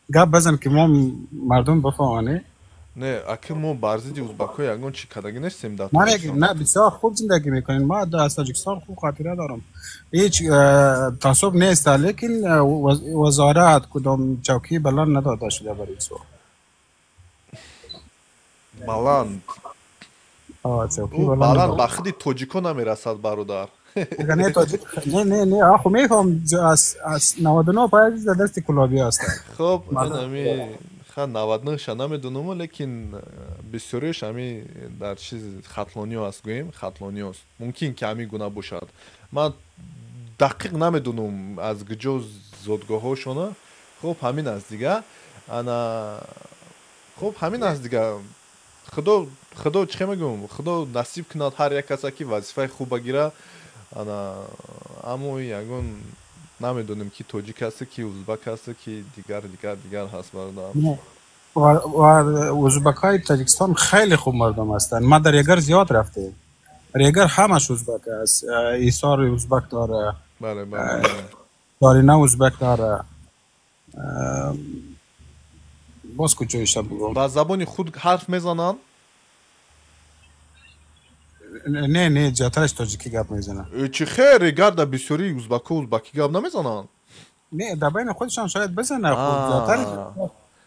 гап бизан, ки мо мардум бифаҳманд, не? Не, аки мо бар зидди узбакҳо ягон чӣ кардагӣ нестем дар Ман не, бисёр хуб зиндагӣ мекунем. Ма аз Тоҷикистон хуб хотира дорам, ҳеҷ таассуб нест, лекин вазорат, кудом чавкии баланд надода шуда барои суол. Баланд баланд ба худи тоҷикҳо намерасад, бародар. Не, тоҷик не, не, не, аху мефаҳмам, аз 99% дар дасти кулобӣ ҳастанд. Хуб, ами ха 99-ша намедонам, лекин бисёриаш ами дар чиз хатлониё аст, гӯем, хатлониёст. Мумкин ки ҳамин гуна бошад, ман дақиқ намедонам аз куҷо зодгоҳҳошона. Хуб, ҳамин аст дига. Ана, хуб, ҳамин аст дига. Худо, худо, чӣ хел мегӯям, Худо насиб кунад ҳар як каса, ки вазифаи хуба гира. Ана, аммо ягон намедонем, ки тоҷик ҳаст, ки узбак ҳаст, ки дигар, дигар, дигар ҳаст, бародар. Узбакҳои Тоҷикистон хеле хуб мардум ҳастанд. Ма дар Регар зиёд рафтем, Регар ҳамаш узбак аст. Исор узбак дора, бале, бале. Дорина узбак дора, боз куҷоиша бигӯм. Ба забони худ ҳарф мезананд? Не, не, зиёдтараш тоҷикӣ гап мезананд. Чӣ хел, Регарда бисёри узбакҳо узбакӣ гап намезананд? Не, дар байни худшон шояд бизанад. Зиёдтар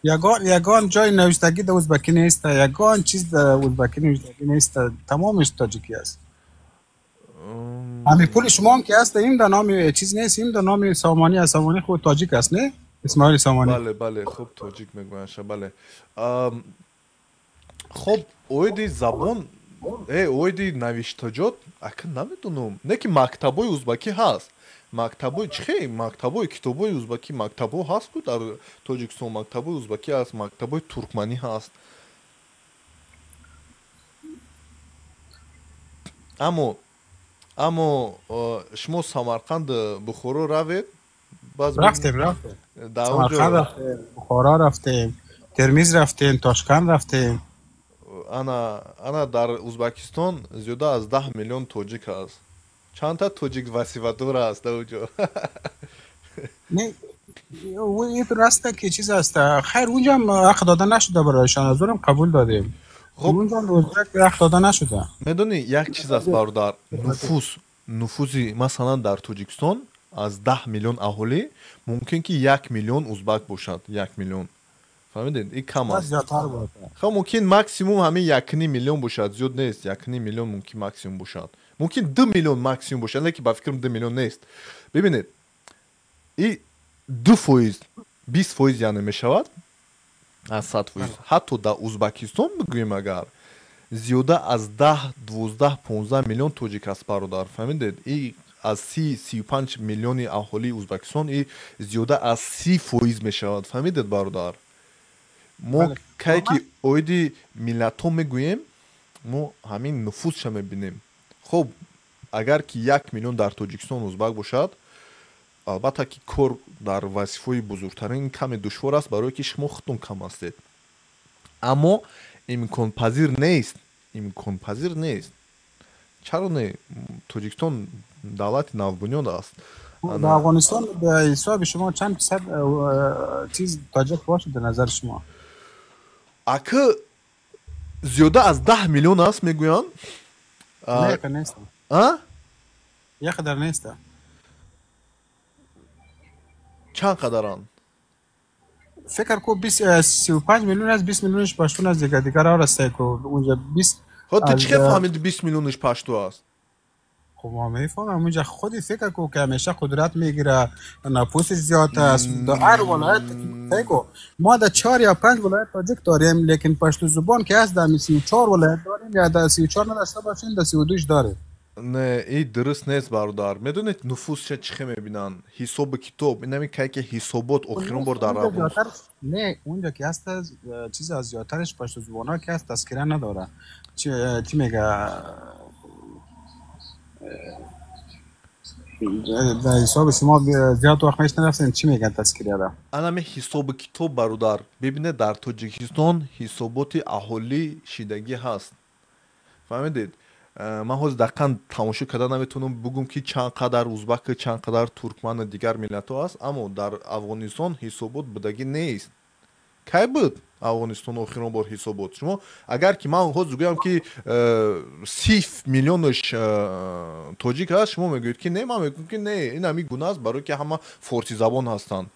ягон ягон ҷои навиштагӣ дар узбакӣ нест, ягон чиз дар узбакӣ навиштагӣ нест, тамомиш тоҷикӣ аст. Ҳамин пули шумоам ки ҳаст, ин дар номи чиз нест, ин дар номи Сомонӣ аст. Сомонӣ худ тоҷик аст, не? Исмоили Сомонӣ. Бале, бале, хуб, тоҷик мегӯянд, бале. Хуб, оиди забон, оиди навиштаҷот ака намедонам, не, ки мактабҳои узбакӣ ҳаст, мактабҳои чӣ хел, мактабҳои китобҳои узбакӣ, мактабҳо ҳаст ку дар Тоҷикистон, мактабҳои узбакӣ ҳаст, мактабҳои туркманӣ ҳаст. Аммо шумо Самарқанд, Бухоро равед. Рафтем, рафтем, Самарқанд рафтем, Бухоро рафтем, Термиз рафтем, Тошканд рафтем. Ана, ана, дар Узбакистон зиёда аз 10 миллион тоҷик ҳаст. Чандта тоҷик вазифадор аст дар оҷо? Не, раста ки чиз аст. Хайр, унҷам ҳақ дода нашуда барояшон, аз урам қабул додем. Хуб, унҷам ҳақ дода нашуда. Медонӣ, як чиз аст, бародар, нуфуз, нуфузи, масалан, дар Тоҷикистон аз 10 миллион аҳолӣ мумкин ки 1 миллион узбак бошад, 1 миллион, фаҳмидед? И кам аст. Хуб, мумкин максимум ҳамин 1,5 миллион бошад, зиёд нест, 1,5 миллион мумкин максимум бошад, мумкин 2 миллион максимум бошад, лекин ба фикрам 2 миллион нест. Бибинед, и 2%, 20%, яъне мешавад аз 100%. Ҳатто дар Узбакистон бигӯем, агар зиёда аз 10, 12, 15 миллион тоҷик аст, бародар, фаҳмидед? И аз 30, 35 миллиони аҳолии Узбакистон и зиёда аз 30% мешавад, фаҳмидед, бародар? Мо кае ки оиди миллатҳо мегӯем, мо ҳамин нуфузша мебинем. Хуб, агар ки 1 миллион дар Тоҷикистон узбак бошад, албатта ки кор дар вазифаҳои бузургтарин каме душвор аст, барое ки шумо худтон кам ҳастед, аммо имконпазир нест, имконпазир нест. Чаро не? Тоҷикистон давлати навбунёд аст. Дар Афғонистон ба ҳисоби шумо чанд фисад чиз тоҷик бошад, дар назари шумо? Ака, зиёда аз 10 миллион аст, мегӯянд. Не, нест. А? Яқадар нест. Чанд қадаранд? Фикр ку, 35 миллион аст, 20 миллионш паштун аст, дигар дигар аст ку унҷа 20. Хо, ту чӣ хел фаҳмиди, 20 миллионш пашту аст? Хуб, ма мефаҳмам, унҷа худи фикр ку ки ҳамеша қудрат мегира, нафусш зиёд аст. Дар ҳар вилоят фикр, мо дар чор ё панҷ вилоят тоҷик дорем, лекин пашту зубон ки ҳаст, дар 34 вилоят дорем, ё дар 34 надошта бошем, дар 32 дорем. Не, и дуруст нест, бародар. Медонед, нуфузша чӣ хел мебинанд? Ҳисобу китоб инами кай ки ҳисобот охирон бор дар Афғон не, унҷа ки ҳаст, чиз аз зиёдтараш пашту зубонҳо ки ҳаст, тазкира надора, чӣ мега, дар ҳисоби шумо зиёд вақт мешнарафтем, чӣ мегӯянд тазкирара? Анами ҳисобу китоб, бародар, бибинед, дар Тоҷикистон ҳисоботи аҳолӣ шидагӣ ҳаст, фаҳмидед? Ман ҳозир дақиқан тамошо карда наметавонам бугум, ки чанд қадар узбаку, чанд қадар туркману дигар миллатҳо аст, аммо дар Афғонистон ҳисобот будагӣ нест. Кай буд Афғонистон охирон бор ҳисобот? Шумо агар ки ман ҳозир гӯям, ки 30 миллионш тоҷик аст, шумо мегӯед, ки не, ман мегӯям, ки не, ин ҳамин гуна аст, барое ки ҳама форсизабон ҳастанд.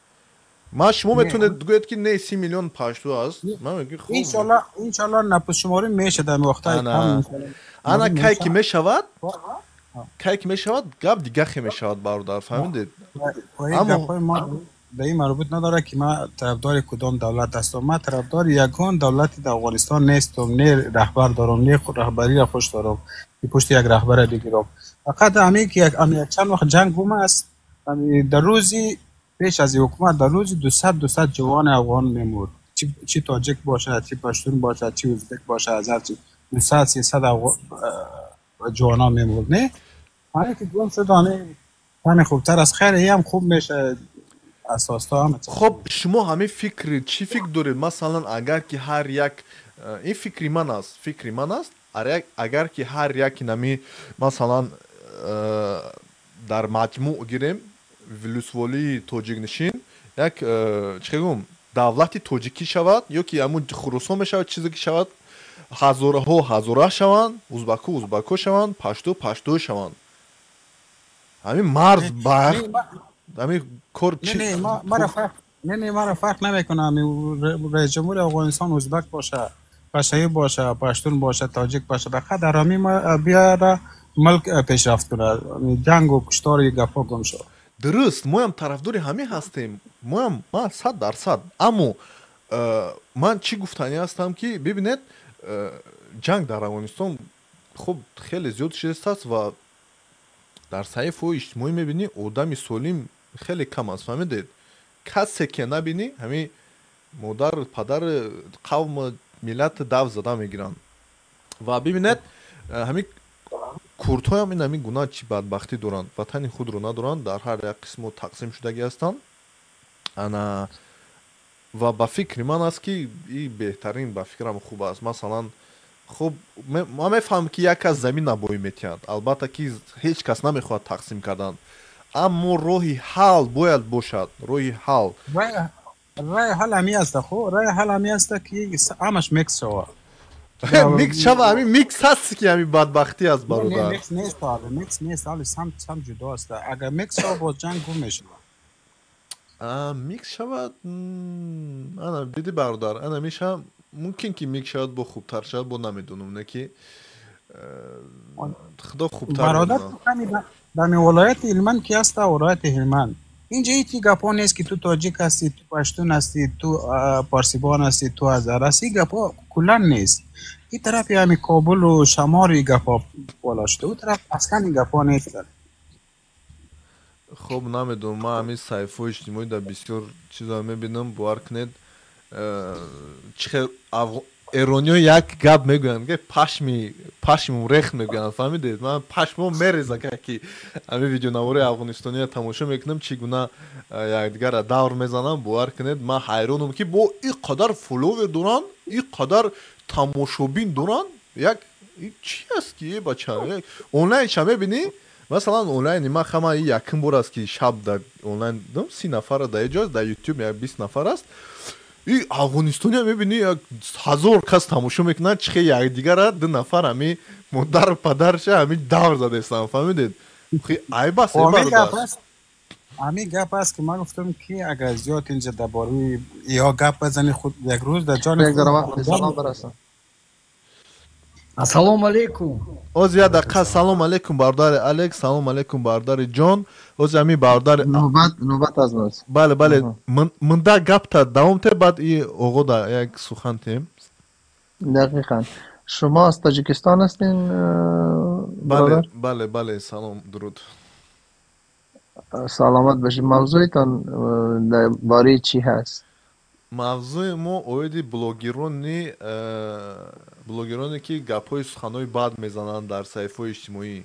Ман шумо метавонед гӯед, ки не, 30 миллион пашту аст, ман мегӯям, хуб. Иншоалло, нафусшуморӣ мешад ами вақтҳои. Ана, кай ки мешавад, кай ки мешавад, гап дигахе мешавад, бародар, фаҳмидед? Ба ин марбут надорад, ки ман тарафдори кудом давлат ҳастам. Ман тарафдори ягон давлати дар Афғонистон нестам, не раҳбар дорам, не раҳбариро хуш дорам, ки пушти як раҳбара бигирам. Фақат ҳамин ки чанд вақт ҷанг гум аст, дар рӯзи пеш аз ҳукумат, дар рӯзи 200 200 ҷавони афғон мемурд, чӣ тоҷик бошад, чӣ паштун бошад, чӣ узбек бошад, аз ҳар чи 200 300 ҷавонон мемурд. Не, ҳамин ки гум шуд, ҳамин хубтар аст. Хайр, ҳам хуб мешавад. Хоб, шумо ҳамин фикри чӣ фикр доред? Масалан, агар ки ҳар як, ин фикри ман аст, фикри ман аст, агар ки ҳар яки нами, масалан, дар маҷмӯъ гирем, вилусволии тоҷикнишин як, чӣ гӯм, давлати тоҷикӣ шавад ё ки ҳамун Хурусон мешавад, чизе ки шавад, ҳазораҳо ҳазора шаванд, узбаку узбако шаванд, пашту пашту шаванд, ҳамин марз ба ҳамин кор. Не, мара фарқ намекунам, раис ҷумҳури Афғонистон узбак боша, пашаӣ боша, паштун боша, тоҷик боша, фақат дар ҳамин биёра, мулк пешрафт кунад, ҷангу куштори гапҳо гум шуд. Дуруст, моям тарафдори ҳамин ҳастем, моям, ман 100%. Аммо ман чӣ гуфтанӣ ҳастам, ки бибинед, ҷанг дар Афғонистон хуб хеле зиёд шудааст ва дар саҳифаҳои иҷтимоӣ мебинӣ, одами солим хеле кам аст, фаҳмидед? Касе ки набинӣ, ҳамин модар, падар, қавм, миллат дав зада мегиранд. Ва бибинед, ҳамин курдҳоям ин ҳамин гуна чӣ бадбахтӣ доранд, ватани худро надоранд, дар ҳар як қисму тақсим шудагӣ ҳастанд. Ана, ва ба фикри ман аст, ки и беҳтарин, ба фикрам, хуб аст. Масалан, хуб, ман мефаҳмам, ки як кас замин набоӣ метиҳад, албатта ки ҳеҷ кас намехоҳад тақсим кардан, аммо роҳи ҳал бояд бошад, роҳи ҳал. Роҳи ҳал ҳами аст, хо, роҳи ҳал ҳами аст, ки ҳамаш микс шавад. Микс шава, ҳамин микс ҳаст, ки ҳамин бадбахтӣ аст, бародар. Микс нест, микс нест, ҳали сам сам ҷудо аст. Агар микс шава, боз ҷанг гум мешавад. Микс шавад, ана биди, бародар, ана меша, мумкин ки микс шавад, бо хубтар шавад, бо намедонам, не ки худо хубтар. Бародар, дар вилояти Ҳилманд ки ҳаста, вилояти Ҳилманд, инҷа ҳеҷ гапҳо нест, ки ту тоҷик ҳастӣ, ту паштун ҳастӣ, ту парсибон ҳастӣ, ту ҳазар ҳастӣ. Гапҳо куллан нест. Ин тарафи ҳами Кобулу шамори гапҳо бола шуда, ӯ тараф аслан ин гапҳо нестанд. Хуб, намедонам, ман ҳамин саҳифаҳои иҷтимоӣ дар бисёр чиза мебинам, бовар кунед. Чихел эрониё як гап мегӯянд, ки пашми пашмум рехт мегӯянд, фаҳмидед? Ман пашмом мереза, ки ҳамин видеонавори афғонистониро тамошо мекунам, чӣ гуна якдигарро давр мезанам. Бовар кунед, ман ҳайронам, ки бо ин қадар фолловер доранд, ин қадар тамошобин доранд. Як чӣ аст, ки бача онлайн ша мебинӣ? Масалан, онлайни ман хама якум бор аст, ки шаб дар онлайн 30 нафара дар ҷо, дар ютуб як 20 нафар аст. И афғонистония мебинӣ, як 1000 кас тамошо мекунанд, чихе якдигара ду нафар ҳами модару падарша ҳами давр задестанд, фаҳмидед? Айб аст. Ҳамин гап аст, ки ман гуфтам, ки агар зиёд инҷа дар бораи ё гап базани, худ як рӯз дар ҷони Салом барасам. Ассалому алейкум. Оз як дақиқа. Салом алейкум, бародари Алекс, салом алейкум, бародари Ҷон. Оз ҳами бародари Нӯбат аз мост. Бале, мында гапта давом те, баъд и оғода як сухан тем. Дақиқан, шумо аз Тоҷикистон ҳастин? Бале, салом, дуруд. Саломат бошед. Мавзӯитон дар бораи чӣ ҳаст? Мавзӯи мо оиди блогероне, ки гапҳои суханҳои бад мезананд дар саҳифаҳои иҷтимоӣ.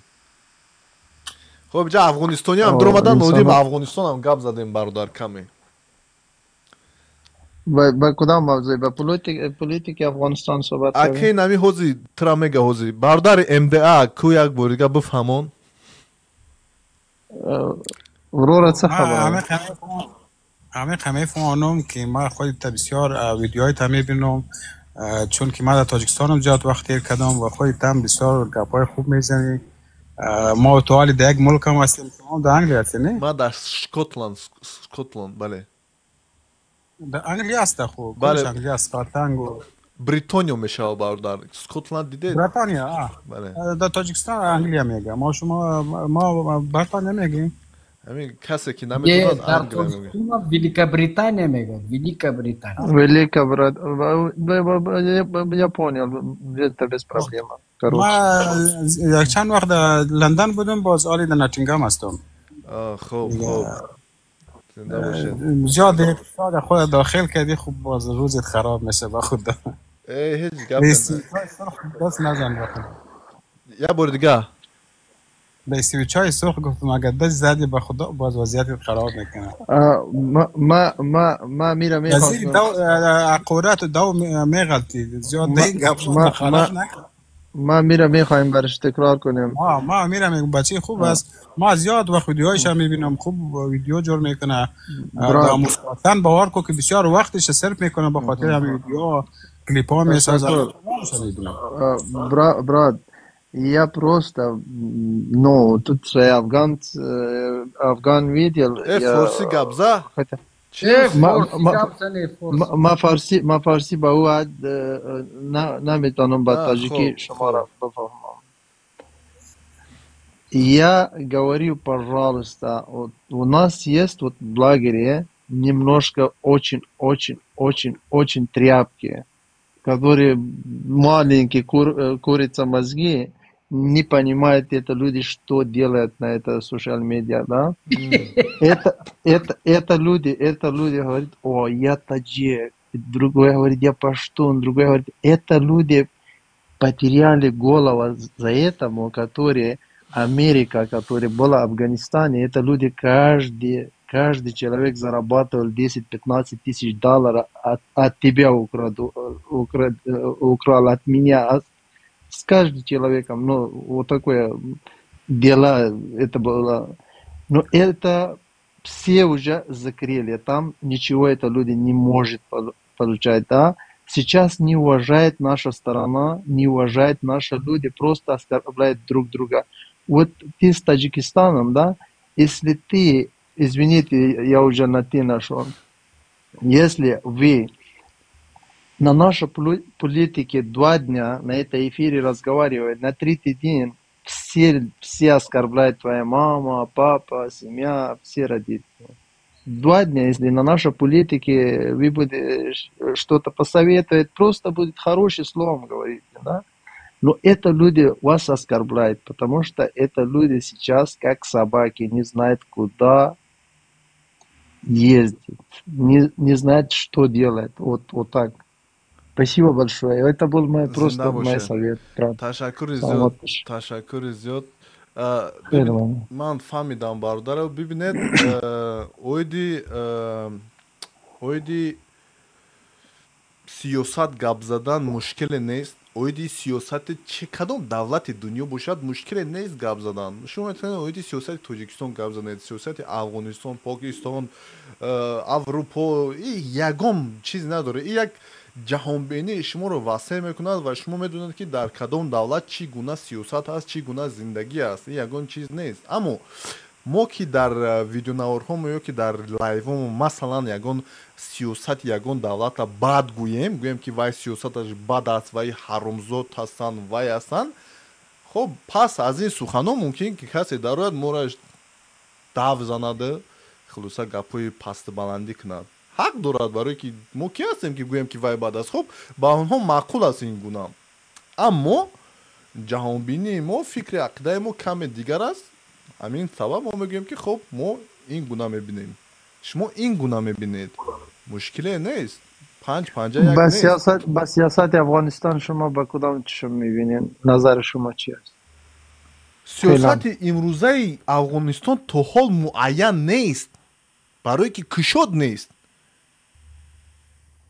Хоб, ҷа афғонистониам дуромадан, оиди Афғонистонам гап задем, бародар, каме. Ба кудам мавзӯъ, ба политики Афғонистон суҳбат кардем? Акей нами ҳози тра мега, ҳози бародари МДА ку як бор дига бифаҳмон. Врора, ца хабар? Ҳамиқа мефаҳмонам, ки ман худта бисёр видеоҳоята мебинам, чун ки ман дар Тоҷикистонам зиёд вақт тер кардам ва худтам бисёр гапҳои хуб мезанӣ. Мо то ҳоли дар як мулкам ҳастем. Шумо дар Англия ҳастед, не? Ман дар Шкотланд, Скотланд, бале. Дар Англия аст, хуб. Бале, Англия, Скотланд. Бритониё мешавад, бародар, Скотланд дидед? Бритониё. Дар Тоҷикистон Англия мегӯям, мо шумо мо Бритониё мегӯем. Ҳамин касе ки намедонад. Дар Тоҷикистон Великобритания мегӯяд, Великобритания. Великобритания, я понял, это без проблема. Короче, як чанд вақт дар Лондон будам, боз ҳоли дар Ноттингам ҳастам. Хуб, зинда бошед. Зиёд худ дохил кардӣ, хуб, боз рӯзет хароб меша ба худо. Ҳеҷ гап. Даст назан ба худо. Як бори дига. به سویچ های سرخ گفتم، اگر دست زدی به خدا باز وضعیت خراب میکنه. ما ما ما میرم. وزیر دو اقورات دو میغلطی زیاد این گپ دخالت نکن. ما میرم، میخوایم برش تکرار کنیم. ما میرم، بچه خوب است. ما زیاد وقت ویدیوهایش هم میبینم، خوب ویدیو جور میکنه. در باور کو که بسیار وقتش صرف میکنه به خاطر همین ویدیو، کلیپ ها میسازه. Брат, я просто, ну, тут афган, афган видел. Форси гапза. ما فارسی با او نمیتونم با таҷикӣ шуморо бифаҳмам. Я говорю, пожалуйста, вот у нас есть вот в лагере немножко очень, очень, очень, очень тряпки, которые маленькие курица мозги, не понимают это люди, что делают на это social media, да? Это люди говорят: о, я таджик, другой говорит: я паштун, другой говорит, это люди потеряли голову за этому, которые Америка, которая была в Афганистане, это люди каждый человек зарабатывал 10-15 тысяч долларов от тебя украл, от меня, с каждым человеком, ну, вот такое дело это было. Но это все уже закрыли, там ничего это люди не может получать, да. Сейчас не уважает наша сторона, не уважает наши люди, просто оскорбляют друг друга. Вот ты с Таджикистаном, да, если ты, извините, я уже на ты нашел, если вы на нашей политике 2 дня на этой эфире разговаривают, на третий день все оскорбляют твоя мама, папа, семья, все родители. 2 дня, если на нашей политике вы будете что-то посоветовать, просто будет хорошим словом говорить, да? Но это люди вас оскорбляют, потому что это люди сейчас как собаки, не знают, куда Ездит, не знает, что делает. Вот, вот так. Спасибо большое. Это был мой, просто мой совет. Ташаккури зиёд, ташаккури зиёд. Ман фаҳмидам, бародаро. Бибинед, оиди сиёсат гап задан мушкиле нест. Оиди сиёсати чи кадом давлати дунё бошад, мушкиле нест гап задан. Шумо метавонед оиди сиёсати Тоҷикистон гап занед, сиёсати Афғонистон, Покистон, Аврупо, и ягон чиз надорад. И як ҷаҳонбинии шуморо васеъ мекунад ва шумо медонед, ки дар кадом давлат чӣ гуна сиёсат ҳаст, чӣ гуна зиндагӣ аст. И ягон чиз нест. Аммо мо ки дар видеонаворҳомо ё ки дар лайвҳомо, масалан, ягон сиёсати ягон давлата бад гӯем, гӯем ки вай сиёсаташ бад аст, вай ҳаромзод ҳастанд, вай ҳастанд, хоб, пас аз ин суханҳо мумкин ки касе дарояд, моро дав занаду, хулоса, гапҳои пастубаландӣ кунад. Ҳақ дорад, барое ки мо ки ҳастем, ки гӯем, ки вай бад аст? Хуб, ба онҳо маъқул аст ин гуна, аммо ҷаҳонбинии мо, фикри ақидаи мо каме дигар аст. Ҳамин сабаб мо мегӯем, ки хуб, мо ин гуна мебинем, шумо ин гуна мебинед, мушкиле нест, панҷ панҷа як нест. Ба сиёсати Афғонистон шумо ба кудом чашм мебинед? Назари шумо чи аст? Сиёсати имрӯзаи Афғонистон то ҳол муайян нест, барое ки кушод нест.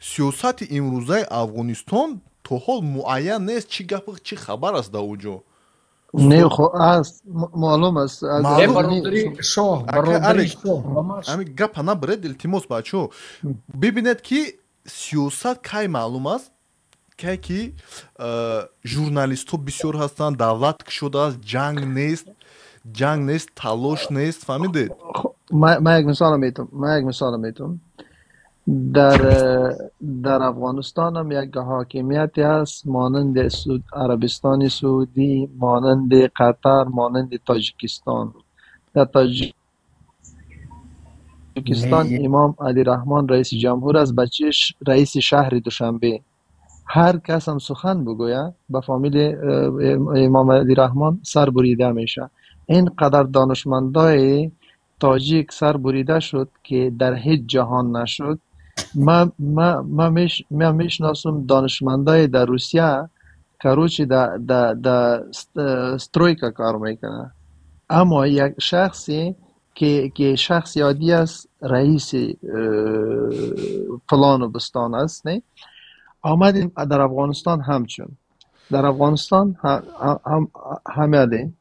Сиёсати имрӯзаи Афғонистон то ҳол муайян нест, чӣ гап, чӣ хабар аст дар он ҷо. Не, аст, маълум аст. Ҳамин гапа набаред, илтимос, бачаҳо. Бибинед, ки сиёсат кай маълум аст? Кай ки журналистҳо бисёр ҳастанд, давлат кушодааст, ҷанг нест, ҷанг нест, талош нест, фаҳмидед? Ман як мисолам метум, ман як мисолам метум. Дар Афғонистон هم یک حاکمیتی هست مانند عربستان سعودی، مانند قطر، مانند تاجیکستان. در تاجیکستان امام علی رحمان رئیس جمهور است، بچهش رئیس شهر دوشنبه. هر کس هم سخن بگوید به فامیل امام علی رحمان سر بریده میشه. اینقدر دانشمندای تاجیک سر بریده شد که در هیچ جهان نشد. ما میشناسم دانشمندای در روسیه короче در стройка کار میکنه، اما یک شخصی که شخص عادی است، رئیس فلان و بستان است. نه، آمدیم در افغانستان، همچون در افغانستان هم همه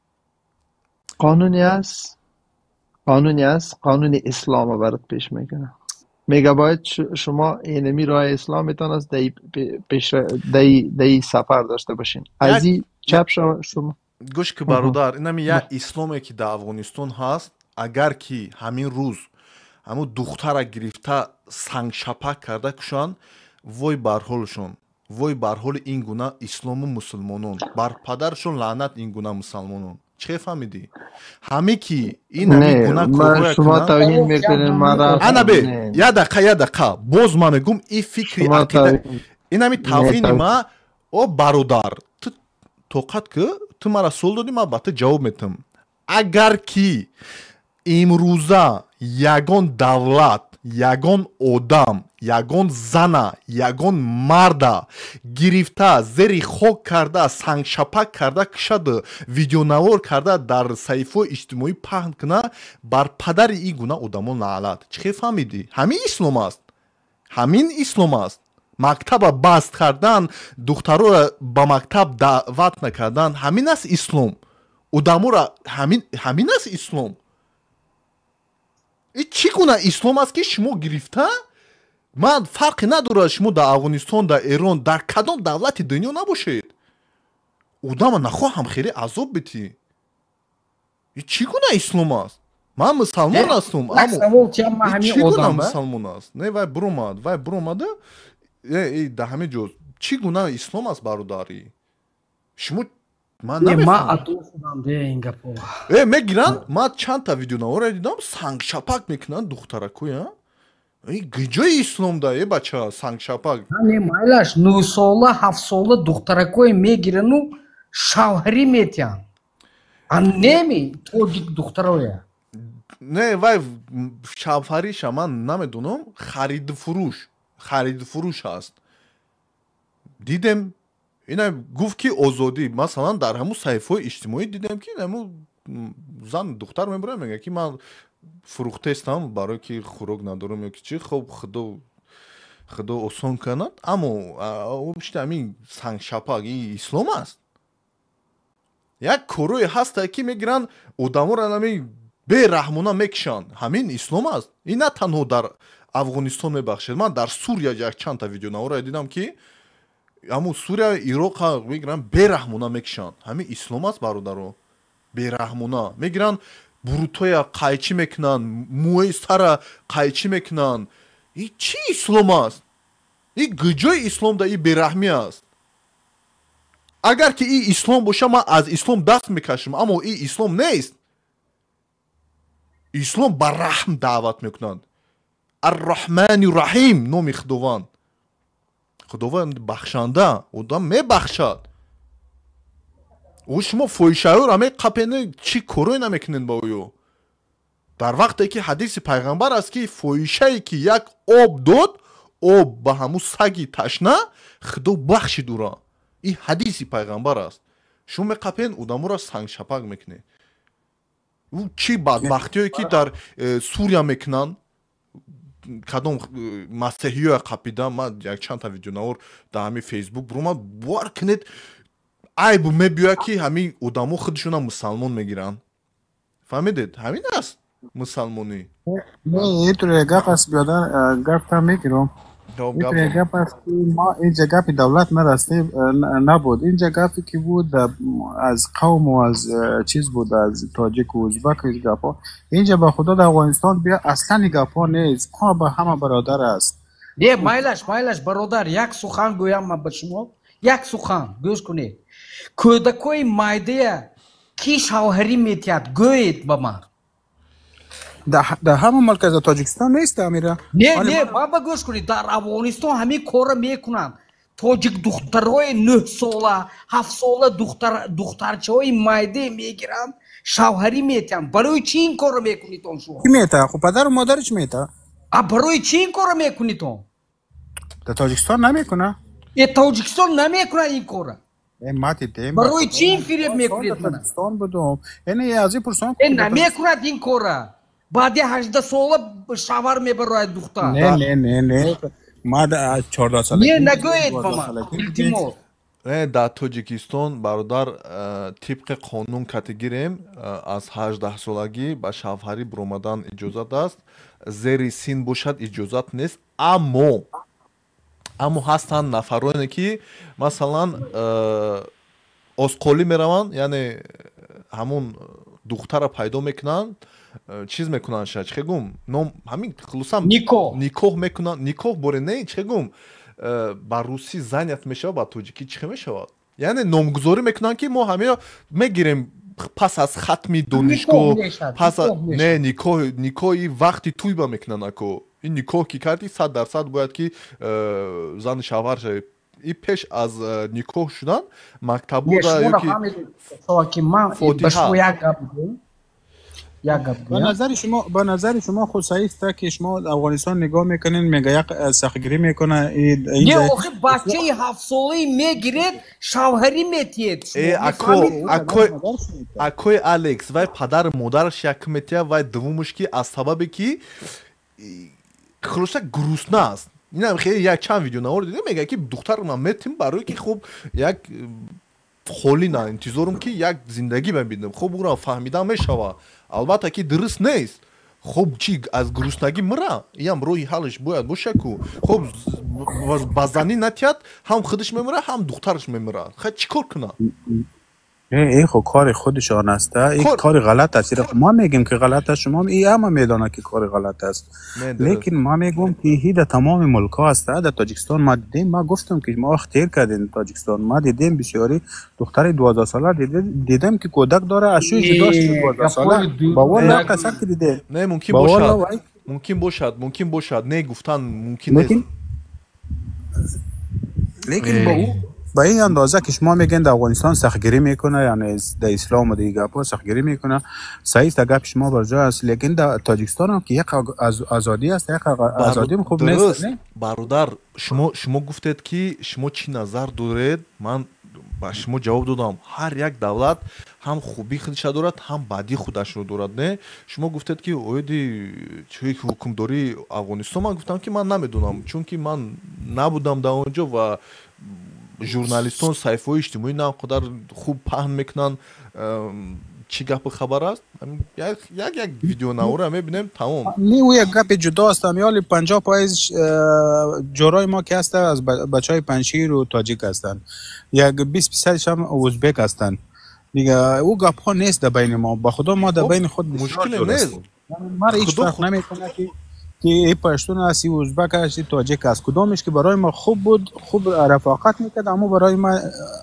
قانونی است، قانونی است، قانون اسلام برات پیش میکنه، میگه باید شما اینمی راه اسلامتان است، دی سفر داشته باشین، از این چپ شما. Гӯш ки, бародар, инами як исломе ки дар Афғонистон ҳаст, агар ки ҳамин рӯз ҳамун духтара гирифта сангшапак карда кушанд, вой бар ҳолшон, вой бар ҳоли ин гуна ислому мусулмонон, бар падаршон лаънат ин гуна мусалмонон. Чӣ фаҳмидӣ? Ҳаме ки ин ҳамин гуна корҳояна бе, як дақиқа, як дақиқа, боз ман мегӯм, ин фикри ақида, ин ҳами тавҳини ма. О бародар, ту тоқат ки, ту мара суол додӣ, ман ба ту ҷавоб метам. Агар ки имрӯза ягон давлат, ягон одам, ягон зана, ягон марда гирифта зери хок карда сангшапак карда кушаду видеонавор карда дар саҳифаҳои иҷтимоӣ паҳн куна, бар падари ин гуна одамон лаънат. Чӣ хел фаҳмидӣ? Ҳамин ислом аст, ҳамин ислом аст. Мактаба баст кардан, духтароро ба мактаб даъват накардан, ҳамин аст ислом? Одаморо ҳамин аст ислом? И чӣ гуна ислом аст, ки шумо гирифта, ман фарқе надорад, шумо дар Афғонистон, дар Эрон, дар кадом давлати дунё набошед, одама нахоҳам хеле азоб битӣ. И чӣ гуна ислом аст? Ман мусалмон ҳастум, аммо чӣ гуна мусалмон аст? Не, вай буромад, вай буромада дар ҳамин ҷо. Чӣ гуна ислом аст, бародарӣ? Шумо ман мегиранд, ман чандта видеонавора дидам, сангшапак мекунанд духтаракоя. Ҷои ислом да, е бача, сангшапак. Не, майлаш, 9 сола, 7 сола духтаракое мегирану шавҳарӣ метиҳанд. А неми тоҷик духтароя. Не, вай шавҳариша ман намедонам, харидфурӯш аст. Дидем, ина гуфт ки озодӣ, масалан, дар ҳамун саҳифаҳои иҷтимоӣ дидем, ки ҳамун зан духтар мебурад, мегӯяд ки ман фурӯхтаистам, барое ки хӯрок надорам ё ки чӣ. Хоб, худо осон кунад, аммо обшта ҳамин сангшапак ин ислом аст? Як корое ҳаста, ки мегиранд одаморо, ҳамин бераҳмона мекушанд. Ҳамин ислом аст? Ин на танҳо дар Афғонистон, мебахшед, ман дар Сурия якчандта видеонаворо дидам, ки ҳамун Сурия, Ироқа мегиранд, бераҳмона мекушанд. Ҳамин ислом аст, бародаро? Бераҳмона мегиранд, бурутоя қайчӣ мекунанд, мӯи сара қайчӣ мекунанд. Ин чӣ ислом аст? Ин гуҷои ислом да ин бераҳмӣ аст? Агар ки ин ислом боша, ман аз ислом даст мекашам, аммо ин ислом нест. Ислом ба раҳм даъват мекунанд. Арраҳмани раҳим номи Худованд. Худованд бахшанда, одам мебахшад. Ӯ шумо фоҳишаёро меқапене, чӣ корое намекунед ба ӯё? Дар вақте ки ҳадиси пайғамбар аст, ки фоҳишае ки як об дод, об ба ҳамун саги ташна, Худо бахшид ӯро. Ин ҳадиси пайғамбар аст. Шумо меқапен, одаморо сангшапак мекунед. Ӯ чӣ бадбахтиое ки дар Сурия мекунанд, кадом масеҳиёя қапида. Ман якчандта видеонавор дар ҳамин Фейсбук буромад, бовар кунед, айб мебиёяд, ки ҳамин одамо худшона мусалмон мегиранд. Фаҳмидед? Ҳамин аст мусалмонӣ? Не, итуре гап аст, биёдар, гапта мегирам. Итуре гап аст, ки мо инҷа гапи давлат нарасте набуд. Инҷа гапе ки буд, аз қавму аз чиз буд, аз тоҷику узбак гапҳо. Инҷа ба худо, дар Афғонистон бия, аслан ин гапҳо нест, ҳама ба ҳама бародар аст. Не, майлаш, майлаш, бародар, як сухан гӯям ман ба шумо, як сухан гӯш кунед. Кӯдакои майдая кӣ шавҳарӣ метиҳад, гӯед ба ман? Дар ҳама мулк, аз Тоҷикистон нест, Амира. Не, не, баба, гӯш кунед, дар Афғонистон ҳамин корро мекунанд. Тоҷик духтарои 9-сола, 7-сола, духтарчаҳои майде мегиранд, шавҳарӣ метиҳанд. Барои чӣ ин корро мекунитон шумо? Ки мета? Хуб, падару модариш мета. А барои чӣ ин корро мекунитон? Дар Тоҷикистон намекуна. Э, Тоҷикистон намекунад ин корро. Ма дидем. Барои чӣ ин фиреб мекунед мана? Тоҷикистон будум, яъне аз ин пурсон. Э, намекунад ин корра. Баъди 18 сола шавҳар мебарояд духтар. Не, не, не, не, ма 14 сола. Не, нагӯед ба ман, илтимос. Не, дар Тоҷикистон, бародар, тибқи қонун кати гирем, аз 18-солагӣ ба шавҳарӣ буромадан иҷозат аст. Зери син бошад, иҷозат нест. Аммо ҳастанд нафароне, ки масалан озқолӣ мераванд, яъне ҳамун духтара пайдо мекунанд, чиз мекунанд, ша чӣ гум ном, ҳамин хулоса, никоҳ. Никоҳ мекунанд. Никоҳ боре не, чӣ гум, ба русӣ занят мешавад, ба тоҷикӣ чӣ мешавад? Яъне номгузорӣ мекунанд, ки мо ҳамеро мегирем пас аз хатми донишгоҳ, пас не, никоҳ, никоҳи вақти туйба мекунанд. Ако ин никоҳ ки кардӣ, 100% бояд ки зану шавҳар шавӣ. И пеш аз никоҳ шудан мактабуда ёки фотиҳа. Як гап. Ба назари шумо худ саҳиҳ аст, ки шумо Афғонистон нигоҳ мекунед, мега як сахтгирӣ мекуна. Не, охи, бачаи 7-солаи мегиред, шавҳарӣ метиҳед. Акои Алекс, вай падару модараш як метиҳад, вай дуввумаш ки аз сабабе ки хулоса грустна аст. Инам хеле як чанд видеонавор дидем, мега ки духтарам метим, барое ки хуб як холӣ на интизорум, ки як зиндагӣ мебинам. Хуб, ӯро фаҳмида мешавад, албатта ки дуруст нест. Хуб, чӣ, аз грустнагӣ мира? Иам роҳи ҳаллаш бояд боша ку. Хуб, ба занӣ натиҳад, ҳам худаш мемирад, ҳам духтараш мемирад. Хай, чӣ кор кунад? Ин хо кори худшон аст, ин кори ғалат аст. Ма мегем ки ғалат аст, шумо и ҳама медонад ки кори ғалат аст, лекин ма мегӯм ки ҳи дар тамоми мулкҳо аст. Дар Тоҷикистон ма дидем, ма гуфтам ки мо ихтир кардем. Тоҷикистон ма дидем, бисёри духтари 12-сола дидем, ки кӯдак дора, аз шӯи ҷудо шуд 12-сола. Ба волла, қасам ки дидем. Не, мумкин бошад, мумкин бошад, мумкин бошад, не гуфтан мумкин нест. Лекин ба ӯ به این اندازه که شما میگین در افغانستان سختگیری میکنه، یعنی در اسلام و دیگه گپا سختگیری میکنه، صحیح است، گپ شما بر جای است، لیکن در تاجیکستان هم که یک از آزادی است، یک آزادی خوب نیست. برادر، شما گفتید که شما چی نظر دارید، من ба шумо ҷавоб додам. Ҳар як давлат ҳам хубии худша дорад, ҳам бадии худашро дорад. Не, шумо гуфтед ки оиди ҳукмдории Афғонистон, ман гуфтам ки ман намедонам, чунки ман набудам дар он ҷо ва журналистон саҳифаҳои иҷтимоӣ на он қадар хуб паҳн мекунанд чӣ гапу хабар аст. Як видеонавора мебинем, тамом. Не, او یک گپ جدا است. امیال 50% جورای ما که هست از بچهای پنجشیر و تاجیک هستند، یک 20% هم ازبک هستند دیگه. او گپ ها نیست در بین ما، با خدا ما در بین خود مشکل نیست. ما هیچ فرق نمیکنه که ای پشتون است، ای ازبک است، ای تاجیک است، کدامش که برای ما خوب بود خوب رفاقت میکرد، اما برای ما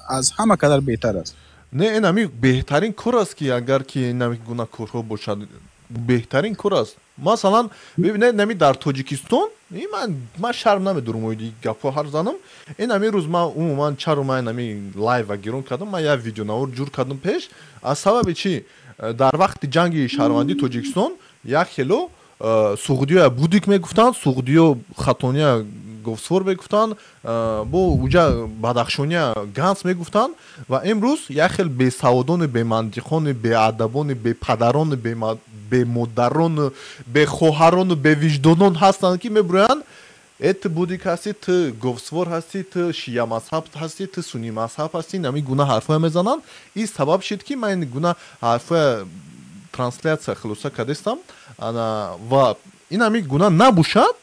از همه قدر بهتر است. Не, ин ҳами беҳтарин кор аст, ки агар ки ин ҳами гуна корҳо бошад, беҳтарин кор аст. Масалан, бибинед, нами дар Тоҷикистон, ман шарм намедорам оиди гапҳо ҳарф занам. Ин ҳами рӯз ман умуман чаро ман ҳами лайва гирон кардам, ман як видеонавор ҷур кардам пеш. Аз сабаби чӣ? Дар вақти ҷанги шаҳрвандии Тоҷикистон як хело суғдиё будик мегуфтанд, суғдиё хатония говсвор мегуфтанд, бо уҷа бадахшония ганс мегуфтанд. Ва имрӯз як хел бесаводони, бемантиқони, беадабони, бепадарони, бемодарону, бехоҳарону, бевиҷдонон ҳастанд, ки мебурӯянд: э, ту будик ҳастӣ, ту говсвор ҳастӣ, ту шия мазҳаб ҳастӣ, ту суннӣ мазҳаб ҳастӣ. Ҳамин гуна ҳарфҳое мезананд. Ин сабаб шуд, ки ман ин гуна ҳарфҳоя трансляция хулоса кардастам. Ва ин ҳамин гуна набошад,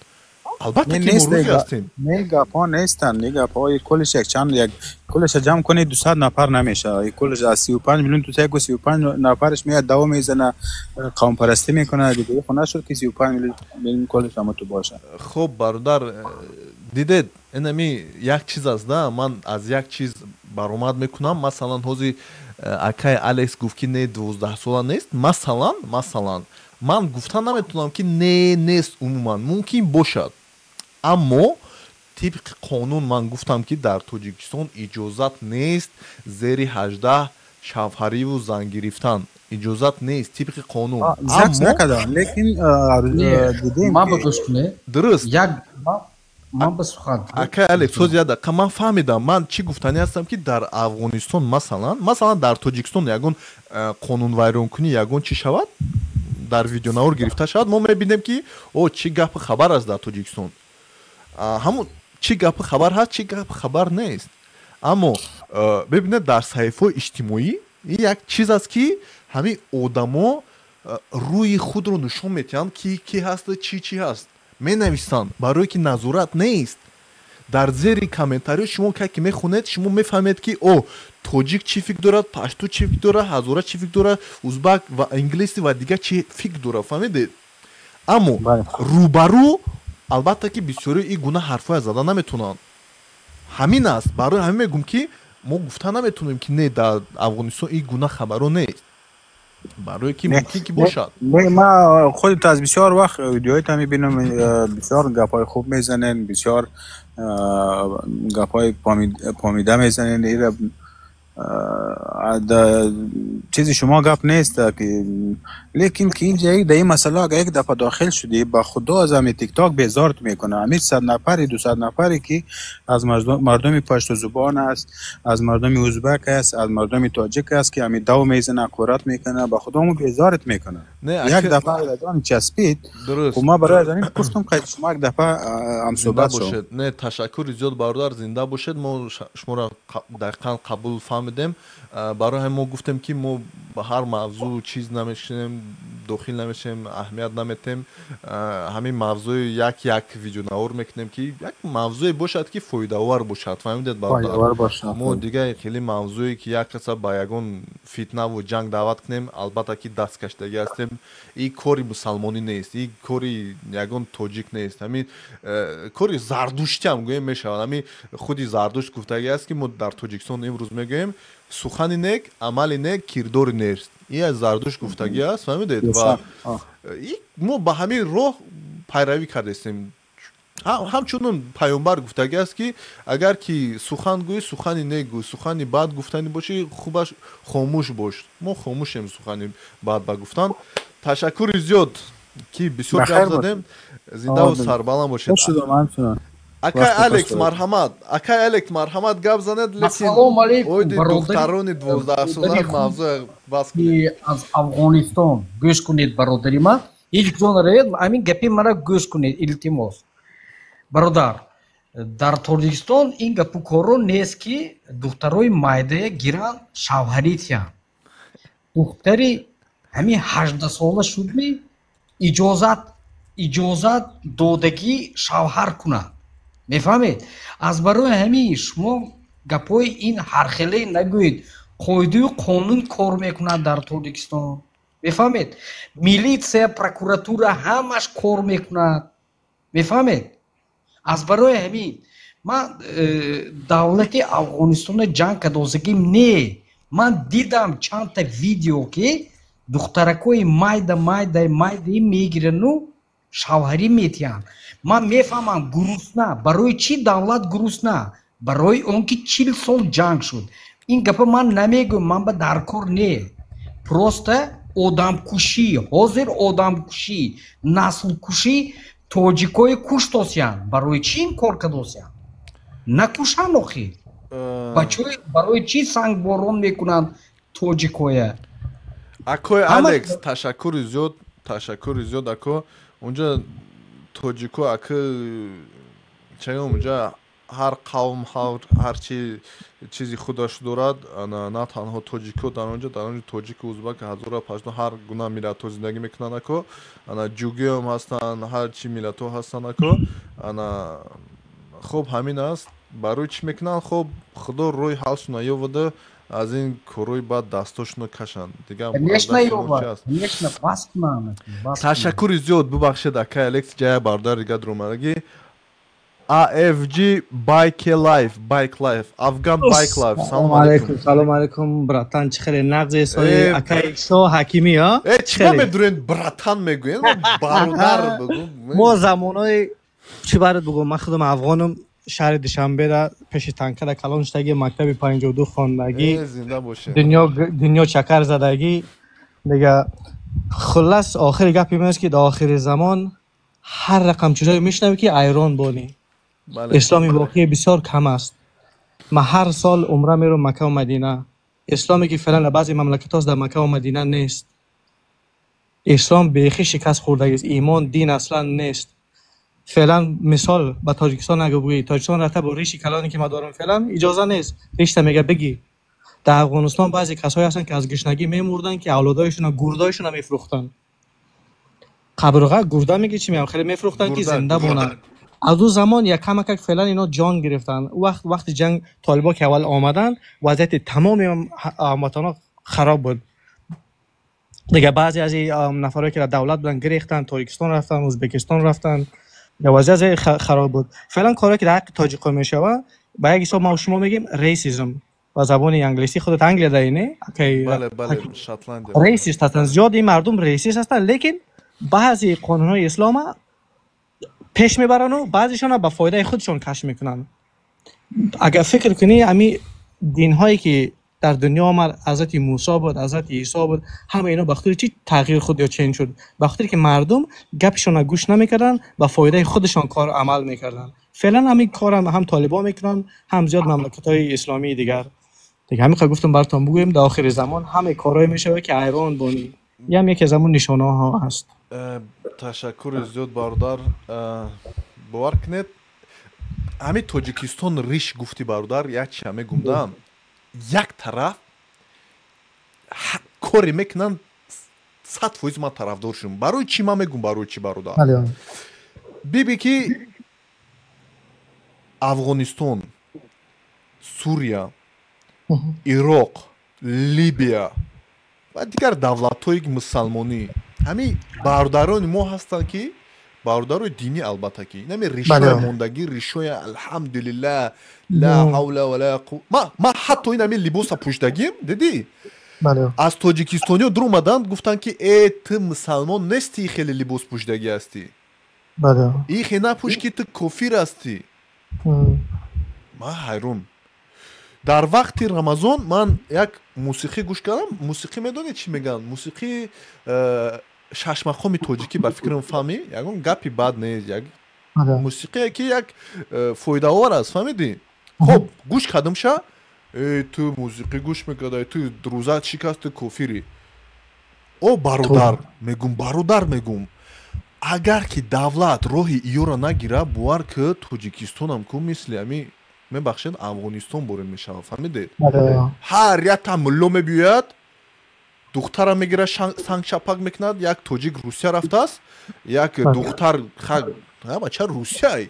албатта ки мо рӯзи ҳастем. Не, гапҳо нестанд, не, гапҳои кулш як чанд, як кулш ҷамъ кунед 200 нафар намешавад. Кулш аз 35 миллион то 35 нафарش میاد دو میزنه، قوم پرستی میکنه دیگه. خب نشد که 35 میلیون کلش هم تو باشه. خب برادر، дидед, инами як чиз аст да, ман аз як чиз баромад мекунам. Масалан, ҳозир акай Алекс гуфт, ки не, 12 сола нест. Масалан, ман гуфта наметавонам, ки не, нест умуман, мумкин бошад, аммо тибқи қонун ман гуфтам, ки дар Тоҷикистон иҷозат нест зери 18 шавҳариву зан гирифтан, иҷозат нест тибқи қонун. Аммо накардам, лекин дидем. Ман ба гӯш кунед. Дуруст. Як ман ба сухан. Акай Алекс, соз як дақиқа, ман фаҳмидам. Ман чӣ гуфтанӣ ҳастам, ки дар Афғонистон, масалан, дар Тоҷикистон ягон қонунвайронкунӣ, ягон чӣ шавад, дар видеонавор гирифта шавад, мо мебинем, ки о, чӣ гапи хабар аст дар Тоҷикистон, ҳамун чӣ гапи хабар ҳаст, чӣ гапи хабар нест. Аммо бибинед, дар саҳифаҳои иҷтимоӣ ин як чиз аст, ки ҳамин одамо рӯи худро нишон медиҳанд, ки ки ҳаст, чӣ чӣ ҳаст менависанд, барое ки назорат нест. Дар зери комментариҳо шумо ка ки мехонед, шумо мефаҳмед, ки о, тоҷик чӣ фикр дорад, пашту чӣ фикр дорад, ҳазора чӣ фикр дорад, узбак ва инглиси ва дигар чӣ фикр дорад, фаҳмидед? Аммо рӯбарӯ албатта ки бисёри ин гуна ҳарфҳоя зада наметавонанд. Ҳамин аст, барои ҳамин мегӯм, ки мо гуфта наметавонем, ки не, дар Афғонистон ин гуна хабарҳо нест, барое ки мумкин ки бошад. Не, ма худат аз бисёр вақт видеоҳоятро мебинам, бисёр гапҳои хуб мезанен, бисёр гапҳои помида мезанен. Ира чизи шумо гап нест, лекин ки инҷа дар ин масъала агар як дафъа дохил шудӣ, ба худо аз ҳами тикток безорт мекунад. Ҳамин 100 нафари, 200 нафаре ки аз мардуми паштузубон аст, аз мардуми узбек аст, аз мардуми тоҷик аст, ки ҳами дав мезана, қурат мекунад, ба худо мо безорт мекунад. Як дафъа он часпид. Ма барои аз ҳамин гуфтам, ки шумо як дафъа ҳамсӯҳбат шав. Не, ташаккури зиёд, бародар, зинда бошед. Мо шуморо дақиқан қабул фаҳмидем. Барои ҳамин мо гуфтем, ки мо ба ҳар мавзӯъ чиз намешинем, дохил намешем, аҳамият наметем. Ҳамин мавзӯи як як видеонавор мекунем, ки як мавзӯе бошад, ки фоидаовар бошад, фаҳмидед, бародар? Мо дигар хеле мавзӯе, ки як каса ба ягон фитнаву ҷанг даъват кунем, албатта ки дасткаштагӣ ҳастем. Ин кори мусалмонӣ нест, ин кори ягон тоҷик нест, ҳамин кори зардуштиам гӯем мешавад. Ҳамин худи Зардушт гуфтагӣ аст, ки мо дар Тоҷикистон имрӯз мегӯем: сухани нек, амали нек, кирдори нест. Ин аз Зардушт гуфтагӣ аст, фаҳмидед? Ва мо ба ҳамин роҳ пайравӣ кардастем. Ҳамчунин паёмбар гуфтагӣ аст, ки агар ки сухан гӯӣ, сухани нек гӯй, сухани бад гуфтанӣ бошӣ, хубаш хомӯш бош. Мо хомӯшем сухани бад ба гуфтан. Ташаккури зиёд, ки бисёр гап задем. Зиндаву сарбаланд бошед. Акай Алекс, марҳамат. Акай Алекс, марҳамат, гап занед, лекин оиди духтарони 12-сола мавзӯъ бас кунед. Аз Афғонистон гӯш кунед, бародари ман. Ҳеҷ куҷо наравед, ҳамин гапи мара гӯш кунед, илтимос. Бародар, дар Тоҷикистон ин гапу корро нест, ки духтарои майдая гиранд, шавҳарӣ тиҳанд. Духтари ҳамин 18-сола шудми, иҷозат додагӣ шавҳар кунад. Мефаҳмед? Аз барои ҳамин шумо гапҳои ин ҳархеле нагӯед. Қоидаю қонун кор мекунад дар Тоҷикистон. Мефаҳмед? Милитсия, прокуратура ҳамаш кор мекунад. Мефаҳмед? Аз барои ҳамин ман давлати Афғонистона ҷанг кардозагим не. Ман дидам чандта видео, ки духтаракҳои майда майда майдаи мегирану шавҳарӣ метиҳанд. Ман мефаҳмам, гурусна. Барои чӣ давлат гурусна? Барои он ки 40 сол ҷанг шуд. Ин гапа ман намегӯям, ман ба даркор не. Просто одамкушӣ, ҳозир одамкушӣ, наслкушӣ, тоҷикои куштосиянд. Барои чӣ ин кор кардосиянд? Накушанд охи. Барои чӣ сангборон мекунанд тоҷикоя? Акои Алекс, ташаккури зиёд, ташаккури зиёд, ако. Унҷа тоҷико, ака, чагам, унҷа ҳар қавм ҳар чи чизи худаш дорад. На танҳо тоҷико дар онҷа, дар онҷа тоҷику, узбак, ҳазора, паштун, ҳар гуна миллатҳо зиндагӣ мекунанд, ако. Ана ҷугиам ҳастанд, ҳар чи миллатҳо ҳастанд, ако. Ана хуб, ҳамин аст. Барои чӣ мекунанд? Хуб, Худо рӯи ҳалшона наёвада, аз ин корҳои бад дастошонро кашанд. Дигар ташаккури зиёд. Бубахшед, акай Алекс, ҷая бародар дига дуромадагӣ. AFG Bike Life, Bike Life, Афган Bike Life. Салом алейкум. Салом алейкум, братан. Чӣ хеле нағзе сои акай Шо Ҳакимӣ, а? Э, чӣ медурен, братан мегӯен? Бародар бигӯ. Мо замонои чӣ барат бигӯм, ман худам афғонам, шаҳри Душанбеда пеши танкада калон шудагӣ, мактаби 52 хондагӣ. Зинда бошед. Дунё чакар задагӣ. Дига хуллас, охири гапи ман аст, ки дар охири замон ҳар рақам чизое мешунавӣ, ки айрон бонӣ. Исломи воқеӣ бисёр кам аст. Ман ҳар сол умра мерам Маккаву Мадина. Исломе ки феълан дар баъзе мамлакатҳост, дар Маккаву Мадина нест. Ислом бехӣ шикаст хӯрдагист, имон, дин аслан нест. Феълан мисол ба Тоҷикистон агар бигӯӣ, Тоҷикистон рафта бо риши калоне ки ман дорам, феълан иҷоза нест. Ришта мега бигӣ. Дар Афғонистон баъзе касое ҳастанд, ки аз гушнагӣ мемурданд, ки авлодоишона, гурдоишона мефурӯхтанд. Қабрға гурда мегӣ, чӣ мегӯям, хеле мефурӯхтанд, ки зинда бонанд. Аз ӯ замон як камакак феълан ино ҷон гирифтанд. Вақт вақти ҷанг толибо ки аввал омаданд, вазъияти тамоми ҳамватанҳо хароб буд. Дига баъзе аз ин нафарое ки дар давлат буданд, гирехтанд, Тоҷикистон рафтанд, Ӯзбекистон рафтанд. Вазъият хароб буд. Феълан корое ки дар ҳаққи тоҷико мешавад, ба як ҳисоб ма шумо мегӯем racism. Ба забони англисӣ, худат Англия даи, не? Бале, бале, Шотландия. Racist ҳастанд. Зиёд ин мардум racist ҳастанд, лекин баъзе қонунҳои ислома пеш мебаранду баъзешона ба фоидаи худшон кашф мекунанд. Агар фикр кунӣ, ҳами динҳое ки дар дунё омад, ҳазрати Мусо буд, ҳазрати Исо буд, ҳама ино ба хотири чӣ тағйир худ ё change шуд? Ба хотире ки мардум гапшонро гӯш намекарданд, ба фоидаи худашон кор амал мекарданд. Феълан ҳамин корам ҳам толибо мекунанд, ҳам зиёд мамлакатҳои исломии дигар. Дига ҳамин қадр гуфтам баратон бигӯем, дар охири замон ҳама корҳое мешавад, ки ҳайрон бонӣ. Ин ҳам яке аз ҳамон нишонаҳо ҳаст. Ташаккури зиёд, бародар. Бовар кунед, ҳамин Тоҷикистон риш гуфтӣ, бародар, як чия мегумдам. Як тараф коре мекунанд, 100% ман тарафдор шудам. Барои чӣ ман мегум, барои чӣ, бародар? Биби ки Афғонистон, Сурия, Ироқ, Либия ва дигар давлатҳои мусалмонӣ, ҳамин бародарони мо ҳастанд, ки бародарои динӣ, албатта, ки инами ришои мондагӣ, ришои, алҳамдулилла, ла ҳавла вала ман ҳатто инами либоса пӯшдагим, дидӣ, аз тоҷикистониё дур омаданд, гуфтанд, ки э, ту мусалмон нестӣ, хеле либос пӯшдагӣ ҳастӣ. Ихе напӯш ки ту кофир ҳастӣ. Ман ҳайрон. Дар вақти Рамазон ман як мусиқӣ гӯш кардам. Мусиқӣ медонед чӣ мегӯянд? Мусиқии шашмақоми тоҷикӣ, ба фикрам фаҳмӣ, ягон гапи бад нест, як мусиқие ки як фоидаовар аст, фаҳмидӣ? Хоб, гӯш кардамша, э ту мусиқӣ гӯш мекардай, ту рӯзаат шикаст, ту кофирӣ. О бародар, мегум, бародар, мегум, агар ки давлат роҳи иёра нагира, бовар ки Тоҷикистонам ку мисли ами, мебахшед, Афғонистон борин мешавад, фаҳмидед? Ҳар якта мулло мебиёяд, духтара мегира, санг шапак мекунад. Як тоҷик Русия рафтааст, як духтар, бача Русияй,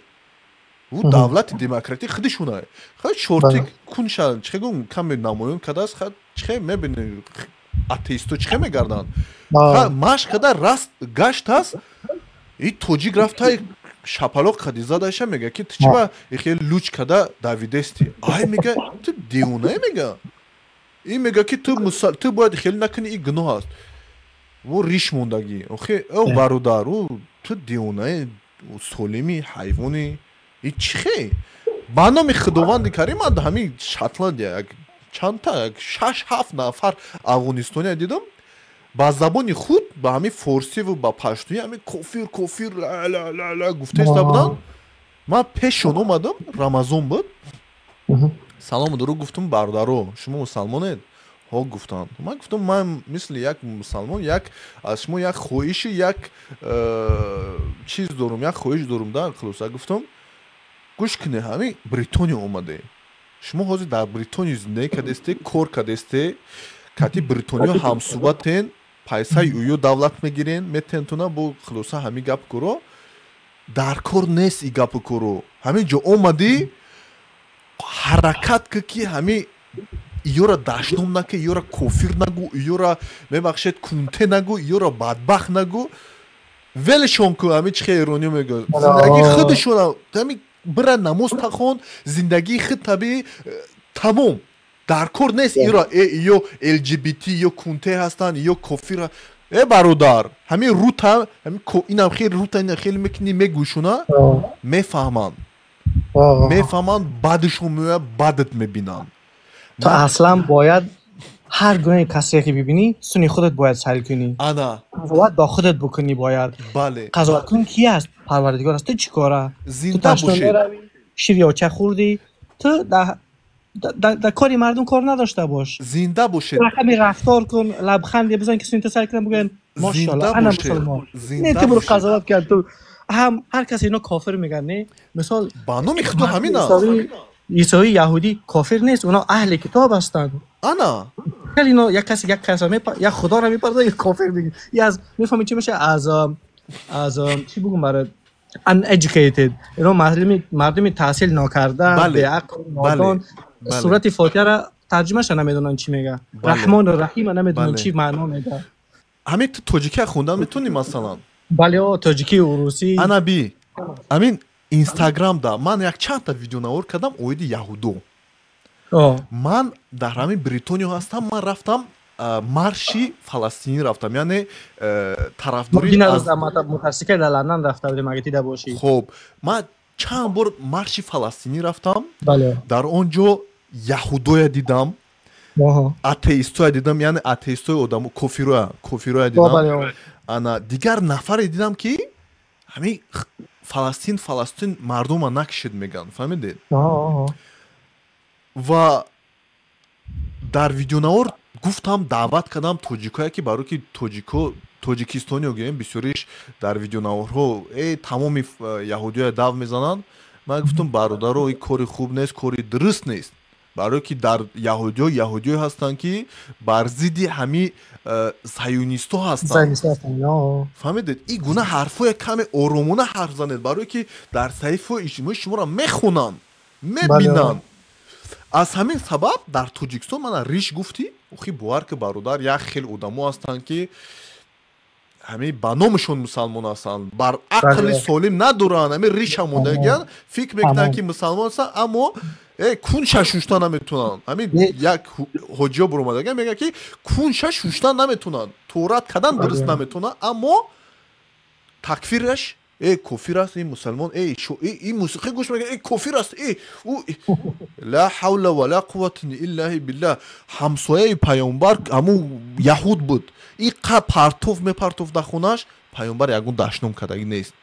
ӯ давлати демократӣ худишунай, шортик кунша чихе гум каме намоён кардааст, чихе мебини, атеисто чихе мегарданд, машқ када раст гаштааст. И тоҷик рафтай шапалоқ кади задаша, мега ки ту чиба ихе луч када давидести? Ай мега, ту девонае, мега. Ин мега ки ту бояд хеле накунӣ, и гуноҳ аст, во риш мондагӣ. Охе, о бародар, ӯ ту девонае, солими, ҳайвони, и чихе? Ба номи Худованди Карим, ман ҳамин Шотландия як чандта, як шаш ҳафт нафар афғонистония дидам, ба забони худ, ба ҳамин форсиву ба паштуи ҳамин кофир, кофир, ла ла ла ла гуфтаиста буданд. Ман пешон омадам, Рамазон буд, салому дуруд гуфтум: бародаро, шумо мусалмонед? Ҳо, гуфтанд. Ман гуфтам: ман мисли як мусалмон як аз шумо як хоҳиши, як чиз дорум, як хоҳиш дорум да. Хулоса, гуфтам: гӯш кунед, ҳамин Бритониё омаде, шумо ҳозир дар Бритониё зиндагӣ кардесте, кор кардесте, кати Бритониё ҳамсӯҳбатен, пайсаи ӯё давлат мегирен, метентуна бо. Хулоса, ҳамин гап куро дар кор нест, и гапу куро ҳамин ҷо омадӣ, ҳаракат ки ки ҳамин иёра дашном наки, иёра кофир нагӯ, иёра, мебахшед, кунте нагӯ, иёра бадбахт нагӯ, велшон ку. Ҳамин чихе эрониё мегӯяд, зиндагии худашона ҳамин бира, намоз тахон, зиндагии худ табиӣ, тамом, дар кор нест иро ё ЛГБТ, ё кунте ҳастанд, ё кофир. Э бародар, ҳамин рута, инам хеле рута, ина хеле мекунӣ, мегӯшуна, мефаҳманд, мефаҳманд, бадшон меояд, бадат мебинанд. Ту аслан бояд ҳар гунаи касе ки бибинӣ, суни худат бояд сайл кунӣ. Ана. Қазоват бо худат бикунӣ бояд. Бале. Қазоват кун ки аст? Парвардигор аст. Ту чӣ кора? Зинда бошед. Шири оча хӯрдӣ, ту дар кори мардум кор надошта бош. Зинда бошед. Рақами рафтор кун, лабханде бизан ки суни ту сайл кунан, бигӯянд мошалло, ана мусулмон. Не, ту буро қазоват кард, ту ҳам ҳар кас ино кофир мегӯянд, не? Мисол, ба номи Худо ҳамин аст. Исоӣ, яҳудӣ кофир нест, онҳо аҳли китоб ҳастанд. Ана. Хеле ино як кас як кас як худоро мепарда, як кофир мегӯяд. И аз мефаҳмӣ чӣ мешавад, аз чӣ бигӯм барат, uneducated, ино мардуми таҳсил нокарда, беақл, нодон, сурати Фотиҳаро тарҷумаша намедонанд чӣ мега, Раҳмону Раҳима намедонанд чӣ маъно медиҳад. Ҳамин ту тоҷикия хондан метавонӣ, масалан? Бале, о, тоҷикӣ, урусӣ. Ана би, ҳамин Инстаграмда ман як чандта видеонавор кардам оиди яҳудо. Ман дар ҳамин Бритониё ҳастам, ман рафтам марши фаластинӣ рафтам, яъне тарафдорӣ. Мотосикл дар Лондон рафта будем, агар дида бошӣ. Хоб, ман чанд бор марши фаластинӣ рафтам, дар он ҷо яҳудоя дидам, атеистоя дидам, яъне атеистои одамо, кофироя, кофироя дидам. Ана дигар нафаре дидам ки ҳамин Фаластин, Фаластин мардума накишед мегӯянд, фаҳмидед? Ва дар видеонавор гуфтам, даъват кардам тоҷикое ки барои ки тоҷико, тоҷикистониё гӯем, бисёриш дар видеонаворҳо э тамоми яҳудиёя дав мезананд. Ман гуфтам: бародаро, ин кори хуб нест, кори дуруст нест, барое ки дар яҳудиё яҳудиё ҳастанд ки бар зидди ҳами саюнистҳо ҳастанд, фаҳмидед? Ин гуна ҳарфҳое каме оромона ҳарф занед, барое ки дар саҳифаҳои иҷтимоӣ шуморо мехонанд, мебинанд. Аз ҳамин сабаб дар Тоҷикистон мана риш гуфтӣ, охи, бовар ки, бародар, як хел одамо ҳастанд ки ҳамин ба номашон мусалмон ҳастанд, бар ақли солим надоранд, ҳамин риша мондагиянд, фикр мекунанд ки мусалмон ҳастанд, аммо кунша шушта наметунанд. Ҳамин як ҳоҷиё буромадага, мегӯяд ки кунша шушта наметунанд, торат кардан дуруст наметунанд, аммо такфираш Э, кофир аст, ин мусалмон, э, ин мусиқӣ гӯш мекунад, э, кофир аст, э, ӯ. Ла ҳавла ва ла қуввата иллаҳи биллаҳ. Ҳамсояи паёмбар ҳамун яҳуд буд, и қа партов мепартов дар хонааш, паёмбар ягон дашном кардагӣ нест.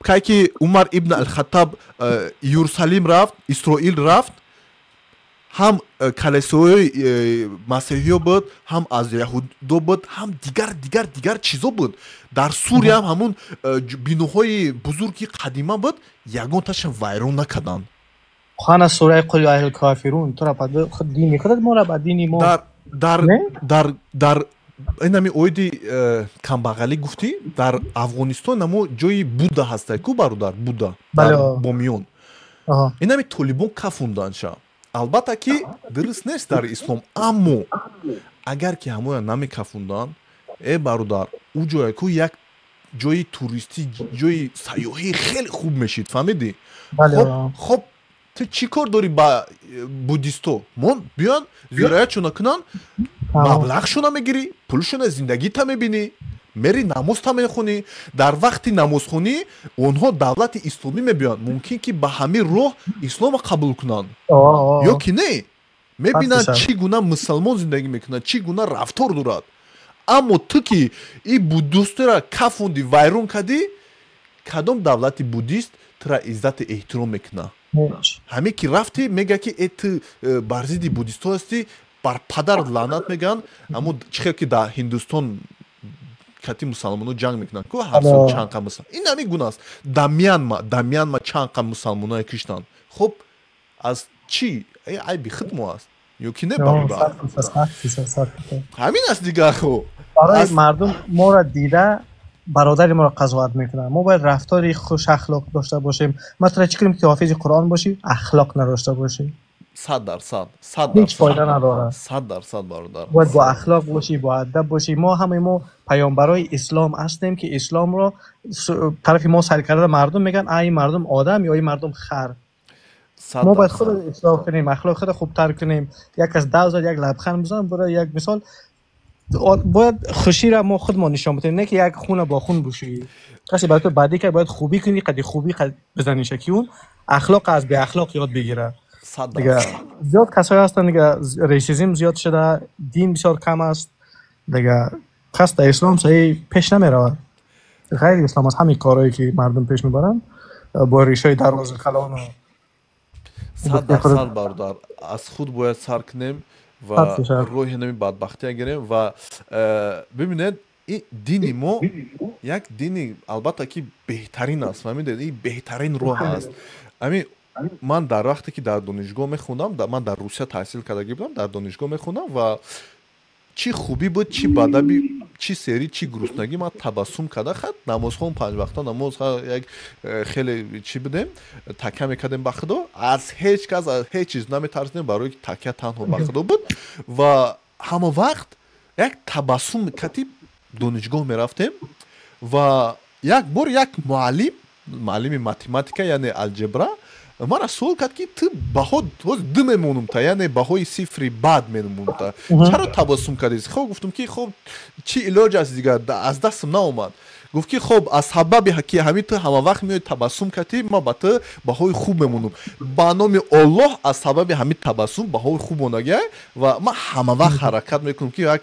Кай ки Умар ибн Алхаттаб Иерусалим рафт, Исроил рафт, ҳам калесои масеҳиё буд, ҳам аз яҳудо буд, ҳам дигар, дигар, дигар чизо буд. Дар Сурия ҳам ҳамун биноҳои бузурги қадима буд, ягонташа вайрон накарданд. Хана сураи қул ё аҳлил кофирун тура худ дини худат мора ба дини мо. Дар инами оиди камбағалӣ гуфтӣ, дар Афғонистон намо ҷои Будда ҳастай ку, бародар, Будда дар Бомиён, инами толибон кафунданша. Албатта ки дуруст нест дар ислом, аммо агар ки ҳамоя намекафунданд, э бародар, ӯ ҷоя ку як ҷои туристӣ, ҷои сайёҳии хеле хуб мешид, фаҳмидӣ? Хоб, ту чӣ кор дорӣ ба буддисто? Мон биён зиёраятшона кунанд, маблағшона мегирӣ, пулшона, зиндагита мебинӣ, мери намозта мехонӣ. Дар вақти намозхонӣ онҳо давлати исломӣ мебиёянд, мумкин ки ба ҳамин роҳ ислома қабул кунанд ё ки не, мебинанд, чӣ гуна мусалмон зиндагӣ мекунад, чӣ гуна рафтор дорад. Аммо ту ки и буддустера кафонди, вайрон кардӣ, кадом давлати буддист тура иззату эҳтиром мекунад? Ҳаме ки рафтӣ, мега ки э, ту бар зидди буддистҳо ҳастӣ, бар падар лаънат мегӯянд. Аммо чӣ хел ки дар Ҳиндустон кати мусалмоно ҷанг мекунанд ку ҳар сол чанд қа мусал, ин ҳамин гуна аст. Да Мянма чанд қа мусалмоное киштанд. Хуб, аз чӣ? Айби худ мо аст ё ки не, бародар? Ҳамин аст дигар. Хо барои мардум моро дида бародари моро қазоват мекунанд. Мо бояд рафтори хушахлоқ дошта бошем. Масалан, чӣ кунем ки ҳофизи Қуръон бошӣ, ахлоқ надошта бошӣ? 100%, 100. Ҳеҷ фоида надорад. 100%, бародар. Бояд бо ахлоқ бошӣ, бо адаб бошӣ. Мо ҳамаи мо паёмбарои ислом ҳастем, ки исломро тарафи мо сар карда мардум мегӯянд: а, ин мардум одам ё ин мардум хар? Мо бояд худ ислоҳ кунем, ахлоқ худро хубтар кунем. Як кас дав зад, як лабханд бизан, барои як мисол бояд хуширо мо худмон нишон بدیم, не ки як хуна бо хун бушӯӣ. Касе барои ту бадӣ кард, бояд хубӣ кунӣ, қади хубӣ бизаниша, ки он ахлоқ аз беахлоқ ёд бигирад. Дига зиёд касое ҳастанд, дига racism зиёд шуда, дин бисёр кам аст, дига кас дар ислом саҳӣ пеш намеравад. Ғайри ислом аст ҳамин корҳое ки мардум пеш мебаранд бо ришои дарозу калону. 100%, бародар, аз худ бояд сар кунем ва роҳи нами бадбахтия гирем. Ва бибинед, дини мо як дини, албатта ки, беҳтарин аст, фаҳмидед? Ин беҳтарин роҳ аст. Ами ман дар вақте ки дар донишгоҳ мехондам, ман дар Русия таҳсил кардагӣ будам, дар донишгоҳ мехондам ва чӣ хубӣ буд, чӣ бадаби, чӣ серӣ, чӣ гуруснагӣ, ман табассум карда, хат намозхон, панҷвақта намоз, як хеле чӣ будем, такя мекардем ба Худо, аз ҳеҷ кас, аз ҳеҷ чиз наметарсидем, барои ки такя танҳо ба Худо буд. Ва ҳама вақт як табассум кати донишгоҳ мерафтем. Ва як бор як муаллим, муаллими математика, яъне алҷебра, мара суол кард, ки ту баҳо ду мемонумта, яъне баҳои сифри бад мемонумта, чаро табассум кардӣ? Хоб, гуфтум ки хоб, чӣ илоҷ аст дигар, аз дастам наомад. Гуфт ки хоб, аз сабаби ки ҳамин ту ҳама вақт меои табассум кардӣ, ман ба ту баҳои хуб мемонум. Ба номи Оллоҳ, аз сабаби ҳамин табассум баҳои хуб мондагиа. Ва ман ҳама вақт ҳаракат мекунам, ки як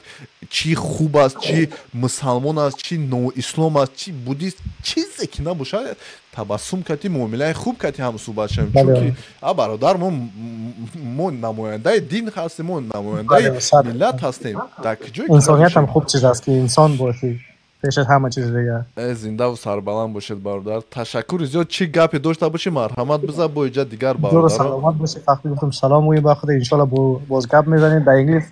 чӣ хуб аст, чӣ мусалмон аст, чӣ ноислом аст, чӣ буддист, чизе ки набошад, табассум кардӣ, муомилаи хуб кардӣ ҳамсӯҳбат шавем, чунки а бародар, мо намояндаи дин ҳастем, мо намояндаи миллат ҳастем дар куҷое. Инсоният ҳам хуб чиз аст, ки инсон бошӣ пеш аз ҳама чиз дигар. Зиндаву сарбаланд бошед, бародар, ташаккури зиёд. Чӣ гапе дошта бошӣ, марҳамат биза, бо иҷа дигар бародар. Саломат бошӣ. Фақат гуфтам салом гӯем ба худо, иншоалло боз гап мезанем. Дар инглис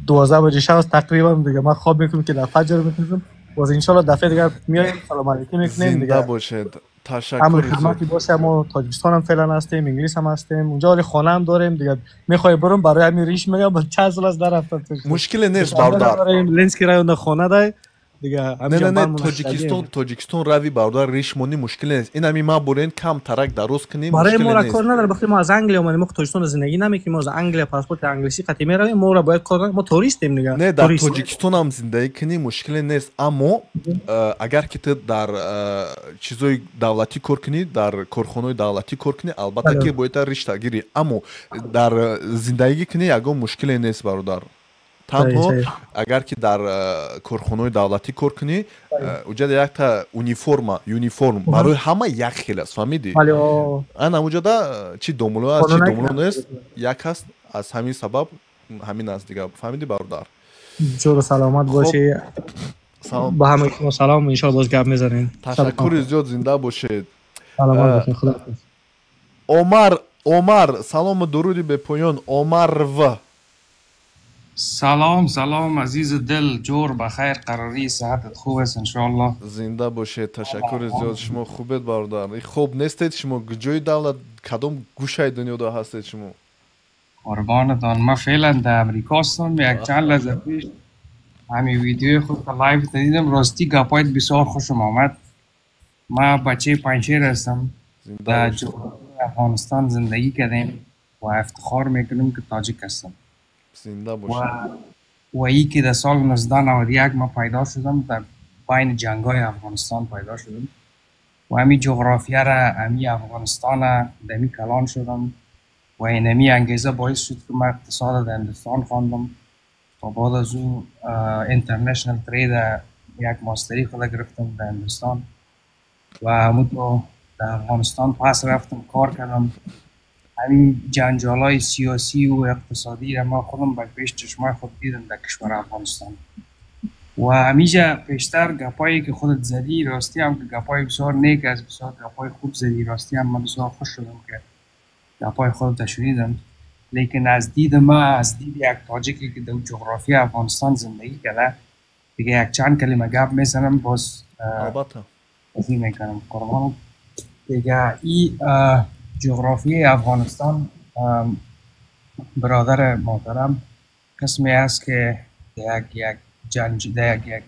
12 баҷи шаб аст тақрибан, дига ман хоб мекунам, ки дар фаҷр мекунам. Боз иншоалло дафъаи дигар меоем, салом алейкум мекунем. Зинда бошед, ташаккур. Амр хидмати боше. Мо Тоҷикистон ҳам феълан ҳастем, Инглис ҳам ҳастем, унҷо ҳоли хона ҳам дорем. Дига мехоҳӣ бурам, барои ҳамин риш мегам, чанд сол аст нарафтам. Мушкиле нест, бародар. Ленский районда хона дай. дига. Не, не, не, Тоҷикистон, Тоҷикистон рави, бародар, риш монӣ, мушкиле нест. Ин ҳами ма бурен кам тарак дароз кунӣ. Барои моро кор надорад, бахти мо аз Англия омадем, мо Тоҷикистон зиндагӣ намекунем, мо аз Англия паспорти англисӣ қатӣ меравем, моро бояд кор, мо туристем дига. Не, дар Тоҷикистон ҳам зиндагӣ кунӣ, мушкиле нест, аммо агар ки ту дар чизои давлатӣ кор кунӣ, дар корхонаҳои давлатӣ кор кунӣ, албатта ки бояд ришта гирӣ, аммо дар зиндагӣ кунӣ, ягон мушкиле нест, бародар. Танҳо агар ки дар корхонаҳои давлатӣ кор кунӣ, уҷада якта униформа, юниформ барои ҳама як хел аст, фаҳмидӣ? Ана уҷада чи домуло аст, чи домуло нест, як аст. Аз ҳамин сабаб ҳамин аст дига, фаҳмидӣ, бародар? Ҷуру саломат бошӣ, ба ҳамаи шумо салом, иншоалло боз гап мезанем. Ташаккури зиёд, зинда бошед. Саломат бошед, худоҳофиз. Омар, Омар, салому дуруди бепоён, Омар В. سلام، سلام عزیز دل، جور بخیر قراری، صحتت خوب است انشاءالله؟ Зинда бошед, ташаккури зиёд. Шумо хубед, бародар? Хуб нестед шумо? Ҷои давлат, кадом гӯшаи дунёда ҳастед шумо? قربانتان، من فعلا در امریکا هستم. یک چند لحظه پیش همین ویدیو خود live دیدم، راستی گپایت بسیار خوشم آمد. ما بچه پنجشیر هستم، در افغانستان زندگی کردیم و افتخار میکنم که تاجیک هستم. زنده باشید. و ای که در سال 1991 ما پیدا شدم، در بین جنگ های افغانستان پیدا شدم و همی جغرافیه را، همی افغانستان دمی کلان شدم و اینمی انگیزه باعث شد که من اقتصاد در هندوستان خواندم و بعد از او international trade یک ماستری خود گرفتم در هندوستان و همون در افغانستان پس رفتم کار کردم. همین جنجال های سیاسی و اقتصادی را ما خودم به پیش چشمای خود دیدم در کشور افغانستان و همیشه پیشتر گپایی که خودت زدی، راستی هم که گپای بسیار نیک است، بسیار گپای خوب زدی. راستی هم من بسیار خوش شدم که گپای خودت شنیدم، لیکن از دید ما، از دید یک تاجیکی که در جغرافی افغانستان زندگی کرده، دیگه یک چند کلمه گپ میزنم باز. البته. میکنم قربان. دیگه ای جغرافی افغانستان، برادر محترم، قسمی است که یک جنج یک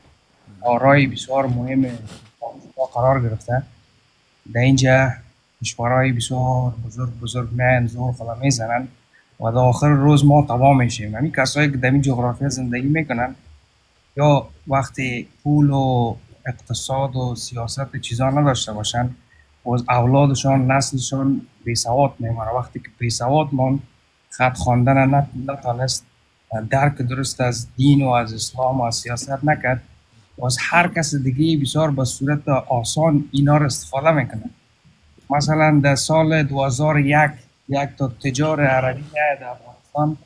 آرای بسیار مهم قرار گرفته. در اینجا کشورهای بسیار بزرگ بزرگ میان زور خلا میزنن و در آخر روز ما تباه میشیم. همین کسایی که در این جغرافیا زندگی میکنن یا وقتی پول و اقتصاد و سیاست چیزا نداشته باشن، باز اولادشان، نسلشان بی سواد میمانه. وقتی که بی سواد مان، خط خواندن نتانست، درک درست از دین و از اسلام و از سیاست نکرد، باز هر کس دیگه بسیار به صورت آسان اینا رو استفاده میکنه. مثلا در سال 2001 یک تا تجار عربی در افغانستان،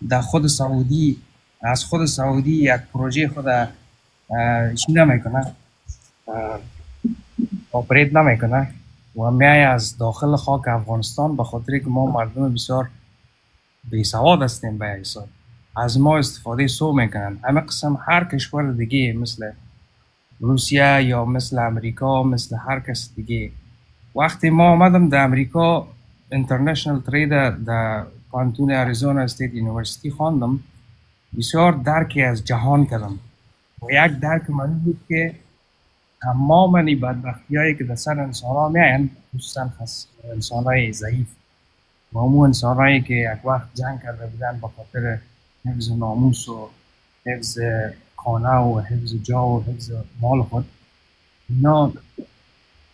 در خود سعودی، از خود سعودی یک پروژه خود چی نمیکنه، operate نمیکنه و میای از داخل خاک افغانستان، به خاطر که ما مردم بسیار بی سواد هستیم، به حساب از ما استفاده سو میکنن. همه قسم هر کشور دیگه مثل روسیه یا مثل امریکا، مثل هر کس دیگه. وقتی ما آمدم در امریکا، international trade در پوهنتون Arizona State University خواندم، بسیار درکی از جهان کردم و یک درک من بود که تمام این بدبختی هایی که در سر انسان ها میاین، خصوصا انسان های ضعیف و همون انسان هایی که یک وقت جنگ کرده بودن به خاطر حفظ ناموس و حفظ خانه و حفظ جا و حفظ مال خود، اینا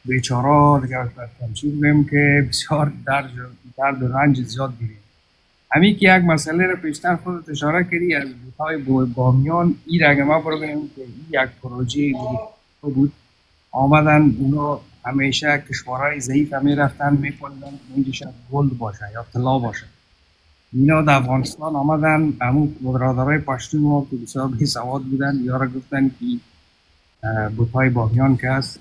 بیچارا دیگه چی بگیم که بسیار درد و رنج زیاد دیدیم. همین که یک مسئله رو پیشتر خودت اشاره کردی از بوت‌های بامیان، این اگه ما بگیم که این یک پروژه بود، آمدن اونا همیشه کشورهای ضعیف می رفتن میپندن اونجا شاید gold باشه یا طلا باشه. اینا در افغانستان آمدن، همون برادرای پشتون ما که بسیار بی سواد بودن، یا را گفتن که بوت‌های بامیان که است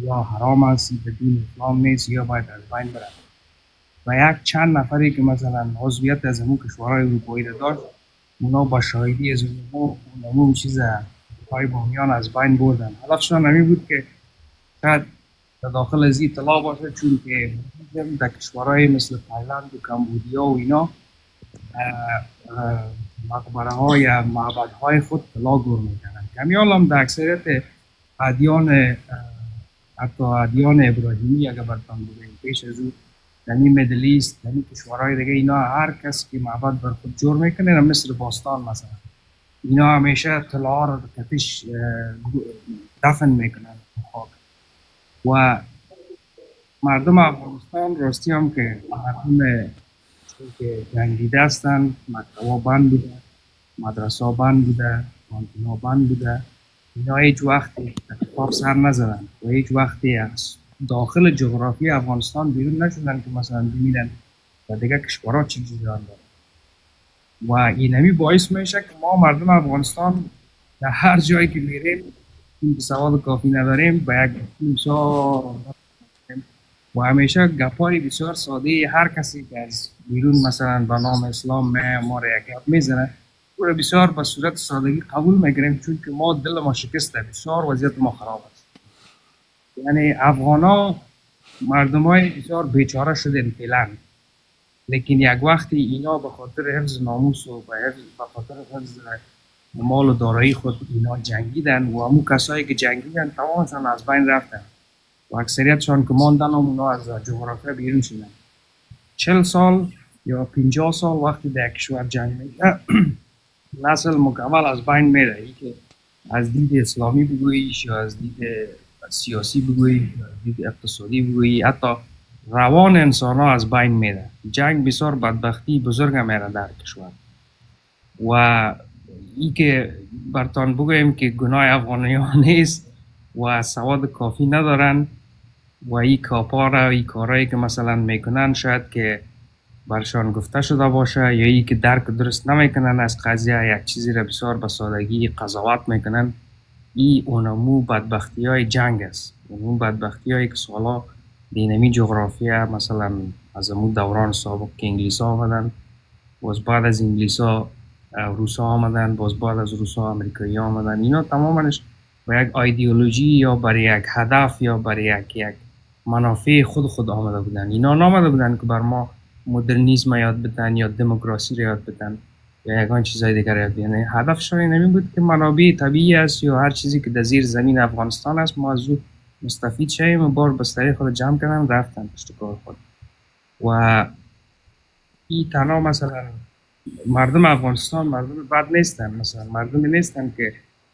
یا حرام است، به دین اسلام نیست، یا باید از بین برد. و یک چند نفری که مثلا عضویت از همون کشورهای اروپایی را داشت، اونا با شاهدی از اون چیز بوت‌های بامیان از بین بردن. هدفشان همین بود که شاید در داخل از این طلا باشه، چون که در کشورهای مثل تایلند و کمبودیا و اینا مقبره های یا معبد های خود طلا گور میکنن. کمیال هم در اکثریت ادیان، حتی ادیان ابراهیمی اگر برتان بگوییم پیش از او در Middle East، در کشورهای دیگه، اینا هر کس که معبد بر خود جور میکنه، مصر باستان مثلا، اینا همیشه طلا رو کتش دفن میکنن خاک. و مردم افغانستان راستی هم که مردم که جنگیده هستند، مکتبا بند بوده، مدرسه بند بوده، پوهنتونا بند بوده، اینا هیچ وقتی کتاب سر نزدن و هیچ وقتی از داخل جغرافی افغانستان بیرون نشدن که مثلا ببینن و دیگه کشورها چه جریان داره. و اینمی باعث میشه که ما مردم افغانستان در هر جایی که میریم این سواد کافی نداریم، به یک بسیار و همیشه گپای بسیار ساده هر کسی که از بیرون مثلا به نام اسلام ما را یک گپ میزنه، او را بسیار به صورت سادگی قبول میکنیم، چون که ما دل ما شکسته، بسیار وضعیت ما خراب است. یعنی افغان ها مردم های بسیار بیچاره شدن فعلا، لیکن یک وقتی اینا به خاطر حفظ ناموس و به خاطر حفظ مال و دارایی خود اینا جنگیدن و همون کسایی که جنگیدن تمامشان از بین رفتن و اکثریتشان که ماندن هم اونا از جغرافیا بیرون شدن. 40 سال یا 50 سال وقتی در کشور جنگ میشه نسل مکمل از بین میره. ای که از دید اسلامی بگویی یا از دید سیاسی بگویی یا از دید اقتصادی بگویی، حتی روان انسان ها از بین میره. جنگ بسیار بدبختی بزرگ میره در کشور. و ای که برتان بگویم که گناه افغانی ها نیست و سواد کافی ندارن و ای کاپا را ای کارهایی که مثلا میکنن شاید که برشان گفته شده باشه یا ای که درک درست نمیکنن از قضیه، یک چیزی را بسیار به سادگی قضاوت میکنن. ای اونمو بدبختی های جنگ است، اونمو بدبختی هایی که سالا دینمی جغرافیا مثلا از امو دوران سابق که انگلیس ها آمدن، باز بعد از انگلیس ها روس ها آمدن، باز بعد از روس ها امریکایی ها آمدن، اینا تمامش با یک ایدئولوژی یا برای یک هدف یا برای یک منافع خود آمده بودن. اینا نامده بودن که بر ما مدرنیسم یاد بدن یا دموکراسی رو یاد بدن یا یگان چیزای دیگر یاد بدن. یعنی هدفشان این بود که منابع طبیعی است یا هر چیزی که در زیر زمین افغانستان است ما از او مستفید شویم و بار بستری خود جمع کردن رفتن پشت کار خود. و این تنها مثلا مردم افغانستان مردم بد نیستن، مثلا مردم نیستن که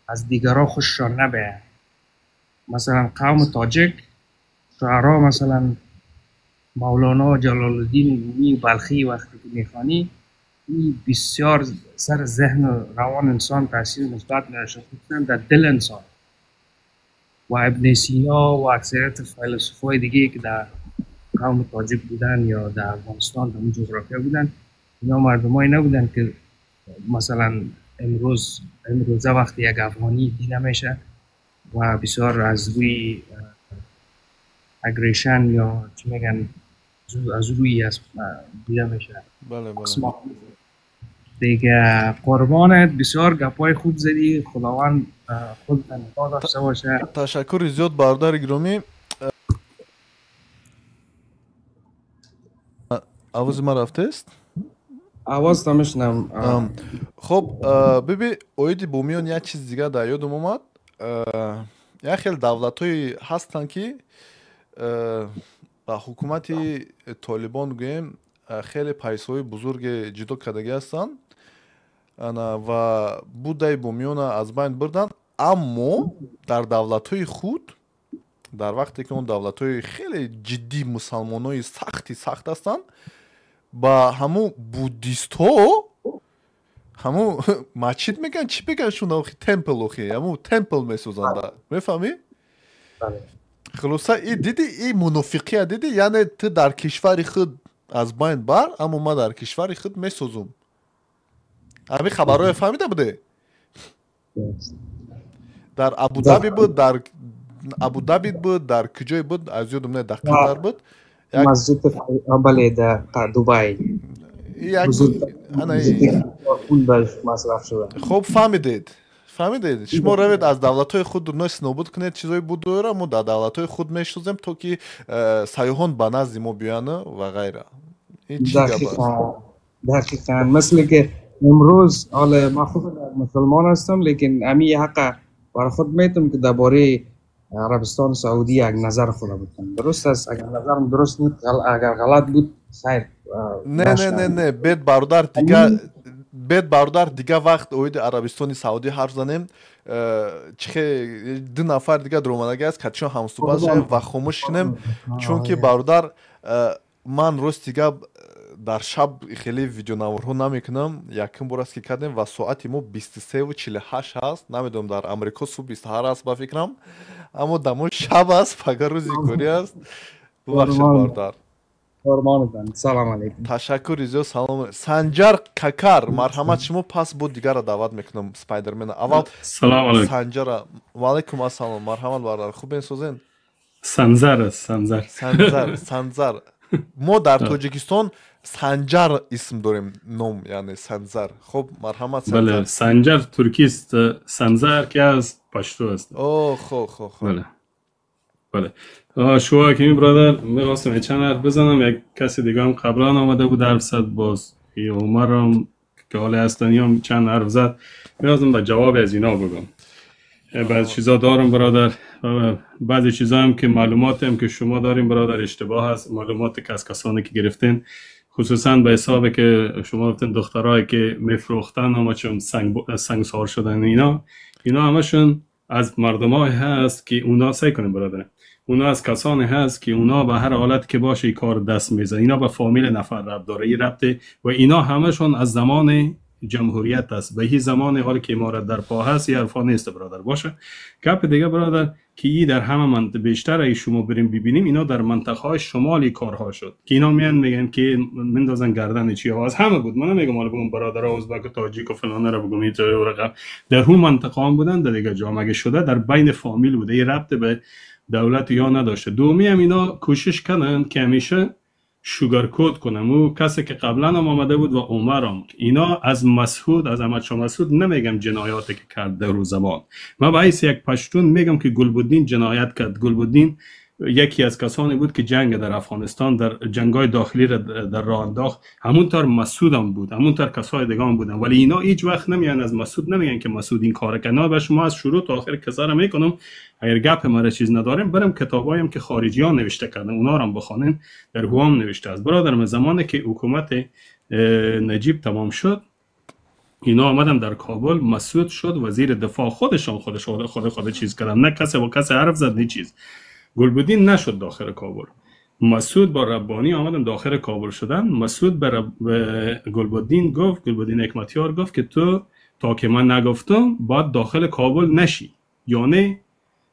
از دیگرها خوششان نبیه. مثلا قوم تاجک شعرا مثلا مولانا جلال الدین رومی بلخی وقتی که میخوانی این بسیار سر ذهن و روان انسان تاثیر مثبت میرسه، خصوصا در دل انسان. و ابن سینا و اکثریت فیلسوفای دیگه که در قوم تاجک بودن یا در افغانستان در اون جغرافیا بودن، اینا مردمایی نبودن که مثلا امروزه وقتی یک افغانی دیده میشه و بسیار از روی aggression یا چی میگن از روی از دیده میشه. بله بله دیگه قربانت، بسیار گپای خوب زدی، خداوند خودت نگاه داشته باشه. تشکر زیاد برادر گرامی. آواز ما رفته است؟ آواز تا میشنم. خب ببین оиди бумиён як чиз дигар дар ёдам омад. Як хел давлатҳое ҳастанд ки ба ҳукумати толибон гӯем хеле пайсҳои бузурге ҷудо кардагӣ ҳастанд ва Буддаи бумиёна аз байн бурданд, аммо дар давлатҳои худ, дар вақте ки он давлатҳои хеле ҷиддӣ мусалмонои сахти сахт ҳастанд, ба ҳамун буддистҳо ҳамун масҷид мегӯянд, чӣ мегӯянд шуна охи temple, охи ҳамун temple месозанд, мефаҳмӣ? Хулоса и диди и мунофиқия диди, яъне ту дар кишвари худ аз байн бар, аммо ман дар кишвари худ месозум. Ҳамин хабарҳое фаҳмида буде? Дар Абудаби буд, дар Абудаби буд, дар куҷое буд, аз ёдам не, дар Қатар буд. Масҷид бале, дар Дубай. Хуб фаҳмидед. Фаҳмидед? Шумо равед аз давлатҳои худ нос нобуд кунед чизҳои буддоеро, мо дар давлатҳои худ месозем, то ки сайёҳон ба назди мо биёянд ва ғайра. Ин чӣ гап аст? دقیقاً مثل که امروز حالا من خود مسلمان هستم، لیکن امی حق برای خود میتونم که درباره عربستان سعودی یک نظر خود بودم. درست است؟ اگر نظرم درست بود، اگر غلط بود خیر. نه نه نه نه، بед برادر دیگه، бед бародар, дига вақт оиди Арабистони Саудӣ ҳарф занем. Чихе ду нафар дига дуромадаги аст, катишон ҳамсӯҳбат шавем ва хомӯш кунем, чунки бародар, ман рости гап дар шаб хеле видеонаворҳо намекунам. Якум бор аст ки кардем ва соати мо 23:48 ҳаст. Намедонам, дар Амрико субҳ 28 аст ба фикрам, аммо дар мо шаб аст, пага рӯзи корӣ аст. Бубахшед, бародар. Салом алейкум. Ташаккури зиёд, салом. Санҷар Какар, марҳамат, шумо пас бо дигарро даъват мекунам, Спайдермена. Аввал Санҷара. Ваалайкум ассалом, марҳамат, бародар, хубен, созен? Санзар аст, Санзар. Санзар, Санзар. Мо дар Тоҷикистон Санҷар исм дорем, ном, яъне Санзар. Хуб, марҳамат. Бале, Санҷар туркист, Санзар ки аз пашту аст. О, хоб, хоб, хоб. Бале, бале. شما که برادر، میخواستم چند حرف بزنم. یک کسی دیگه هم قبلا آمده بود حرف زد، باز عمر هم که حال هستنی هم چند حرف زد. میخواستم با جواب از اینا بگم. بعض چیزا دارم برادر، بعضی چیزا هم که معلومات هم که شما داریم برادر اشتباه هست. معلومات که از کسانی که گرفتین، خصوصا به حساب که شما گفتین دخترایی که میفروختن همه چون سنگسار شدن، اینا همشون از مردمای هست که اونا سعی کنیم برادر، اونا از کسانی هست که اونا به هر حالت که باشه کار دست میزن. اینا به فامیل نفر ربط داره، این ربط و اینا همشون از زمان جمهوریت است. به هیچ زمان حال که امارت در پا هست یه حرفا نیست برادر. باشه، گپ دیگه برادر که ای در همه منطقه بیشتر ای شما بریم ببینیم، اینا در منطقه های شمالی کارها شد که اینا میان میگن که مندازن گردن چی ها از همه بود. من نمیگم حالا بگم برادرها ازبک و تاجیک و فلانه رو بگم، رقم در اون منطقه هم بودن، در دیگه جا مگه شده در بین فامیل بوده، این ربط به دولت یا نداشته. دومی هم اینا کوشش کردن که همیشه sugar coat کنم او کسی که قبلا هم آمده بود و عمر هم اینا از مسعود، از احمد شاه مسعود نمیگم جنایاتی که کرد در روز زمان. من به حیث یک پشتون میگم که گلبدین جنایت کرد. گلبدین یکی از کسانی بود که جنگ در افغانستان در جنگ‌های داخلی را در راه انداخت. همونطور مسعود هم بود، همونطور کسای دیگه هم بودن، ولی اینا هیچ وقت نمیان از مسعود نمیگن که مسعود این کار کرد. نه، به شما از شروع تا آخر کسا را میکنم. اگر گپ ما را چیز نداریم، برم کتابایم که خارجیان نوشته کردن اونا را هم بخوانین، در هوام نوشته است برادرم. زمانی که حکومت نجیب تمام شد، اینا آمدن در کابل، مسعود شد وزیر دفاع. خودشان خودش خود خود چیز کردن، نه کسی با کسی حرف زد نه چیز. گلبدین نشد داخل کابل، مسعود با ربانی آمدن داخل کابل شدن. مسعود به گلبدین گفت، گلبدین حکمتیار گفت که تو تا که من نگفتم باید داخل کابل نشی، یعنی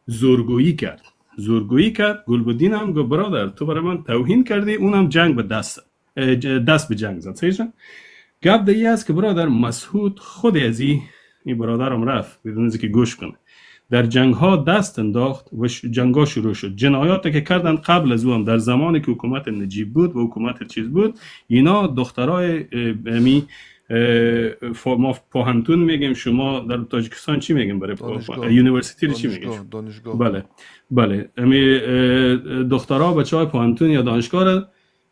زورگویی کرد، زورگویی کرد. گلبدین هم گفت برادر تو برای من توهین کردی، اونم جنگ به دست به جنگ زد. صحیح گپ دیگه است که برادر مسعود خود از این برادرم رفت بدون اینکه گوش کنه، در جنگ ها دست انداخت و جنگ ها شروع شد. جنایاتی که کردن قبل از او هم در زمانی که حکومت نجیب بود و حکومت چیز بود، اینا دخترای امی ما پوهنتون میگیم، شما در تاجیکستان چی میگیم برای university چی میگیم؟ دانشگاه. بله بله، امی دخترها بچهای پوهنتون یا دانشگاه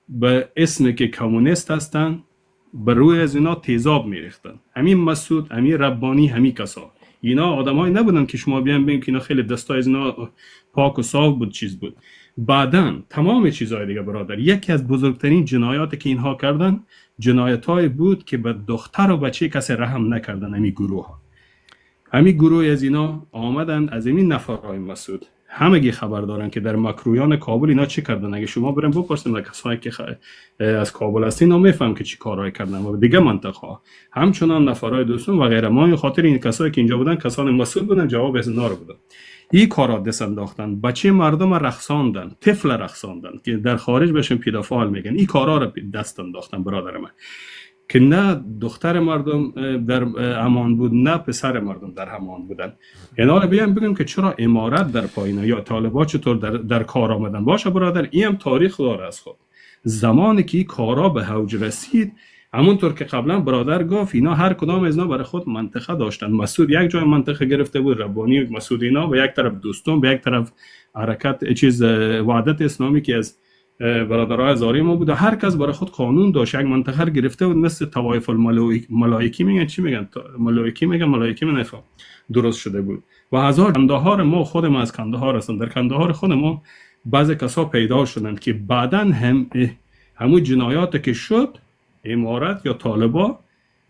به اسم که کمونیست هستن بر روی از اینا تیزاب میریختن. همین مسعود، همین ربانی، همین کسا، اینا آدمایی نبودن که شما بیان بگین که اینا خیلی دستای از اینا پاک و صاف بود چیز بود. بعداً تمام چیزهای دیگه برادر، یکی از بزرگترین جنایاتی که اینها کردن جنایت‌های بود که به دختر و بچه کسی رحم نکردن. همین گروه ها، همین گروه از اینا آمدن از این نفرهای مسعود همگی خبر دارن که در مکرویان کابل اینا چی کردن. اگه شما بریم بپرسیم از کسایی که از کابل هستین، اینا میفهم که چی کارهای کردن و دیگه منطقه ها همچنان نفرهای دوستون و غیره. ما این خاطر این کسایی که اینجا بودن کسان مسئول بودن، جواب از اینا رو بودن. این کارا دست انداختن، بچه مردم رقصاندن، طفل رقصاندن که در خارج بهشون پیدافال میگن. این کارا رو دست انداختن برادر من، که نه دختر مردم در امان بود نه پسر مردم در امان بودن. اینا رو بیام بگم که چرا امارت در پایینه یا طالبا چطور در کار آمدن. باشه برادر، این هم تاریخ داره از خود. زمانی که این کارا به اوج رسید، همونطور که قبلا برادر گفت، اینا هر کدام از اینا برای خود منطقه داشتن. مسعود یک جای منطقه گرفته بود، ربانی مسعود اینا، و یک طرف دوستون، به یک طرف حرکت چیز وحدت اسلامی که از برادرای هزاری ما بود و هر کس برای خود قانون داشت. یک منطقه گرفته بود مثل طوایف الملائکی میگن، چی میگن، ملائکی میگن، ملائکی من نفهم درست شده بود. و هزار کندهار ما، خود ما از کندهار هستم، در کندهار خود ما بعض کسا پیدا شدند که بعداً هم همون جنایات که شد امارت یا طالبا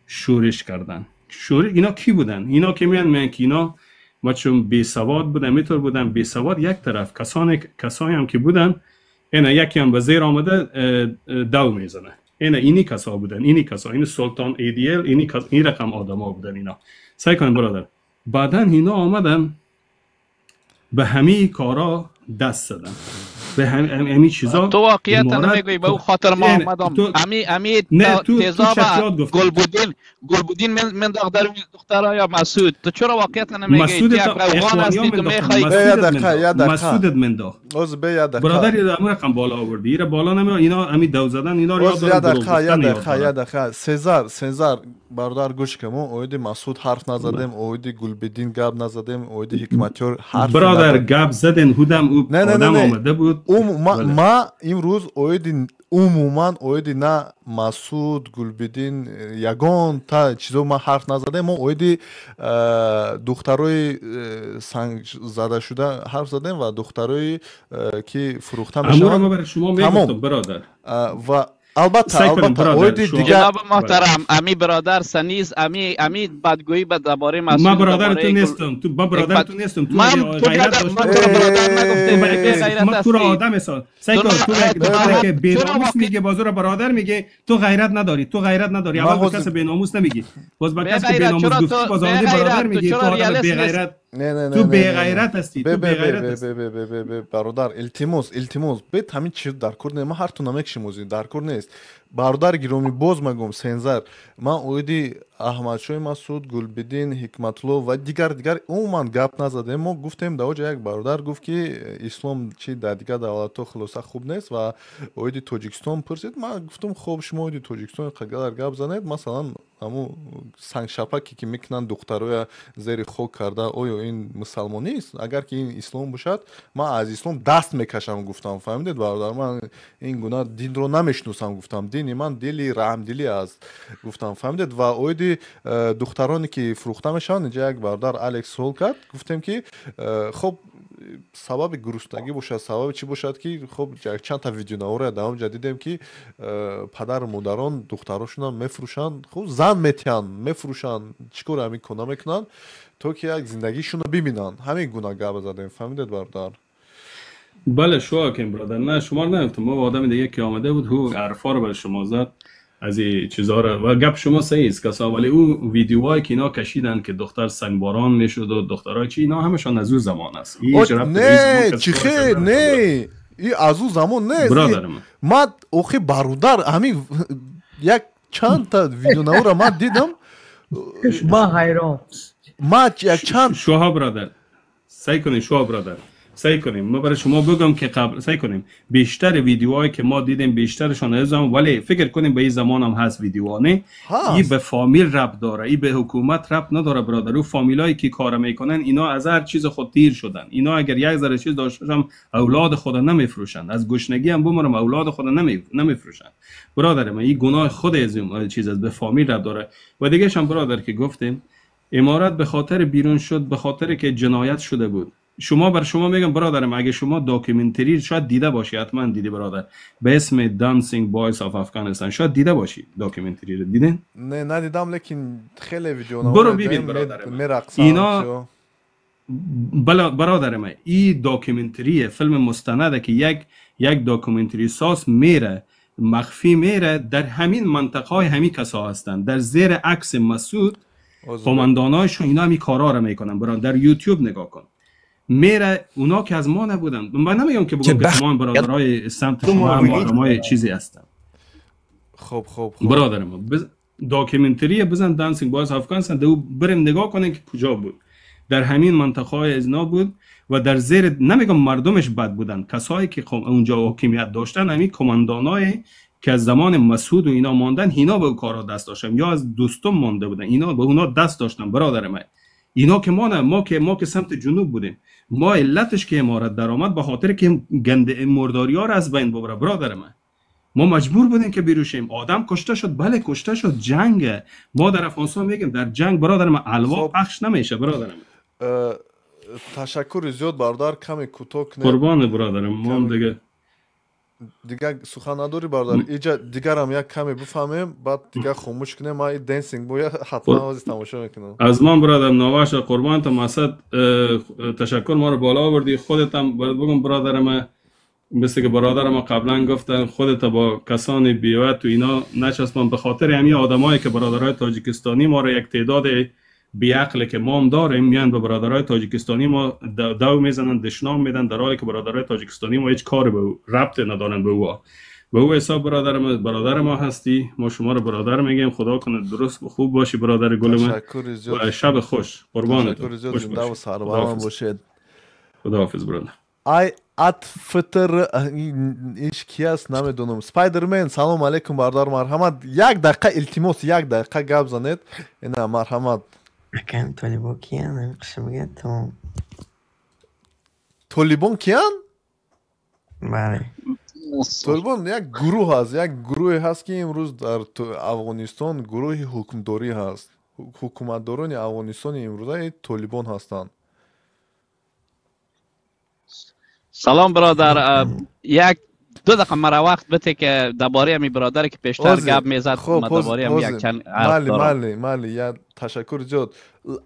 شورش کردن. شورش اینا کی بودن؟ اینا که میان که اینا ما چون بی سواد بودن، میتور بودن بی سواد یک طرف، کسانی هم که بودن اینا یکی هم به زیر آمده دو میزنه، اینا اینی کسا بودن، اینی کسا، این سلطان ایدیل، اینی کس، این رقم آدما بودن اینا. سعی کنیم برادر، بعداً اینا آمدن به همه کارا دست زدن، به همین چیزا. تو واقعیت نمیگویی، به او خاطر ما آمدم. امی تیزاب گلبودین من در دخترها یا مسعود، تو چرا واقعیت نمیگی؟ تو یک افغان هستی، تو میخوای مسعودت منداخت برادر، یه رقم بالا آوردی، ایره بالا نمی، اینا امی دو زدن اینا رو یاد دارم. یه دقیقه سزار برادر گوش کن، ما اویدی مسعود حرف نزدیم، اویدی گلبدین گپ نزدیم، اویدی حکمتیار حرف برادر گپ زدن، هودم او آدم آمده بود. ما امروز اویدی عموما اویدی نه مسعود گلبدین یگان تا چیزو ما حرف نزدیم، ما اویدی دخترای سنگ زده شده حرف زدیم و دخترای که فروخته میشن. امور ما برای شما میگفتم برادر. و البته اویدی دیگه جناب محترم امی برادر سنیز امی بدگویی به درباره مسعود. من برادر تو نیستم، تو با برادر تو نیستم، تو غیرت داشت، من تو را آدم حساب سعی کن، تو یک دختر که بی ناموس میگه بازو را برادر میگه، تو غیرت نداری، تو غیرت نداری. اول به کس بی ناموس نمیگی، باز به کس که بی ناموس گفتی باز آمدی برادر میگی، تو آدم بی غیرت، تو بی غیرت هستی، تو بی غیرت هستی. برادر التماس بیت همین چیز در کار نه، ما هر تو نمیکشیم در کار نیست. бародар гиромӣ, боз мегӯм, сензар, ман оиди Аҳмадшоҳи Масуд, Гулбиддин, Ҳикматулло ва дигар дигар умуман гап назадем. Мо гуфтем дар оҷа як бародар гуфт, ки ислом чи дар дигар давлатҳо хулоса хуб нест ва оиди Тоҷикистон пурсид. Ман гуфтам, хоб, шумо оиди Тоҷикистон қадар гап занед, масалан ҳамун сангшапаке ки мекунанд духтароя зери хок карда, оё ин мусалмонист? Агар ки ин ислом бошад, ман аз ислом даст мекашам, гуфтам. Фаҳмидед, бародар, ман ин гуна динро намешиносам, гуфтам. Дини ман дили раҳмдилӣ аст, гуфтам. Фаҳмидед? Ва оиди духтароне ки фурӯхта мешаванд, инҷа як бародар Алекс суол кард, гуфтем ки хоб, сабаби гуруснагӣ бошад, сабаби чӣ бошад, ки хоб чанд та видеонаворе дар онҷа дидем, ки падару модарон духтарошонро мефурӯшанд, хуб зан метиҳанд, мефурӯшанд, чӣ кор ҳамин кона мекунанд, то ки як зиндагишонро бибинанд. Ҳамин гуна гап задем. Фаҳмидед, бародар? бале шумо бародар, نه شما رو نگفتم، ما آدم دیگه که آمده بود هو حرفا رو برای شما زد از این چیزا رو و گپ شما صحیح است کسا، ولی او ویدیوهایی که اینا کشیدن که دختر سنگباران میشد و دخترای چی، اینا همشان از او زمان است. نه چی خیر، نه این از او زمان نیست برادر من. ما اوخی برادر همین یک چند تا ویدیو نورا ما دیدم، ما حیران، ما یک چند شوها برادر سعی کنین، شوها برادر سعی کنیم ما برای شما بگم که قبل سعی کنیم بیشتر ویدیوهایی که ما دیدیم بیشترشان از ولی فکر کنیم به این زمان هم هست ویدیوها، نه این به فامیل ربط داره، این به حکومت ربط نداره برادر. او فامیلایی که کار میکنن اینا از هر چیز خود تیر شدن، اینا اگر یک ذره چیز داشته باشن اولاد خود نمیفروشن، از گشنگی هم بمرم اولاد خود نمیفروشن برادر من. این گناه خود از این چیز است، به فامیل ربط داره. و دیگه هم برادر که گفتیم امارت به خاطر بیرون شد، به خاطر که جنایت شده بود. شما بر شما میگم برادرم، اگه شما documentary شاید دیده باشی، حتما دیدی برادر، به اسم Dancing Boys of Afghanistan شاید دیده باشی. documentary رو دیدین؟ نه ندیدم، لیکن خیلی ویدیو برو ببین برادرم. اینا برادر من این documentary فیلم مستنده که یک documentary ساز میره مخفی میره در همین منطقه های همین کسا هستند، در زیر عکس مسعود قماندانایشون اینا همین کارا رو میکنن. برادر در یوتیوب نگاه کن، میره اونا که از ما نبودن. من نمیگم که بگم که شما برادرای سمت شما هم آدمای چیزی هستن. خب خب خب برادر ما documentary بزن Dancing Boys Afghanistan، دو بریم نگاه کنیم که کجا بود. در همین منطقه های ازنا بود و در زیر، نمیگم مردمش بد بودن، کسایی که اونجا حاکمیت داشتن همین کماندانای که از زمان مسعود و اینا ماندن، اینا به کارا دست داشتن یا از دوستم مانده بودن، اینا به اونا دست داشتن برادر من. اینا که ما نه، ما که سمت جنوب بودیم. ما علتش که امارت درآمد به خاطر که گند مرداری ها را از بین ببره برادر من. ما مجبور بودیم که بیروشیم. آدم کشته شد، بله کشته شد، جنگ. ما در افغانستان میگیم در جنگ برادر من الوا پخش نمیشه برادر من. تشکر زیاد برادر، کمی کوتاه کنید. قربان برادرم، ما هم دیگه دیگه سخن نداری برادر. اینجا دیگرم یک کمی بفهمیم بعد دیگه خاموش کنیم. ما این dancing boy حتما از تماشا میکنم. از من برادرم نواش قربان تو مسد، تشکر ما رو بالا آوردی. خودت هم باید بگم برادرم، مثل که برادرم قبلا گفتن خودت با کسان بیوت و اینا نچسبان، به خاطر همین آدمایی که برادرای تاجیکستانی ما رو یک تعداد بیعقل که ما هم داریم میان به برادرای تاجیکستانی ما دو میزنن، دشنام میدن، در حالی که برادرای تاجیکستانی ما هیچ کار به ربط ندارن به او. به او حساب برادر ما هستی، ما شما رو برادر میگیم. خدا کنه درست خوب باشی برادر گل من. تشکر زیاد و شب خوش. قربانت. تشکر زیاد، زنده و سربلند باشید. خداحافظ برادر. ای ات فتر ایش کی است نمیدونم. سپایدرمن سلام علیکم برادر، مرحمت. یک دقیقه التماس، یک دقیقه گپ زنید. اینا مرحمت. اکم طالبان کیان؟ قسم تمام. طالبان کیان؟ بله. طالبان یک گروه هست، یک گروه هست که امروز در افغانستان گروه حکمداری هست. حکومتداران افغانستان امروزه طالبان هستند. سلام برادر، یک دو دقیقه مرا وقت بده که درباره می برادر که پیشتر گپ میزد، ما درباره هم یک چند حرف دارم. مالی مالی یا تشکر زیاد.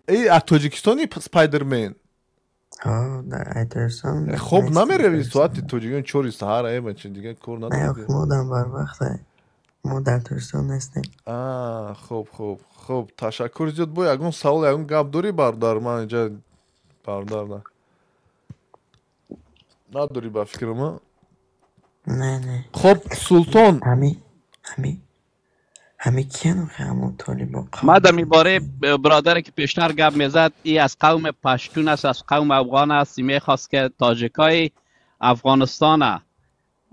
ای از تاجیکستانی سپایدرمن؟ ها در ایترسان. خب نمیروی ساعت تاجیکستان 4 سحر ای بچه دیگه کار نداری. نه ما در بر وقت ما در تاجیکستان نیستیم. خب خب خب تشکر زیاد. با یگون سوال یگون گپ داری برادر؟ من اینجا برادر نه نداری با فکر ما. نه نه. خب سلطان همی همی همی کیان همون طالبان؟ ما در میباره برادر که پیشتر گپ میزد، ای از قوم پشتون است، از قوم افغان است. میخواست که تاجیکای افغانستان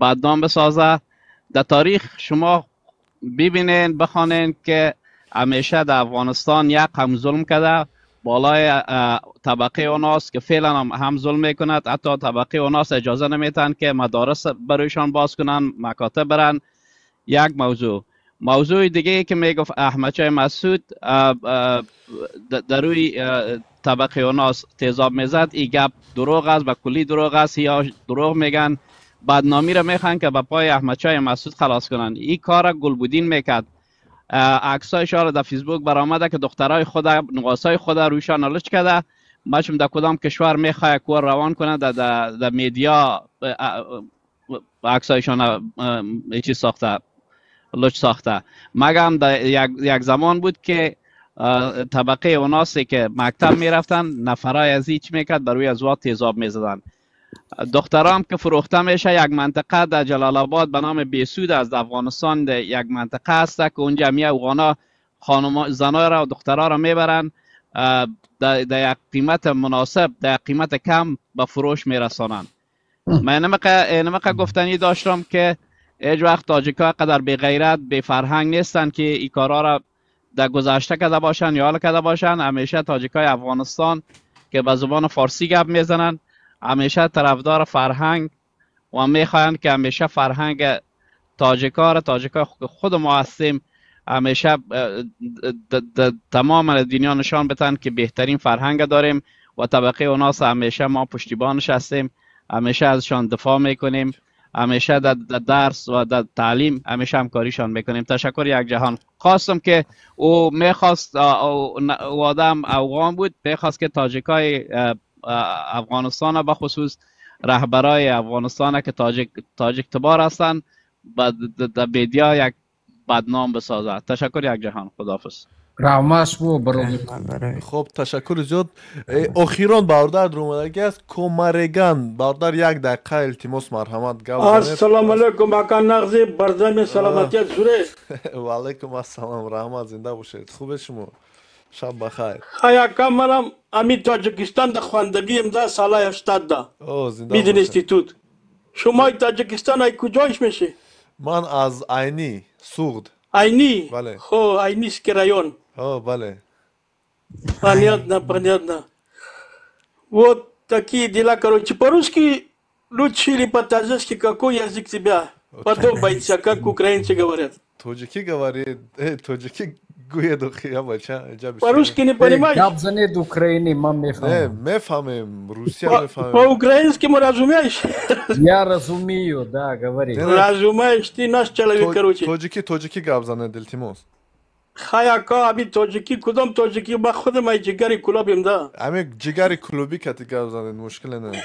بدنام بسازه. در تاریخ شما ببینین بخوانین که همیشه در افغانستان یک قوم ظلم کرده بالای طبقه اوناست که فعلا هم ظلم میکند. حتی طبقه اوناست اجازه نمیتن که مدارس برایشان باز کنن، مکاتب برن. یک موضوع دیگه که میگفت احمد شاه مسعود در روی طبقه اوناس تیزاب میزد، این گپ دروغ است، به کلی دروغ است. یا دروغ میگن، بدنامی را میخوان که به پای احمد شاه مسعود خلاص کنن. این کار گلبودین میکرد. عکسایش را در فیسبوک برآمده که دخترای خود نقاسای خود رویشان لچ کرده. مچم در کدام کشور میخواد کور روان کنه، در میدیا عکسایشان چیز ساخته، لچ ساخته. مگم در یک زمان بود که طبقه اوناسی که مکتب میرفتن نفرای از هیچ میکرد بر روی از وا تیزاب میزدن. دخترام که فروخته میشه، یک منطقه در جلال آباد به نام بیسود از افغانستان یک منطقه است که اونجا می افغانا خانم زنا را و دخترها را میبرن، در یک قیمت مناسب، در قیمت کم به فروش میرسانن. من نمقه گفتنی داشتم که هیچ وقت تاجیکا قدر بی غیرت بی فرهنگ نیستن که این کارا را در گذشته کرده باشن یا حال کرده باشن. همیشه تاجیکای افغانستان که به زبان فارسی گپ میزنن همیشه طرفدار فرهنگ و میخواهند که همیشه فرهنگ تاجیکا را، تاجیکا خود ما هستیم، همیشه تمام دنیا نشان بدن که بهترین فرهنگ داریم و طبقه اوناس همیشه ما پشتیبانش هستیم، همیشه ازشان دفاع میکنیم، همیشه در درس و در تعلیم همیشه همکاریشان میکنیم. تشکر یک جهان. خواستم که او میخواست، او آدم افغان بود، میخواست که تاجیکای افغانستان به خصوص رهبرای افغانستان که تاجیک تبار هستند در بیدیا یک بدنام بسازد. تشکر یک جهان. خداحافظ. رحمت بو برادر. خب تشکر زیاد. اخیران برادر درآمدگی است کومارگان. برادر یک دقیقه التماس مرحمت گپ. السلام علیکم اکا نغزی برزم سلامتی زوره. و علیکم السلام، رحمت، زنده باشید. خوب شما؟ شب بخیر. اکا منم امی تاجیکستان د خواندگی امدا سال 80 ده. او زنده میدن اینستیتوت. شما تاجیکستان ای کجایش میشه؟ من از عینی سوغد. عینی؟ بله. خو عینی سکی رایون. او بله. Понятно, понятно. Вот такие дела, короче. По-русски лучше или по-таджикски, какой язык тебя подобается, как украинцы говорят? Тоҷикӣ говорит, тоҷикӣ гӯед, охи, бача. По-русски не понимаешь? Гап занед украини, ман мефаҳмам. Мефаҳмем, русия мефаҳмем. По-украински разумеешь? Я разумею, да, говори. Разумеешь, ты наш человек, короче. Тоҷикӣ, тоҷикӣ гап занед, илтимос. Хай, ака, ами тоҷикӣ, кудом тоҷикӣ? Ба худам ай ҷигари кулобим, да. Ами ҷигари кулобӣ кати гап занед, мушкиле не.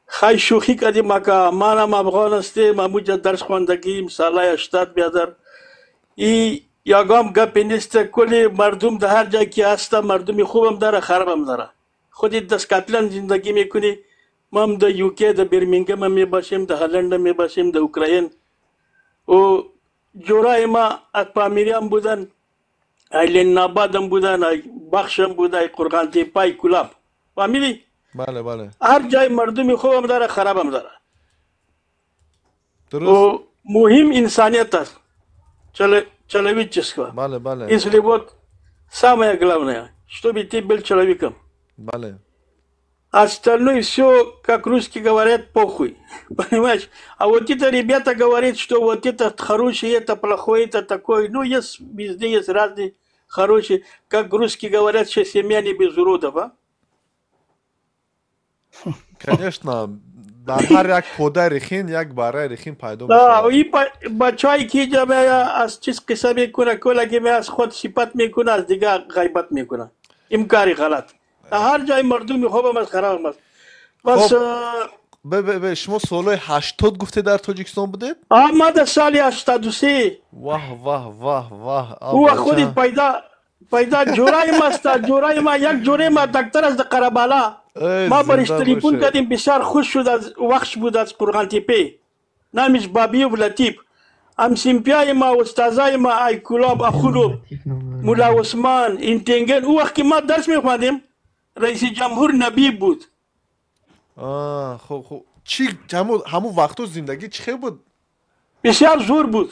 Хай, шӯхӣ кардим, ака. Манам афғон ҳастем, амуҷа дарс хондагим, солаи 80, биадар. И ягон гапе нест, кулли мардум дар ҳар ҷай ки ҳаста, мардуми хубам дара, харабам дара. Худи дар Скотланд зиндагӣ мекунӣ, мам дар ЮК, дар Бирмингема мебошем, дар Ҳолланда мебошем, дар Украин. О ҷураи ма аз Памириам будан, ай Ленинабадам будан, ай Бахшам буда, ай Қурғантепа, ай Кулаб. Фаҳмидӣ? Бале, бале. Ҳар ҷай мардуми хубам дара, харабам дара. Дуруст. Муҳим инсаният аст, человечество. Бале, бале. Если вот самое главное, чтобы ты был человеком. Бале. Остальное все, как русские говорят, похуй. Понимаешь? А вот это ребята говорят, что вот это хороший, это плохой, это такой. Ну, есть везде есть разные хорошие. Как русские говорят, что семья не без уродов, а? Конечно, дар ҳар як подаи рехин як барраи рехин пайдо мешавад. И бачаҳое ки инҷа аз чиз қисса мекуна, колаги аз худ сифат мекуна, аз дигар ғайбат мекуна. Ин кори ғалат. Ҳар ҷой мардуми хубам аст, харабам аст. Бас. Бе, шумо солҳои 80 гуфте дар Тоҷикистон будед? Ма дар соли 83. Ваҳ, ваҳ, ваҳ, ваҳ. Ӯ худи пайда ҷураим аст, ҷураим, як ҷураим дактар аст дар Қарабала. Ма бариш телефон кардем, бисёр хуш шуд, аз вахш буд, аз Қурғантепе. Номиш Бабиев Латиф. Ҳамсимпияи ма, устазаи ма, Айкулоб, Ахулов, Мулла Усман, Интенген. Ӯ вақт ки ма дарс мехондем, раиси ҷамҳур Набиев буд. Хуб, хуб. Чӣ ҳамун вақтҳо зиндагӣ чӣ хел буд? Бисёр зӯр буд.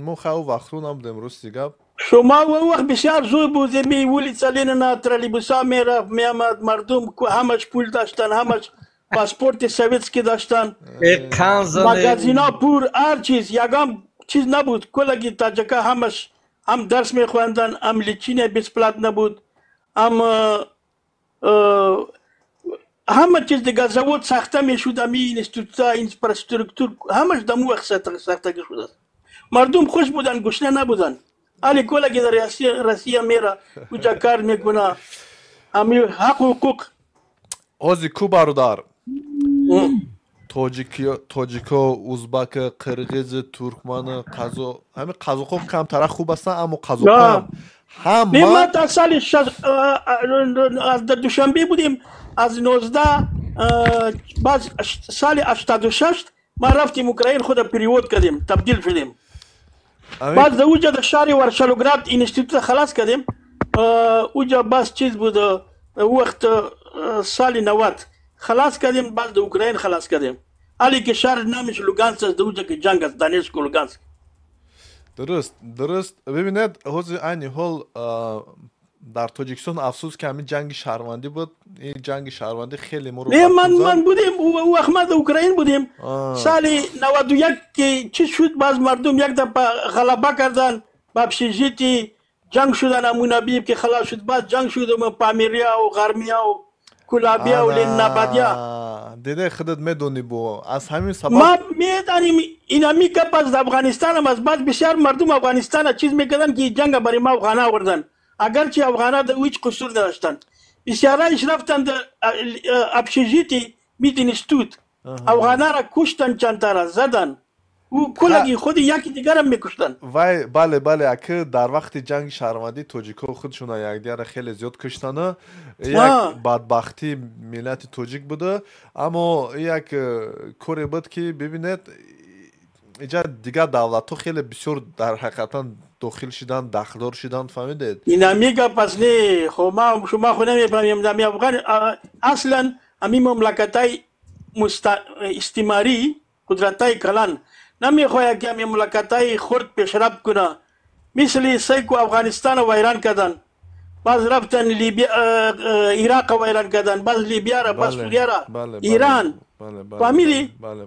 Мо хай он вақтҳо набудем, рости гап. Шумо он вақт бисёр зӯр буд. Ми улица Ленина, троллейбуса мерафт, меомад, мардум ҳамаш пул доштанд, ҳамаш паспорти советский доштанд. Магазино пур, ҳар чиз, ягон чиз набуд. Куллаги таҷика ҳамаш ҳам дарс мехонданд, ҳам лечение бесплатно буд, ҳам ҳама чиз дигар, завод сохта мешуд, ами института, инфраструктур ҳамаш дар он вақт сохтагӣ шудааст. Мардум хуш буданд, гушна набуданд. Али колаги дар Россия мера, уҷа кар мекуна, ами ҳаққу ҳуқуқ. Ҳози ку, бародар, тоҷико, узбака, қирғизи, туркманы, қазо, ҳамин қазоқҳо камтара хуб ҳастанд, аммо қазоқҳо ҳама. Не, ма дар соли аз Душанбе будем, аз 19 баъд соли 86 ма рафтем Украин, худа перевод кардем, табдил шудем. Баъд дар уҷа дар шаҳри Варшалоград института халас кардем. Уҷа бас чиз буд, вақт соли 90 халас кардем, баъд дар Украин халас кардем. Али ки шаҳр номиш Луганск аст, дар уҷа ки ҷанг аст, Донецку, Луганск. Дуруст, дуруст. Бибинед, ҳозир айни ҳол дар Тоҷикистон, афсӯс ки ҳамин ҷанги шаҳрвандӣ буд. Ин ҷанги шаҳрвандӣ хеле моро Не, ман будем, ӯ вақт ма дар Украин будем. Соли 91 ки чиз шуд, баъз мардум як дафъа ғалаба карданд, ба общежитии ҷанг шудан, аму Набиев ки халас шуд, баъд ҷанг шуд Памирияву, Ғармияву, Кулабияву, Ленинабадия. Диде, худат медонӣ, бо аз ҳамин сабаб. Ма медонем, инами гап аз Афғонистанам аст. Баъд бисёр мардум Афғонистана чиз мекарданд, ки ҷанга барои ма афғона оварданд. Агарчи афғона дар ҳеҷ қусур надоштанд. Бисёраиш рафтанд общежитии мединститут. Афғонара куштанд, чандтара заданд. Ӯ кулаги худи яки дигарам мекуштанд. Вай, бале, бале, аки дар вақти ҷанги шаҳрвандӣ тоҷикҳо худшона якдигарро хеле зиёд куштанд. Як бадбахтии миллати тоҷик буда, аммо як коре буд, ки бибинед, иҷа дигар давлатҳо хеле бисёр дар ҳақиқатан дохил шиданд, дахлдор шиданд, фаҳмидед? Инами гап аст, не, хо ма шума хо намефаҳмем. Ами афғон аслан ами мамлакатҳои истимарӣ, қудратҳои калан намехоҳад, ки ами мамлакатҳои хурд пешрафт куна. مثل سیکو افغانستان ویران کردن، باز رفتن لیبیا، عراق ویران کردن، باز لیبیا را، باز سوریه را، ایران. فهمیدی؟ بله.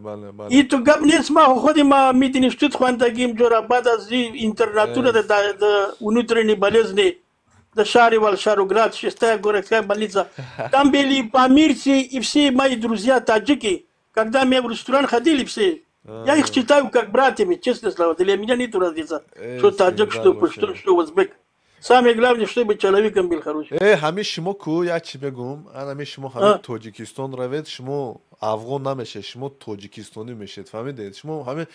این تو گپ نیست. ما خود ما мединститут خواندگیم جورا، بعد از این интернатура د внутренней болезни до Шаривал, Шароград, шестая городская больница. Там были памирцы и все мои друзья таджики. Когда мы в ресторан ходили все, я их считаю как братьями, честное слово. Для меня нет разницы, что таджик, что пуштун, что узбек. Самое главное, чтобы человеком был хороший. Ҳами шумо ку як чӣ мегӯм, ҳами шумо ҳами Тоҷикистон равед, шумо афғон намешед, шумо тоҷикистонӣ мешед, фаҳмидед? Шумо ҳами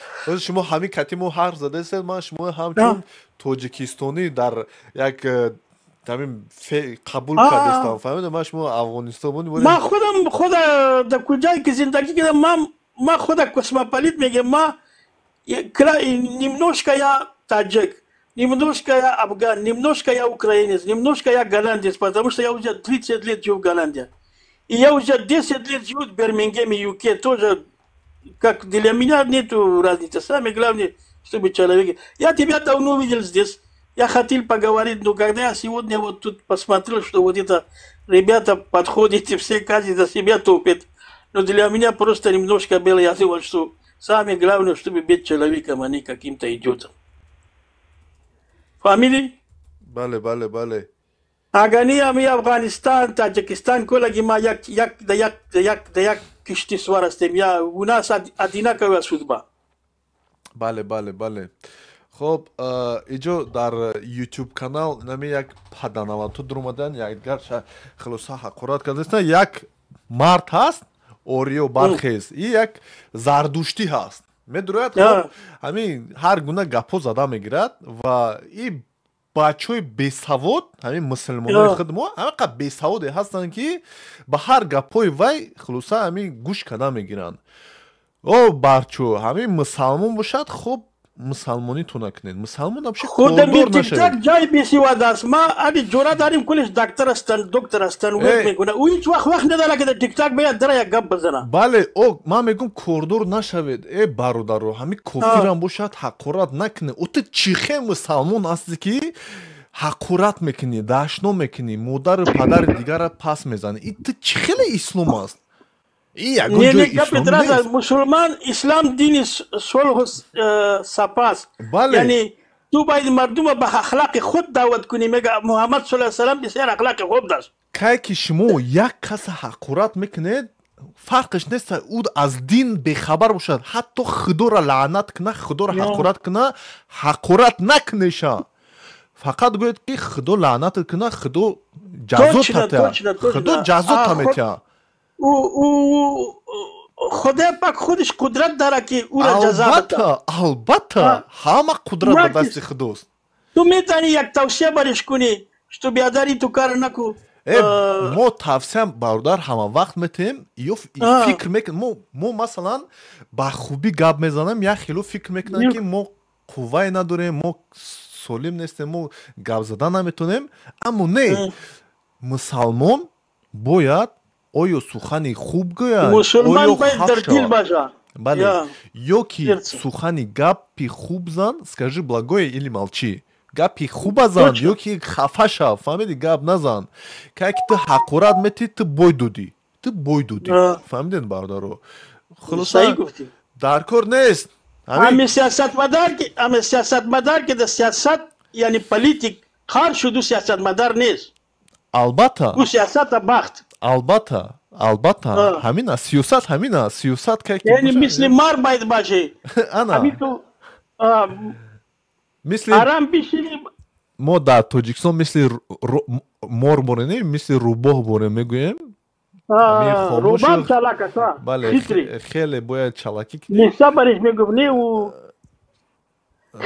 шумо ҳами кати мо ҳарф задастед, ман шумо ҳамчун тоҷикистонӣ дар як ҳамин қабул кардастам, фаҳмидед? Ман шумо афғонистон ман худам худа дар куҷое ки зиндагӣ кардам, ман худа космополит мегӯям. Ма немножко я таджик, немножко я афган, немножко я украинец, немножко я голландец, потому что я уже 30 лет живу в Голландии. И я уже 10 лет живу в Бирмингеме, UK, тоже, как для меня нету разницы. Самое главное, чтобы человек... Я тебя давно видел здесь, я хотел поговорить, но когда я сегодня вот тут посмотрел, что вот это ребята подходите, все каждый за себя топит. Но для меня просто немножко было, я думал, что самое главное, чтобы быть человеком, а не каким-то идиотом. Фамилии? Бале. Агани ами Афганистан, Таджикистан, колаги ма як як да як да як да як кишти свар ҳастем. Я у нас одинаковая судьба. Бале. Хоб, иҷо дар YouTube канал нами як паданавату дуромадан, якдигар хулоса ҳақорат кардастан. Як мард ҳаст, Ориё Бархез, и як зардуштӣ ҳаст. Медурояд, хоб, ҳамин ҳар гуна гапҳо зада мегирад ва и бачаҳои бесавод, ҳамин мусулмонои худ мо ҳамақа бесаводе ҳастанд, ки ба ҳар гапҳои вай хулоса ҳамин гӯш карда мегиранд. О барчо, ҳамин мусалмон бошад, хуб мусалмониту накунед, мусалмон набошад, кордор нашавед. Ҷай бесивад аст. Ма али ҷора дарим, кулиш доктор ҳастанд, доктор ҳастанд, век мекунад. Ӯ ҳеҷ вақт вақт надорад, ки дар тикток биёяд, дара як гап бизанад. Бале, о ман мегӯм, кордор нашавед, э бародаро, ҳамин кофирам бошад, ҳақорат накунед. О ту чӣ хел мусалмон ҳастӣ, ки ҳақорат мекунӣ, дашно мекунӣ, модару падари дигарро пас мезанӣ? И ту чӣ хеле ислом аст? Мусулман, ислам дини сулҳу сапас. Яъне ту бояд мардума ба ахлоқи худ даъват кунӣ. Мега Муҳаммад саллаллоҳу алайҳи васаллам бисёр ахлоқи хуб дошт. Кай ки шумо як каса ҳақорат мекунед, фарқаш нест, ӯ аз дин бехабар бошад, ҳатто худоро лаънат куна, худоро ҳақорат куна, ҳақорат накунеша, фақат гӯяд, ки худо лаънат куна, худо ҷазо татя, худо ҷазо таметя. Худои пак худаш қудрат дорад, ки ӯро ҷазо Албатта, албатта, ҳама қудрат ба дасти худост. Ту метавонӣ як тавсия бариш кунӣ, что биадари, ту кар наку. Мо тавсия, бародар, ҳама вақт метаҳем. Ё фикр мекун, мо масалан ба хубӣ гап мезанем, як хело фикр мекунанд, ки мо қуввае надорем, мо солим нестем, мо гап зада наметонем. Аммо не, мусалмон бояд оё сухани хуб гӯяд, мусулман бояд дар дил бошад. Бале, ё ки сухани гапи хуб зан, скажи благое или молчи. Гапи хуба зан, ё ки хафа шав, фаҳмиди, гап назан. Кай ки ту ҳақорат метӣ, ту бой додӣ, ту бой додӣ, фаҳмидед, бародаро? Хулоса, дар кор нест. Ами сиёсатмадар ки дар сиёсат, яъне политик қар шуду, сиёсатмадар нест. Албатта. Ӯ сиёсата бахт. Албатта, ҳамин аст сиёсат, ҳамин аст сиёсат. Яъне мисли мар бояд бошӣ. Ана мисли арам бишини. Мо дар Тоҷикистон мисли мор борем, мисли рӯбоҳ борем мегӯем. Рӯбоҳ чалак аст. Бале, хеле бояд чалакӣ кунӣ. Лиса бариш мегуфт, не, ӯ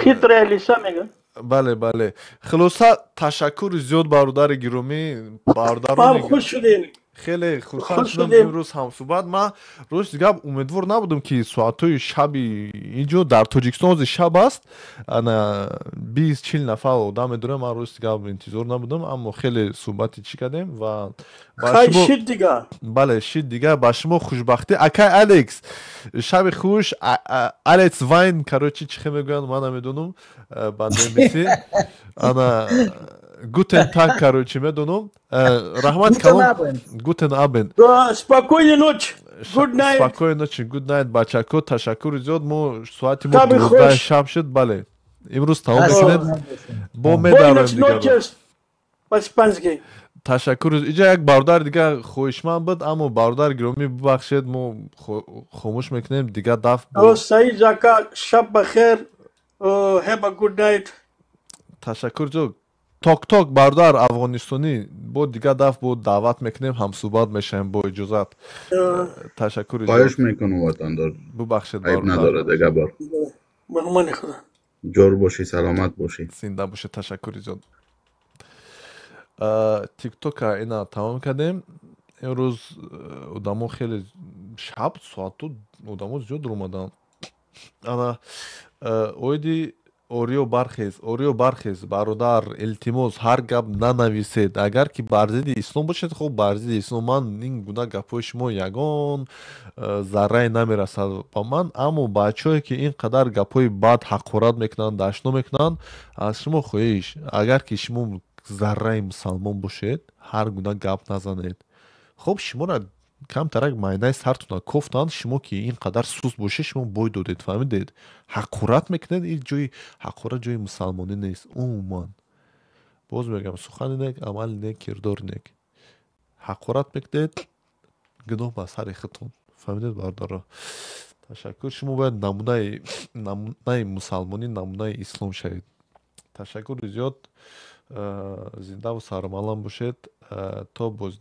хитрая лиса мегӯяд. Бале, хулоса, ташаккури зиёд, бародари гиромӣ, бародарони хуш шудем. Хеле хурсанд шудам имрӯз ҳамсӯҳбат. Ман рости гап умедвор набудам, ки соатҳои шаби инҷо дар Тоҷикистон ҳозир шаб аст, ана 20-40 нафар одам медорем. Ман рости гап интизор набудам, аммо хеле суҳбати чӣ кардем ва шид дига. Бале, шид дига. Ба шумо хушбахтӣ, акай Алекс, шаби хуш. Алекс Вайн, короче, чӣ хел мегӯянд, ман намедонам ба немисӣ. Ана Guten Tag, короче, медонам. Раҳмат калом. Guten Abend. Спокойной ночи. Good night. Спокойной ночи, good night, бачако. Ташаккури зиёд. Мо соати мо 12 шаб шуд, бале. Имрӯз тамом мекунем. Бо медарем дигар. По-испански. Ташаккур. Иҷа як бародар дигар хоҳишманд буд, аммо бародар гиромӣ, бубахшед, мо хомӯш мекунем дигар даф. Саид ака, шаб бахер. Have a good night. Ташаккур зиёд. Ток-ток, бародар афғонистонӣ, бо дигар даф бо даъват мекунем, ҳамсӯҳбат мешавем бо иҷозат. Ташаккури. Хоҳиш мекунам, ватандор. Бубахшед. Айб надорад, дигар бор. Меҳмони худо. Ҷор бошӣ, саломат бошӣ. Зинда бошед, ташаккури зиёд. Тиктока ина тамом кардем. Имрӯз одамо хеле шаб соату одамо зиёд омаданд. Ана оиди Ориё бархез, Ориё бархез, бародар, илтимос, ҳар гап нанависед. Агар ки бар зидди ислом бошед, хуб, бар зидди ислом, ман ин гуна гапҳои шумо ягон заррае намерасад ба ман, аммо бачаҳое ки ин қадар гапҳои бад, ҳақорат мекунанд, дашно мекунанд, аз шумо хоҳиш, агар ки шумо зарраи мусалмон бошед, ҳар гуна гап назанед. Хуб, шуморо камтарак майнаи сартона кофтанд, шумо ки ин қадар суст бошед, шумо бой додед, фаҳмидед? Ҳақорат мекунед, ин ҷои ҳақорат ҷои мусалмонӣ нест умуман. Боз мегӯям, сухани нек, амали нек, кирдори нек. Ҳақорат мекунед, гуноҳ ба сари худтон, фаҳмидед, бародаро? Ташаккур. Шумо бояд намунаи мусалмонӣ, намунаи ислом шавед. Ташаккури зиёд, зиндаву сармалам бошед, то боз.